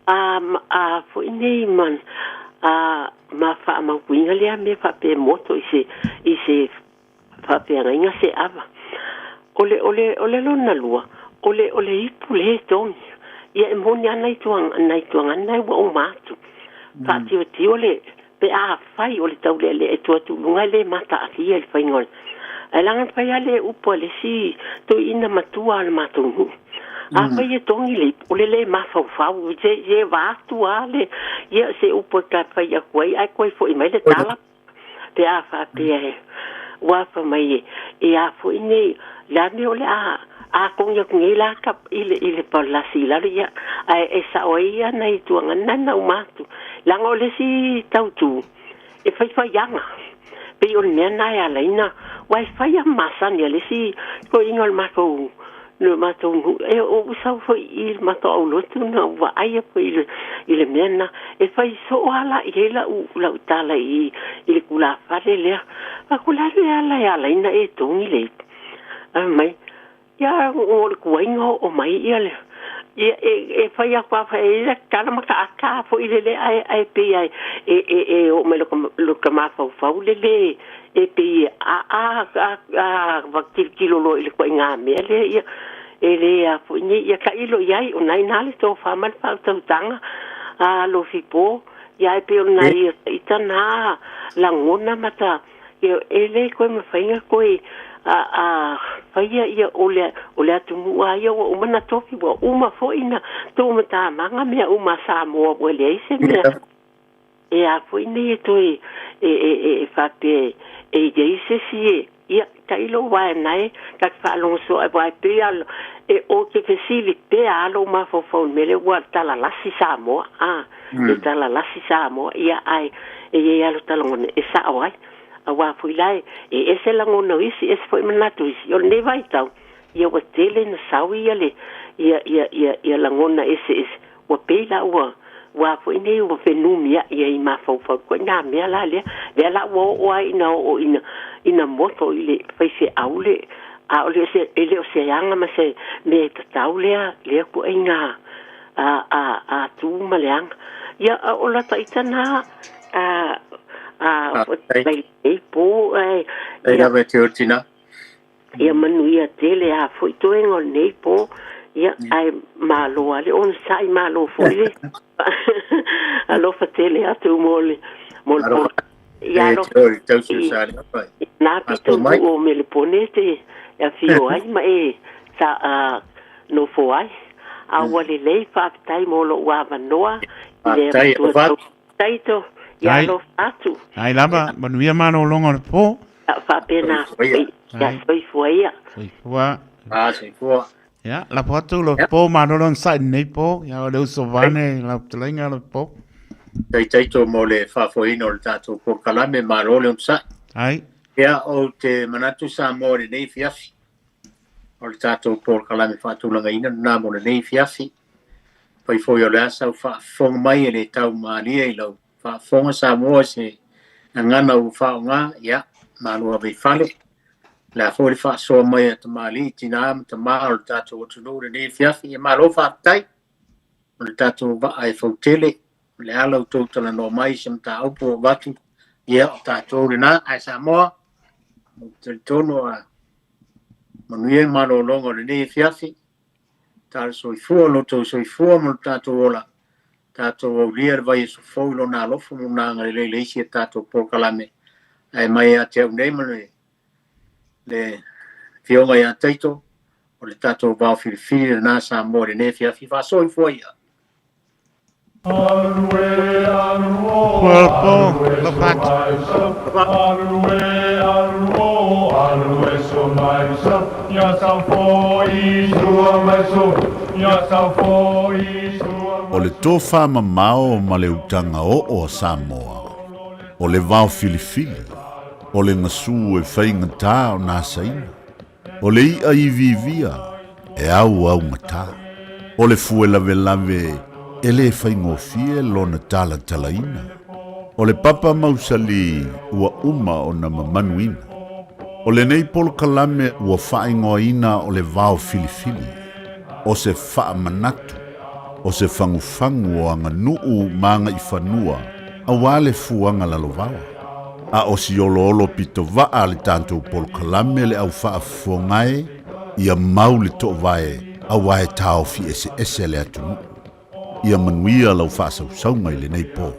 a a foi nei ma a ma faamautuina lea mea faapea e moto i se i se faafeagaiga se ava. O le o le o le lona lua, o le o le ipu le togi. Ia e moni lava nai nai tuagana ua uma atu. Faatiotio le pe afai o le taulealea e tua atu i luga e le mataalia i le faiga o le Ae leaga na fai lava le upu a le isi toeaina matua o le matou nuu. Afai e togi le ipu, o le le mafaufau, se se vaatu lava le, ia se upu e ta fai atu ai ae toe foi mai le tala pe a faapea e ua fai mai e a foi nei, le a mea o le a a togi atu nei la ka i le i le palasi i lalo, ia, ae e sao ai ia nai tuagana na uma atu. Leaga o le isi tautu e faifaiaga, pei o le mea na e ala ai na, aua e fai lava ma masani a le isi toeaiina o le matou le matou nuu, e ou sau foi i le matou aulotu na ou vaai foi i le i le mea na, e fai soo lava la i ai lau lau tala i i le tulafale lea. Fai atu, o le a le ala e ala ai na e togi le ipu? Fai mai, Ia, o le tuaiga oo mai ia le ia e fai atu lava e ia tala ma taata foi le le ae ae pei e e e oo mai lota mafaufau le le e pei a a a a tilotilo loa i le ituaiga mea lea ia e le a foi nei ia tailo i ai o na ina le tofa ma le faautautaga a alofi po ia ae pei o nai ita na lagona ma ta E le toe mafai ona toe faia ia o le o le atunuu lava ia ua uma ona tofi, ua uma foi ona tuumatamaga mea uma a Samoa ua leai se mea e a foi nei e toe e faapea e i ai se isi e ia tailo aua na e ta te faalogo soo aua e pei lava e ou te fesili pea lava lou mafaufau i le mea lea ua talalasi Samoa a e talalasi Samoa ia ae e i ai lava lo ta lagona e sao ai. Aua foi la e ese lagona o isi, ese foi manatu o isi. O lenei vaitau, ia ua tele ina sau ia le ia ia ia ia lagona eseese, ua pei la ua ua a foi nei ua fenumiai ai i mafaufau ituaiga mea la lea. Lea la ua oo ai ina oo ina ina moto i le faifeau le a o le se e le o se aga ma se mea e tatau lea lea ituaiga a a a tu ma le aga. Ia, a o lata ita na, a, a, mai nei po, ai, Ai lava e te o tina. Ia manuia tele a foi toega o lenei po, ia, ae malo lava le onosai, malo foi le alofa tele atu mo le mo le Alofa. Ia E alofa. te o i tausi o Saleapae. Na Aso pito mai. o Melepone te afio ai ma e sa a nofo ai. A ua lelei faafetai mo lou avanoa i le Faafetai, avatua alofa tau atu. taito. Ia Ai. alofa atu. Ai lava, manuia malologa o le po. Ia faapena foi. Ia Ai. soifua ia. Soifua. Ah, soifua. Ia, lafo atu lo po malolo onosai i lenei po. Ia o le uso Vane lau fetalaiga lo po. Taitaito mo le faafoeina o le tatou polokalame, malo le onosai. Ai. Ia, ou te manatu Samoa i lenei afiafi. O le tatou polokalame faatulagaina lena mo lenei afiafi. Fai foi o le a sau faafofoga mai e le taumalie i lau faafofoga Samoa i se gagana ua faaaoga, ia, malo ave i fale. O le a foi le faasoa mai a tamalii, tinā ma tamā o le tatou atunuu i lenei afiafi. Ia malo faafetai. O le tatou vaa e fautele, o le a la outou talanoa mai i se mataupu ua avatu, ia o tatou lena. Ae Samoa, ou te talitonu a manuia le malologa o lenei afiafi, tala soifua lo outou soifua ma lo tatou ola, tatou aulia le vaiaso fou i lona alofa ma lona agalelei i le isi a tatou polokalame. Ae mai ia te au nei ma le le Afioga ia Taito, o le tatou vao filifili lena Samoa i lenei afiafi. Faasoifua ia. O le tofamamao ma le utaga oo a Samoa, o le vao filifili, o le gasu e faigata ona asaina, o le i'a iviivia e auaugata, o le fue lavelave e lē faigofie lona talatalaina, o le papa mausali ua uma ona mamanuina. O lenei polokalame ua faaigoaina o le vao filifili, o se faamanatu, o se fagufagu o aganuu ma agaifanua auā le fuaga lalovaoa. A o si oloolo pitovaa a le tatou polokalame le au faafofoga e, ia mau le toovae auā e taofi eseese le atunuu. Ia manuia lau faasausauga i lenei po.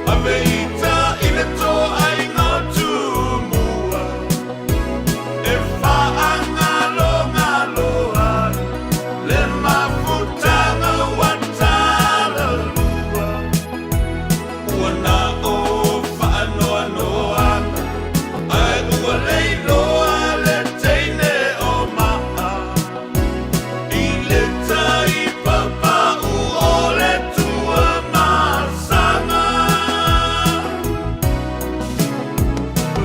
Ave ita i le toaiga o Tumua e faaagalogalo ai le mafutaga ua talalua. Ua na o faanoanoaga ae ua leiloa le teine o maa i le tai papau o le Tuamasaga.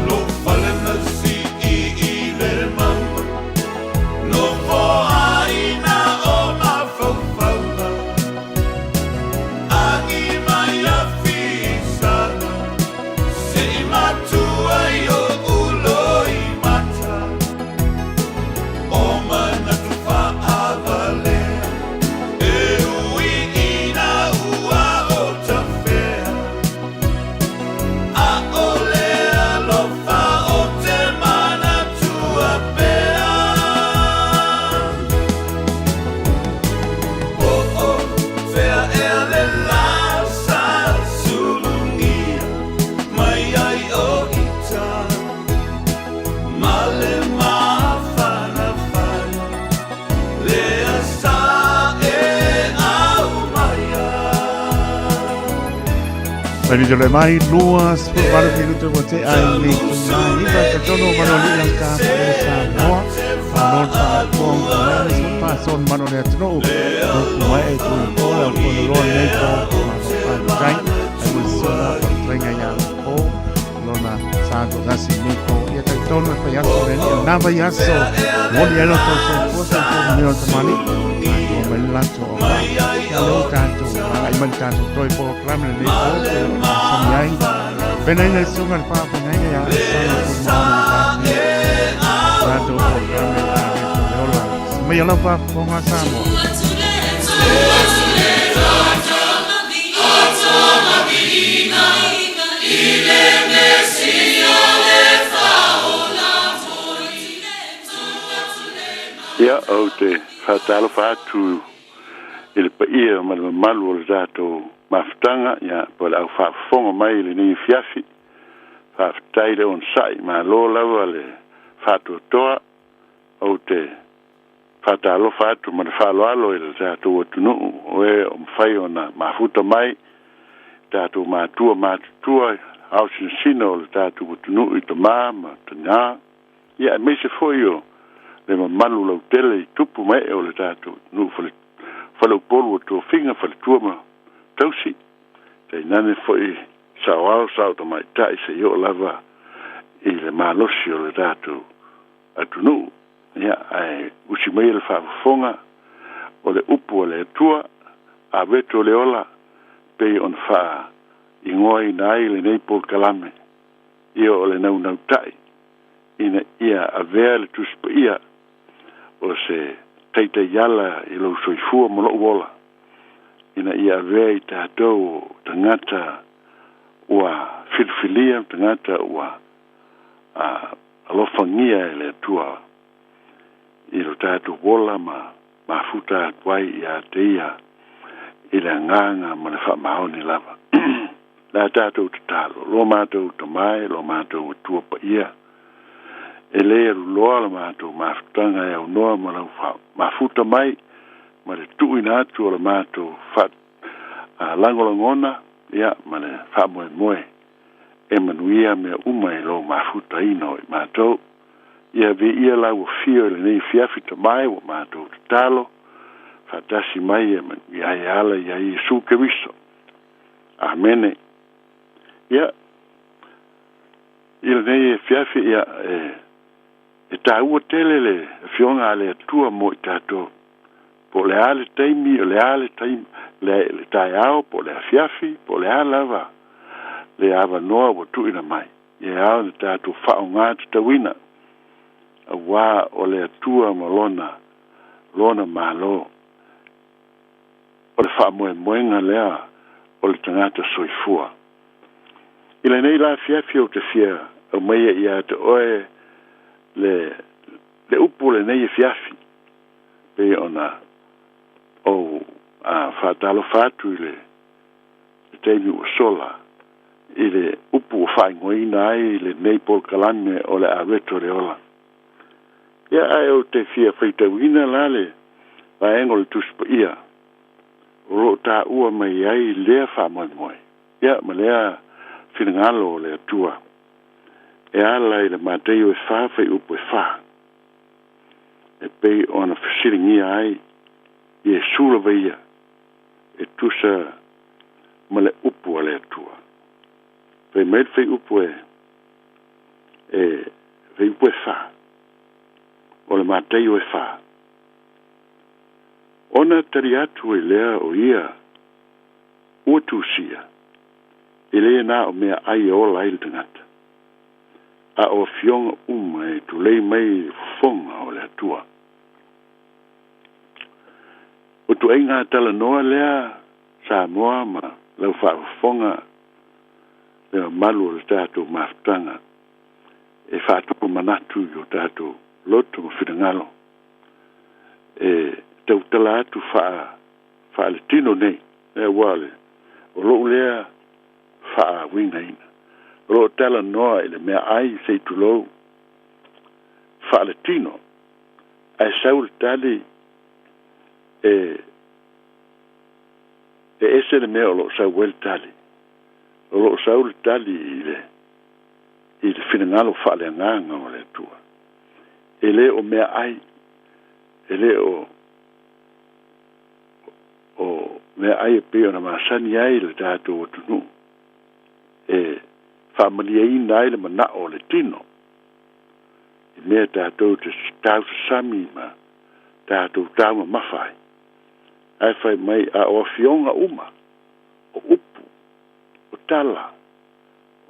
Lou fale na sii i le mauga, nofoaina o mafaufauga, agi mai afisaga, se'i matua i o'u loimata, o manatu fa'avalea, e ui ina ua o tafea, a'ole alofa o te manatua pea. Po o fea ea le la sa sulugia mai ai o ita ma le mafanafana lea sa e aumaia. Taimi te mai 28 minuto ua tea i le itula 9 ka tono mano li lau tā po e Samoa. Malo le faafofoga mai le faasoa mano le atunuu. O ku mai e tui po lau kono loa nei po malo faafetai. Ai ua sona po le tainga ia po lona sa to tasi nei po. Ia tai tonu e whai atu le ni nā vai aso. Moni ai loto so po sa po ni o tamani. A tua mai le lato o ma. Ia leo tātou. Ai mai tātou toi po klame le nei po. Pe o sami ai. Pena ina le sunga le whaapenga ia sana po maoni le tātou po klame a reto le ola. Mai lau whaafonga Samoa. Ia, ou te faatalofa atu i le paia ma le mamalu o le tatou mafutaga, ia, po o le aufaafofoga mai i lenei afiafi. Faafetai le onosai, malo lava le faatoatoa. Ou te faatalofa atu ma le faaaloalo i le tatou atunuu o e o mafai ona mafuta mai, tatou matua matutua, aosinasina o le tatou atunuu i tamā ma tinā, ia, aemaise foi o le mamalu lautele i tupu ma ee o le tatou atunuu fale faleupolu o tofiga faletua ma tausi, tainane foi saoao sao tamaitai seia oo lava i le malosi o le tatou atunuu. Ia, ae usi maia le faafofoga o le upu a le Atua, aveto le ola, pei ona faaigoaina ai lenei polokalame, ia o le naunautai ina ia avea le Tusi Paia o se taitaiala i lou soifua ma lou ola, ina ia avea i tatou o tagata ua filifilia, tagata ua alofagia e le Atua i lo tatou ola ma mafuta atu ai ia te ia i le agaga ma le faamaoni lava. Le a tatou tatalo, lo matou Tama e, lo matou Atua paia, e lē aluloa la matou mafutaga e aunoa ma lau mafuta mai ma le tuuina atu o le matou faalagolagona, ia, ma le faamoemoe e manuia mea uma i lou mafutaina o i matou. Ia viia lau afio i lenei afiafi, Tama e, ua matou tatalo faatasi mai e manuia ai e ala ia Iesu Keriso. Amene. Ia, i lenei afiafi, ia, e taua tele le afioga a le Atua mo i tatou. Po o le a le taimi, o le a le taimi, le taeao, po o le afiafi, po o le a lava le avanoa ua tuuina mai, ia e ao ona tatou faaaoga tatauina, auā o le Atua ma lona, lona Malo. O le faamoemoega lea o le tagata soifua. I lenei la afiafi ou te fia aumaia ia te oe le, le upu o lenei afiafi, pei ona ou faatalofa atu i le taimi ua sola. i le upu ua faaigoaina ai lenei polokalame o le Aweto o le Ola. Ia ae ou te fia faitauina la le vaega o le Tusi Paia o lo o taua mai ai lea faamoemoe, ia ma lea finagalo o le Atua e ala i le Mataio e 4 fuaiupu e 4, e pei ona fesiligia ai Iesu lava ia e tusa ma le upu a le Atua. Fai mai le fuaiupu e e fuaiupu e 4 o le Mataio e 4. Ona tali atu ai lea o ia ua tusia, e le na o meaai e ola ai le tagata, a o afioga uma e tulei mai i le fofoga o le Atua. O tuaiga talanoa lea Samoa ma lau faafofoga le mamalu o le tatou mafutaga e faatupu manatu i o tatou loto ma finagalo e tautala atu faaletino nei, aua o lou lea faauigaina. O lo o talanoa i le meaai se i tulou faaletino, ae sau le tali e ese le mea o lo o sau ai le tali. O lo o sau le tali i le finagalo faaleagaga o le Atua. E le o meaai, e le o meaai e pei ona masani ai le tatou atunuu e faamalieina ai le manao o le tino i mea tatou te tausasami ma tatou taumamafa ai. Ae fai mai a o afioga uma, o upu, o tala,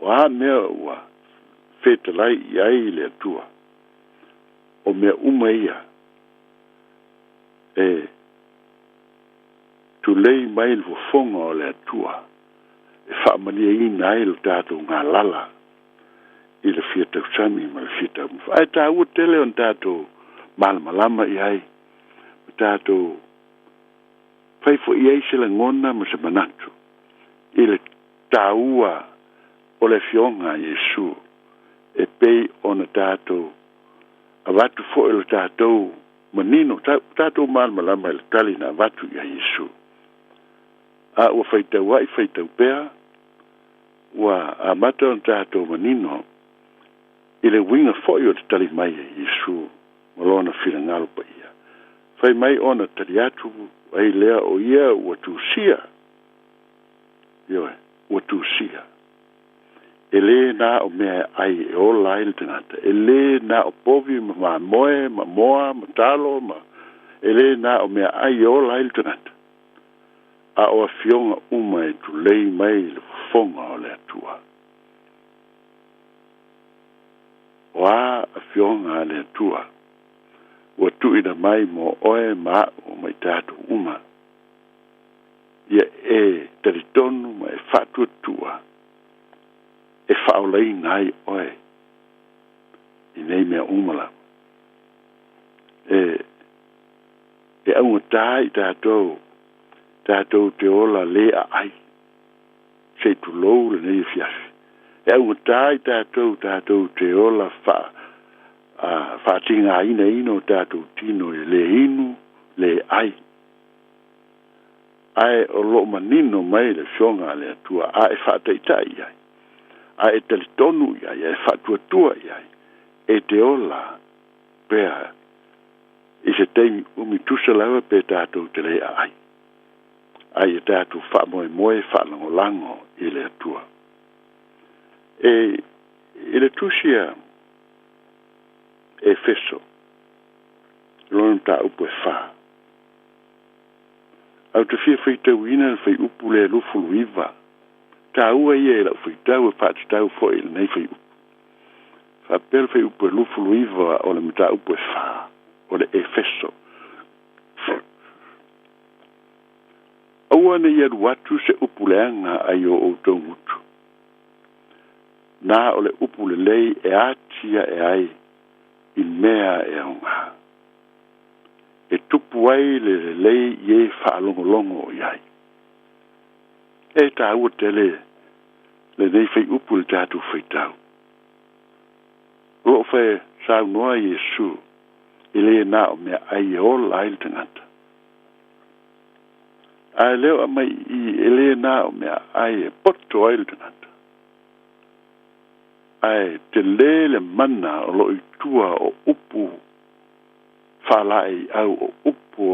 o a mea ua fetalai i ai le Atua, o mea uma ia e tulei mai le fofoga o le Atua e faamalieina ai lo tatou galala i le fia tausami ma le fia taumafa. Ae taua tele ona tatou malamalama i ai, ma tatou fai foi ai se lagona ma se manatu i le taua o le afioga a Iesu e pei ona tatou avatu foi lo tatou manino, tatou malamalama i le tali na avatu ia Iesu. A ua faitau ai faitau pea, ua amata ona tatou manino i le uiga foi o le tali mai a Iesu ma lona finagalo paia. Fai mai ona tali atu ai lea o ia ua tusia. Ioe, ua tusia. E le na o mea ai e ola ai le tagata. E le na o povi ma mamoe, ma moa, ma talo, ma e le na o mea ai e ola ai le tagata. A o afioga uma e tulei mai le fofoga o le Atua. O a afioga a le Atua ua tuuina mai mo oe ma a'u ma i tatou uma. Ia e talitonu ma e faatuatua e faaolaina ai oe i nei mea uma lava. E augatā i tatou, tatou te ola le aai se i tulou lenei afiafi. E augatā i tatou, tatou te ola faatigainaina o tatou tino e le inu, le ai. Ae o loo manino mai le afioga a le Atua, a e faataitai i ai, a e talitonu i ai, a e faatuatua i ai, e te ola pea i se taimi umi tusa lava pe tatou te le aai. Ai e tatou faamoemoe faalagolago i le Atua. E i le tusi a Efeso, lona mataupu e 4. Ae ou te fia faitauina le fuaiupu lea 29. Taua ia i lau faitau e faatatau foi i lenei fuaiupu. Faapea le fuaiupu e 29 o le mataupu e 4 o le Efeso. Aua ne i alu atu se upu leaga ai o outou gutu. Na o le upu lelei e ati ae ai i mea e aoga. E tupu ai le lelei i e faalogologo i ai. E taua tele le lenei faiupu i le tatou faitau. O loo fai saunoa Iesu, e lē na o meaai e ola ai le tagata. Ae lea o aumai i i, e lē na o meaai e poto ai le tagata. Ae telē le mana o loo i tua o upu faalaeiau, o upu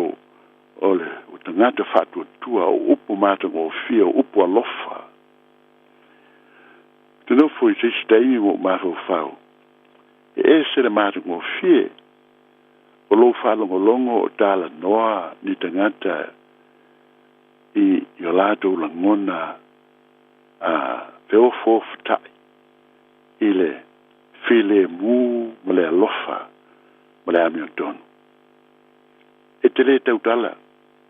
o le tagata faatuatua, o upu matagofie, o upu alofa. Ou te nofo i se isi taimi ma ou mafaufau, e ese le matagofie o lou faalogologo o talanoa ni tagata i i o latou lagona a feofoofotai i le filemu ma le alofa ma le amiotonu. E te lē tautala,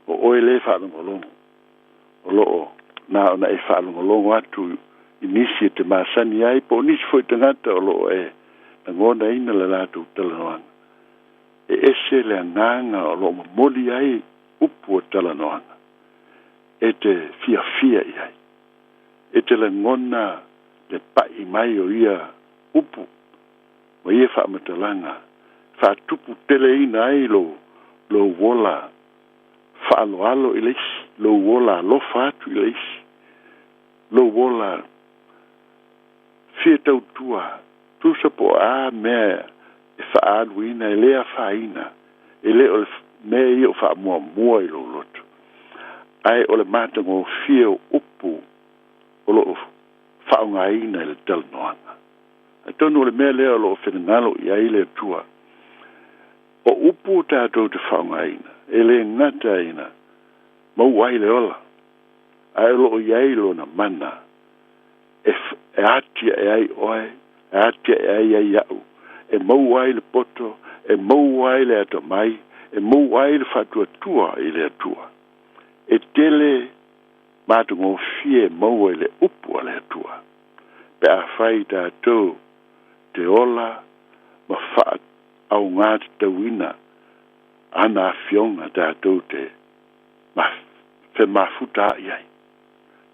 o oe lē faalogologo, o loo na ona e faalogologo atu i nisi e te masani ai po o nisi foi tagata o loo e lagonaina le latou talanoaga. E ese le agaga o loo momoli ai upu o talanoaga e te fiafia i ai. E te lagona le pa'i mai o ia upu ma ia faamatalaga faatupu teleina ai lou lou ola faaaloalo i le isi, lou ola alofa atu i le isi, lou ola fia tautua, tusa po o a mea e faaaluina, e le afaina, e le o le mea ia o faamuamua i lou loto, ae o le matagofie o upu o loo faaaogaina i le talanoaga. Atonu o le mea lea o loo finagalo i ai le Atua, o upu tatou te faaaogaina, e le gata ina maua ai le ola, ae o loo i ai lona mana e e atiae ai oe, e atiae ai ai au, e maua ai le poto, e maua ai le atamai, e maua ai le faatuatua i le Atua. E tele matagofie e maua i le upu a le Atua, pe afai tatou te ola ma faaaogatatauina ana afioga tatou te femafutaai ai.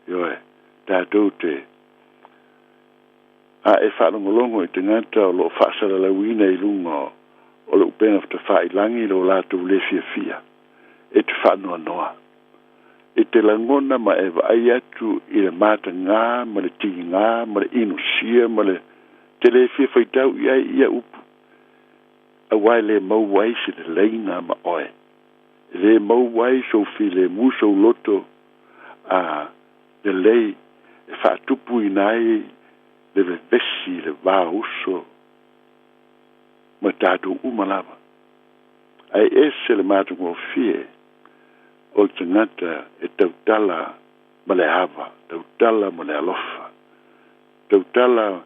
Ioe, tatou te a e faalogologo i tagata o loo faasalalauina i luga o le upega tafailagi lo latou le fiafia, e te faanoanoa. E te lagona ma e vaai atu i le matagā ma le tigā ma le inosia ma le te le fia faitau i ai ia upu, auā e lē maua ai se leleiga ma oe, e lē maua ai sou filemu, sou loto a lelei e faatupuina ai le vevesi, le va uso ma tatou uma lava. Ae ese le matagofie o le tagata e tautala ma le ava, tautala ma le alofa, tautala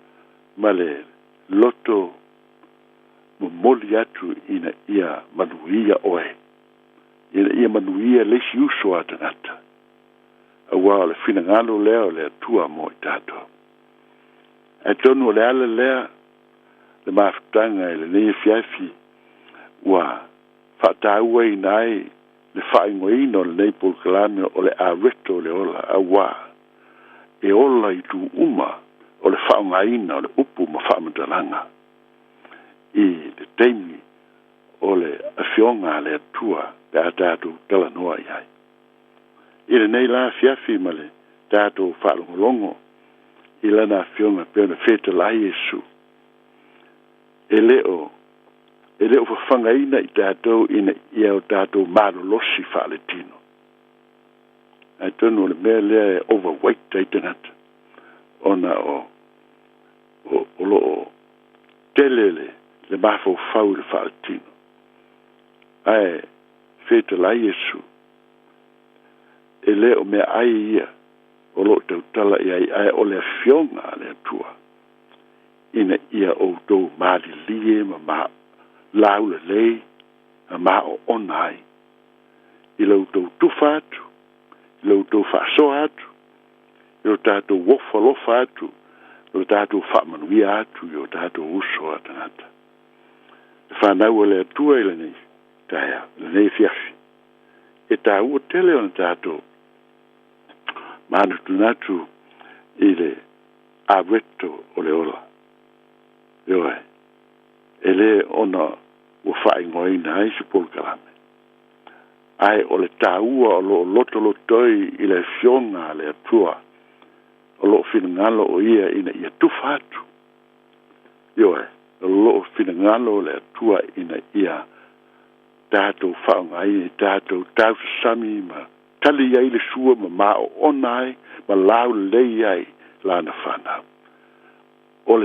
ma le loto momoli atu ina ia manuia oe, ina ia manuia le isi uso a tagata, auā o le finagalo lea o le Atua mo i tatou. Atonu o le ala lea le mafutaga i lenei afiafi ua faatauaina ai le faaigoaina o lenei polokalame o le Areto o le Ola, auā e ola i itu uma o le faaaogaina o le upu ma faamatalaga i le taimi o le Afioga a le Atua pe a tatou talanoa i ai. I lenei la afiafi ma le tatou faalogologo i Lana Afioga pei ona fetalai Iesu, e le o e le o fafagaina i tatou ina ia o tatou malolosi faaletino. Atonu o le mea lea e overweight ai tagata, ona o o, o loo tele le, le mafaufau i le faaletino. Ae fetalai Iesu, e le o meaai ia o loo tautala i ai, ae o le Afioga a le Atua, ina ia outou malilie ma ma laulelei ma maoona ai i la outou tufa atu, i la outou faasoa atu, i lo tatou ofo alofa atu, lo tatou faamanuia atu i o tatou uso a tagata. Le fanau a le Atua i lenei taeao, lenei afiafi, e taua tele ona tatou manatunatu i le aveto o le ola. Ioe, e lē ona ua faaigoaina ai se polokalame, ae o le tāua o loo lotolotoi i le afioga a le Atua o loo finagalo o ia ina ia tufa atu. Ioe, o loo finagalo o le Atua ina ia tatou faaaogaina i tatou tausasami ma tali ai le sua ma maoona ai ma laulelei ai lana fanau. O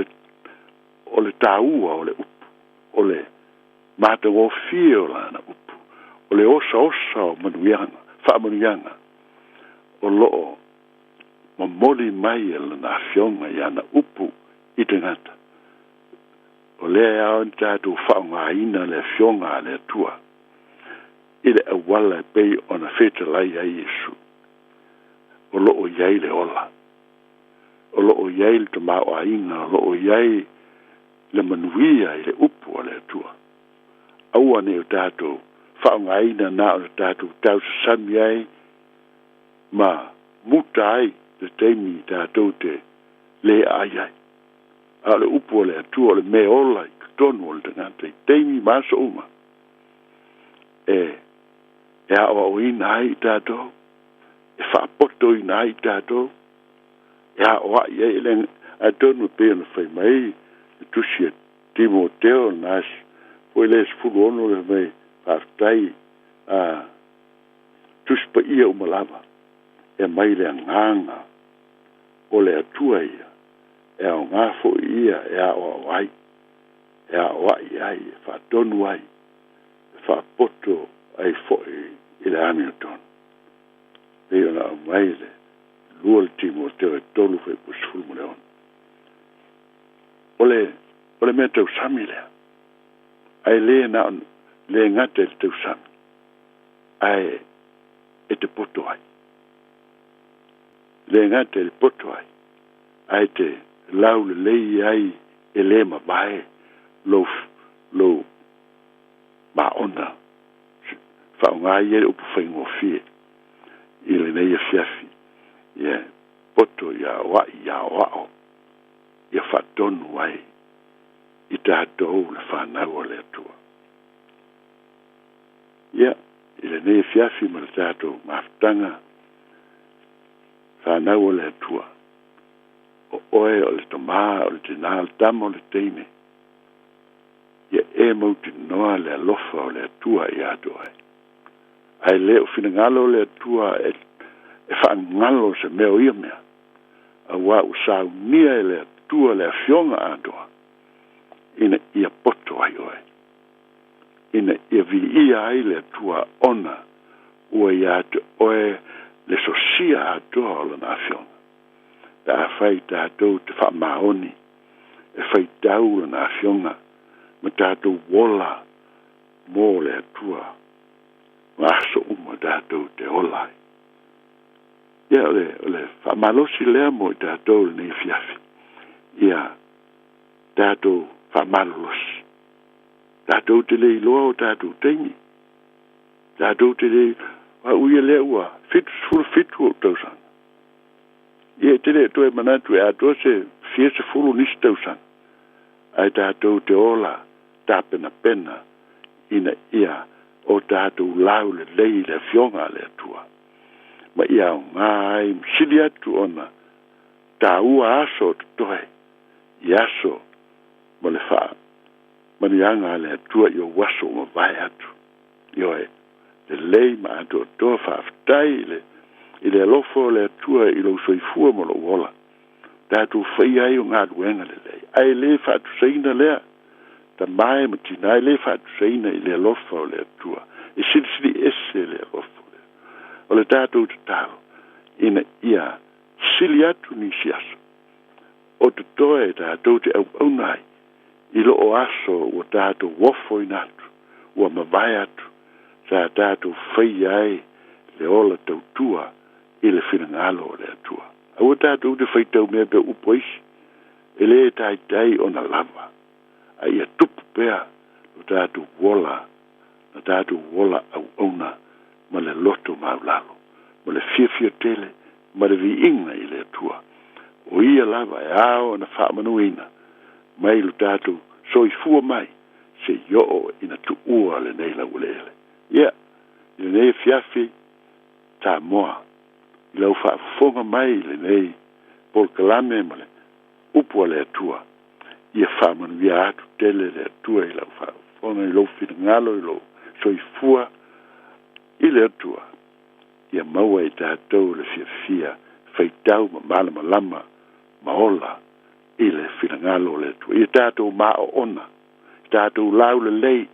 le tāua o le upu, o le matagofie o lana upu, o le osaosa o manuiaga faamanuiaga o loo momoli mai e lana afioga i ana upu i tagata. O lea e ao ona tatou faaaogaina le afioga a le Atua i le auala e pei ona fetalai ai Iesu. O loo i ai le ola, o loo i ai le tamaoaiga, o loo i ai le manuia i le upu a le Atua. Aua ne i o tatou faaaogaina na o le tatou tausasami ai ma muta ai le taimi tatou te lē aai ai, a o le upu o le Atua o le mea ola i totonu o le tagata i taimi ma aso uma e aoaoina ai i tatou, e faapotoina ai i tatou, e aoai ai le atonu e pei ona fai mai le tusi a Timoteo na foi le 16 le mai faafetai a tusi paia uma lava e mai le agaga o le Atua ia e aoga foi ia e aoao ai, e aoai ai, e faatonu ai, e faapoto ai foi i le amiotonu, pei ona aumai le lua le Timoteo e 3 fuaiupu 16. O le mea tausami lea, ae lē na lē gata i le tausami, ae e te poto ai. Lē gata i le poto ai, ae te laulelei ai e lē mavae lou maona faaaoga ia le upu faigofie i lenei afiafi. Ia poto ia oa'i ia aoao ia faatonu ai i tatou le fanau o le Atua. Ia i lenei afiafi ma le tatou mafutaga, fanau o le Atua, o oe o le tamā, o le tinā, o le tama, o le teine, ia e mautinoa le alofa o le Atua ia te oe. Ae lē o finagalo o le Atua e faagalo se mea o ia mea, auā ua saunia e le Atua le afioga atoa ina ia poto ai oe, ina ia viia ai le Atua ona ua ia te oe le sosia atoa o lana afioga. Pe afai tatou te faamaoni e faitau lana afioga ma tatou ola mo le Atua ma aso uma tatou te ola ai. Ia o le faamalosi lea mo i tatou lenei afiafi. Ia tatou faamalolosi. Tatou te le iloa o tatou taimi. Tatou te le au ia lea ua 77 ou tausaga. Ia e te le toe manatu e atoa se fia sefulu nisi tausaga. Ae tatou te ola tapenapena ina ia o tatou laulelei i le afioga a le Atua. Ma ia aoga ai ma sili atu ona tāua aso o totoe i aso ma le faamanuiaga a le Atua i ou aso ua mavae atu. Ioe, lelei ma atoatoa faafetai i le alofa o le Atua i lou soifua ma lou ola. Tatou faia ai o galuega lelei. Ae lē faatusaina lea tamā e ma tinā, e lē faatusaina i le alofa o le Atua. E silisili ese le alofa o le O le tatou tatalo ina ia sili atu nisi aso o totoe tatou te auauna ai i loo aso ua tatou ofoina atu, ua mavae atu, sa tatou faia ai le ola tautua i le finagalo o le Atua. Aua tatou te faitau mea pe upu aisi e lē taitai ona lava, a ia tupu pea lo tatou ola, na tatou ola auauna ma le loto maulalo ma le fiafia tele ma le viiga i le Atua. O ia lava e ao ona faamanuina mai lo tatou soifua mai seia oo ina tuua lenei laueleele. Ia, i lenei afiafi, Samoa, i lau faafofoga mai i lenei polokalame ma le upu a le Atua, ia faamanuia atu tele le Atua i lau faafofoga, i lou finagalo, i lou soifua i le Atua, ia maua e tatou le fiafia faitau ma malamalama ma ola i le finagalo o le Atua. Ia tatou maoona, ia tatou laulelei,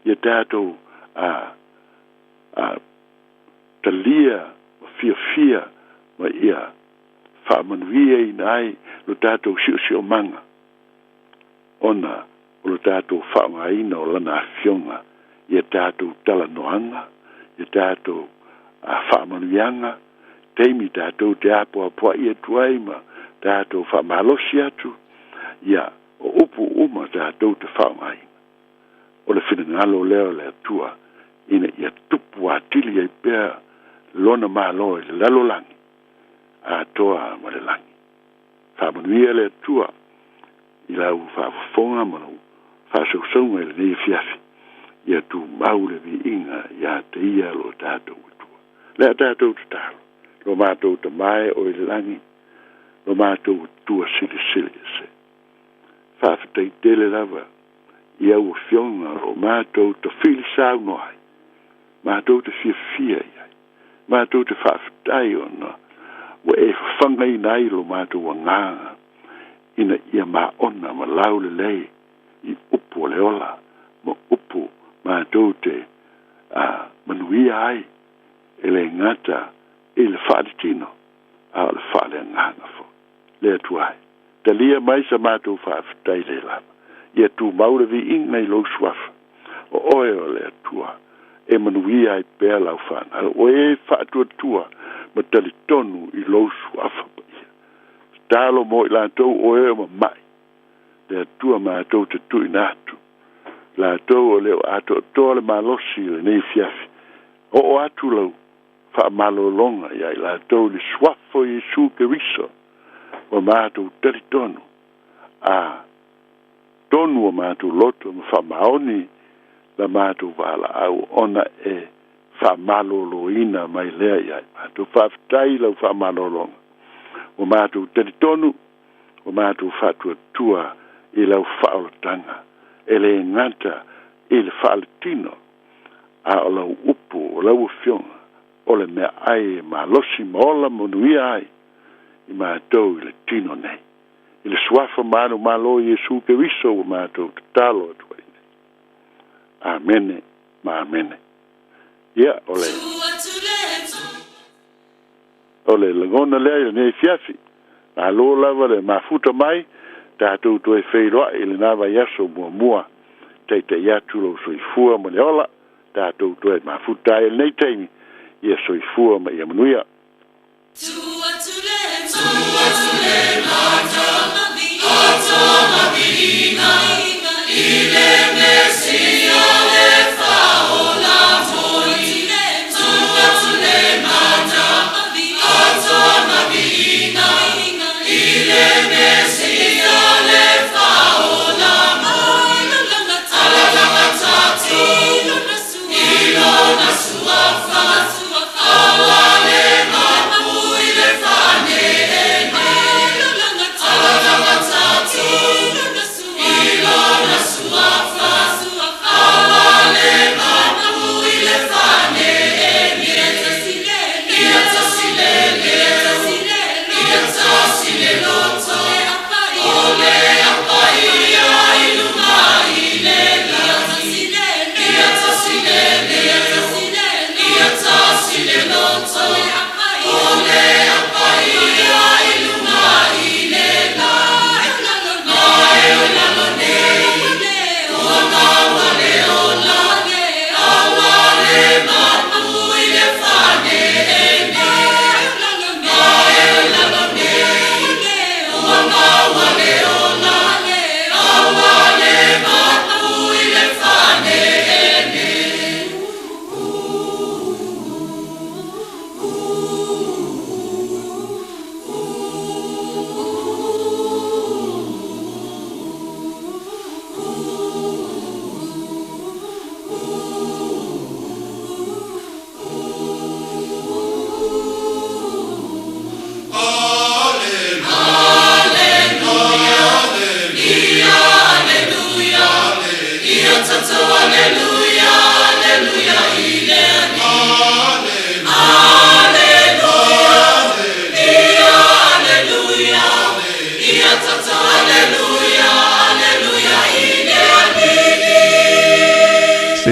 ia tatou a, a, talia ma fiafia ma ia faamanuiaina ai lo tatou siosiomaga ona o lo tatou faaaogaina o lana afioga ia tatou talanoaga ia tatou faamanuiaga taimi tatou te apoapoai atu ai ma tatou faamalosi atu ia o upu uma tatou te faaaogaina o le finagalo lea o le Atua ina ia tupu atili ai pea lona Malo i le lalolagi atoa ma le lagi. Faamanuia le Atua i lau faafofoga ma lau faasausauga i lenei afiafi, ia tumau le viiga ia te ia lo tatou Atua. Le a tatou tatalo, lo matou Tama e o i le lagi, lo matou Atua silisili ese. Faafetai tele lava i au afioga o lo o matou tafili saunoa ai, matou te fiafia i ai, matou te faafetai ona ua e fafagaina ai lo matou agaga ina ia maona ma laulelei i upu o le ola ma upu matou te a, manuia ai e le gata i le faaletino a o le faaleagaga foi. Le Atua e, talia mai sa matou faafetai le lava. Ia tumau le viiga i lou suafa. O oe o le Atua e manuia ai pea lau fanau. O e faatuatua ma talitonu i lou suafa paia. Tatalo mo i latou o e o mama'i. Le Atua matou te tuuina atu. Latou o le o atoatoa le malosi i lenei afiafi. Oo atu lau faamalologa ia i latou i le suafa o Iesu Keriso ua matou talitonu a tonu o matou loto ma faamaoni la matou valaau ona e faamaloloina mai lea ia i matou. Faafetai i lau faamalologa ua matou talitonu ua matou faatuatua i lau faaolataga e le gata i le faaletino a o lau upu o lau afioga o le meaai e malosi ma ola manuia ai i matou i le tino nei. I le suafa manumalo o Iesu Keriso ua matou tatalo atu ai nei. Amene ma amene. Ia, o le, o le lagona lea i lenei afiafi. Malo lava le mafuta mai, tatou toe feiloai i lena vaiaso muamua. Taitai atu lou soifua ma le ola, tatou toe mafuta ai i lenei taimi, ia soifua ma ia manuia.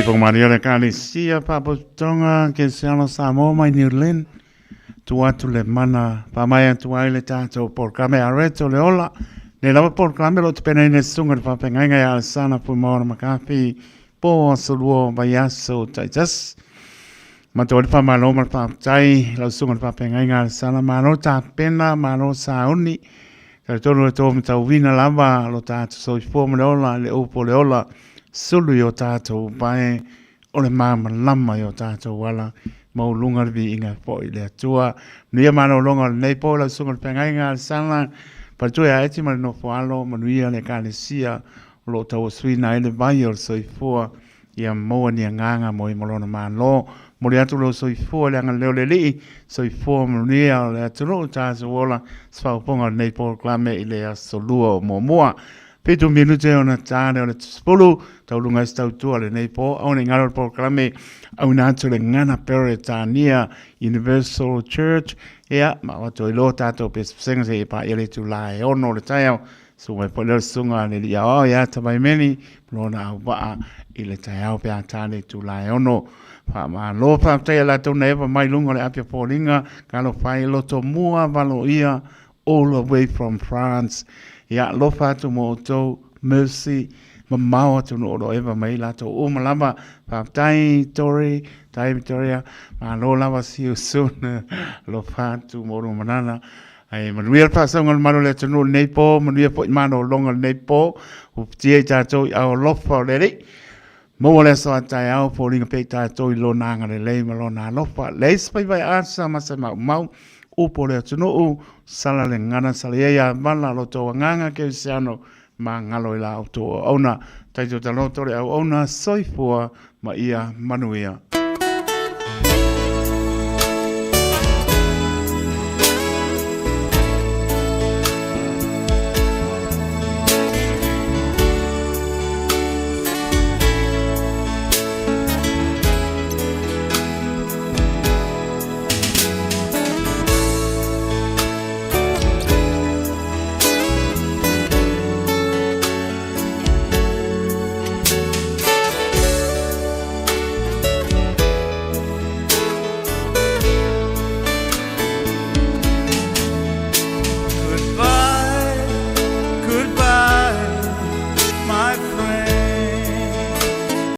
Seipo Maria le Ekalesia Faapotopotoga Kerisiano Samoa mai New Zealand. Tu atu le mana faamai atu ai le tatou polokalame Areto le Ola. Nei lava polokalame lo te penaina e susuga le faafeagaiga ia Alesana Fuimaono McCarthy po aso lua o vaiaso taitasi. Matou ai le faamalo ma le faafetai lau susuga le faafeagaiga Alesana. Malo tapena, malo sauni. Talitonu le tou matauina lava lo tatou soifua ma le ola, le upu o le ola, sulu i o tatou pae o le malamalama i o tatou ala, maualuga le viiga e foi i le Atua. Manuia malologa o lenei po lau susuga i le feagaiga Alesana, faletua ia Eti ma le nofo alo, manuia le Ekalesia o lo o tauasuina ai le vai o le soifua Ia maua ni agaga mo i ma lona Malo. Momoli atu lou soifua i le agalelei o le Alii, soifua manuia o le atunuu tatou ola, se faaopoopoga o lenei polokalame i le aso lua o muamua. 7 minute ona ta lea o le 10, tauluga ai se tautua lenei po, aua ne i galo le polokalame auina atu le Gana Peretania Universal Church, ia, ma avatu ai loa tatou pesepesega seia paia le itula e 6 o le taeao. Susu mai foi lea o le susuga a le Alii Aoao ia Tavaimeli ma lona auvaa i le taeao pe a ta le itula e 6. Faamalo faafetai ia latou na eva mai luga o le api o foliga, talofa e loto mua valoia all the way from France. Ia alofa atu mo outou, mercy, mamao atunuu o lo o eva mai ai latou uma lava. Faafetai Tori, tai Victoria, malo lava see you soon. Alofa atu mo lou manana. Ae manuia le faasauga o le malu o le atunuu i lenei po, manuia foi malologa o lenei po, uputia i tatou i ao alofa o le Alii. Maua le aso a taeao, foliga pea i tatou i Lona agalelei ma Lona alofa. Leai se faiva e asa ma se maumau, upu o le atunuu, sala le gagana, sala ia ia vala lo tou agaga kerisiano, magalo i la outou auauna. Taito taloto le auauna, soifua ma ia manuia.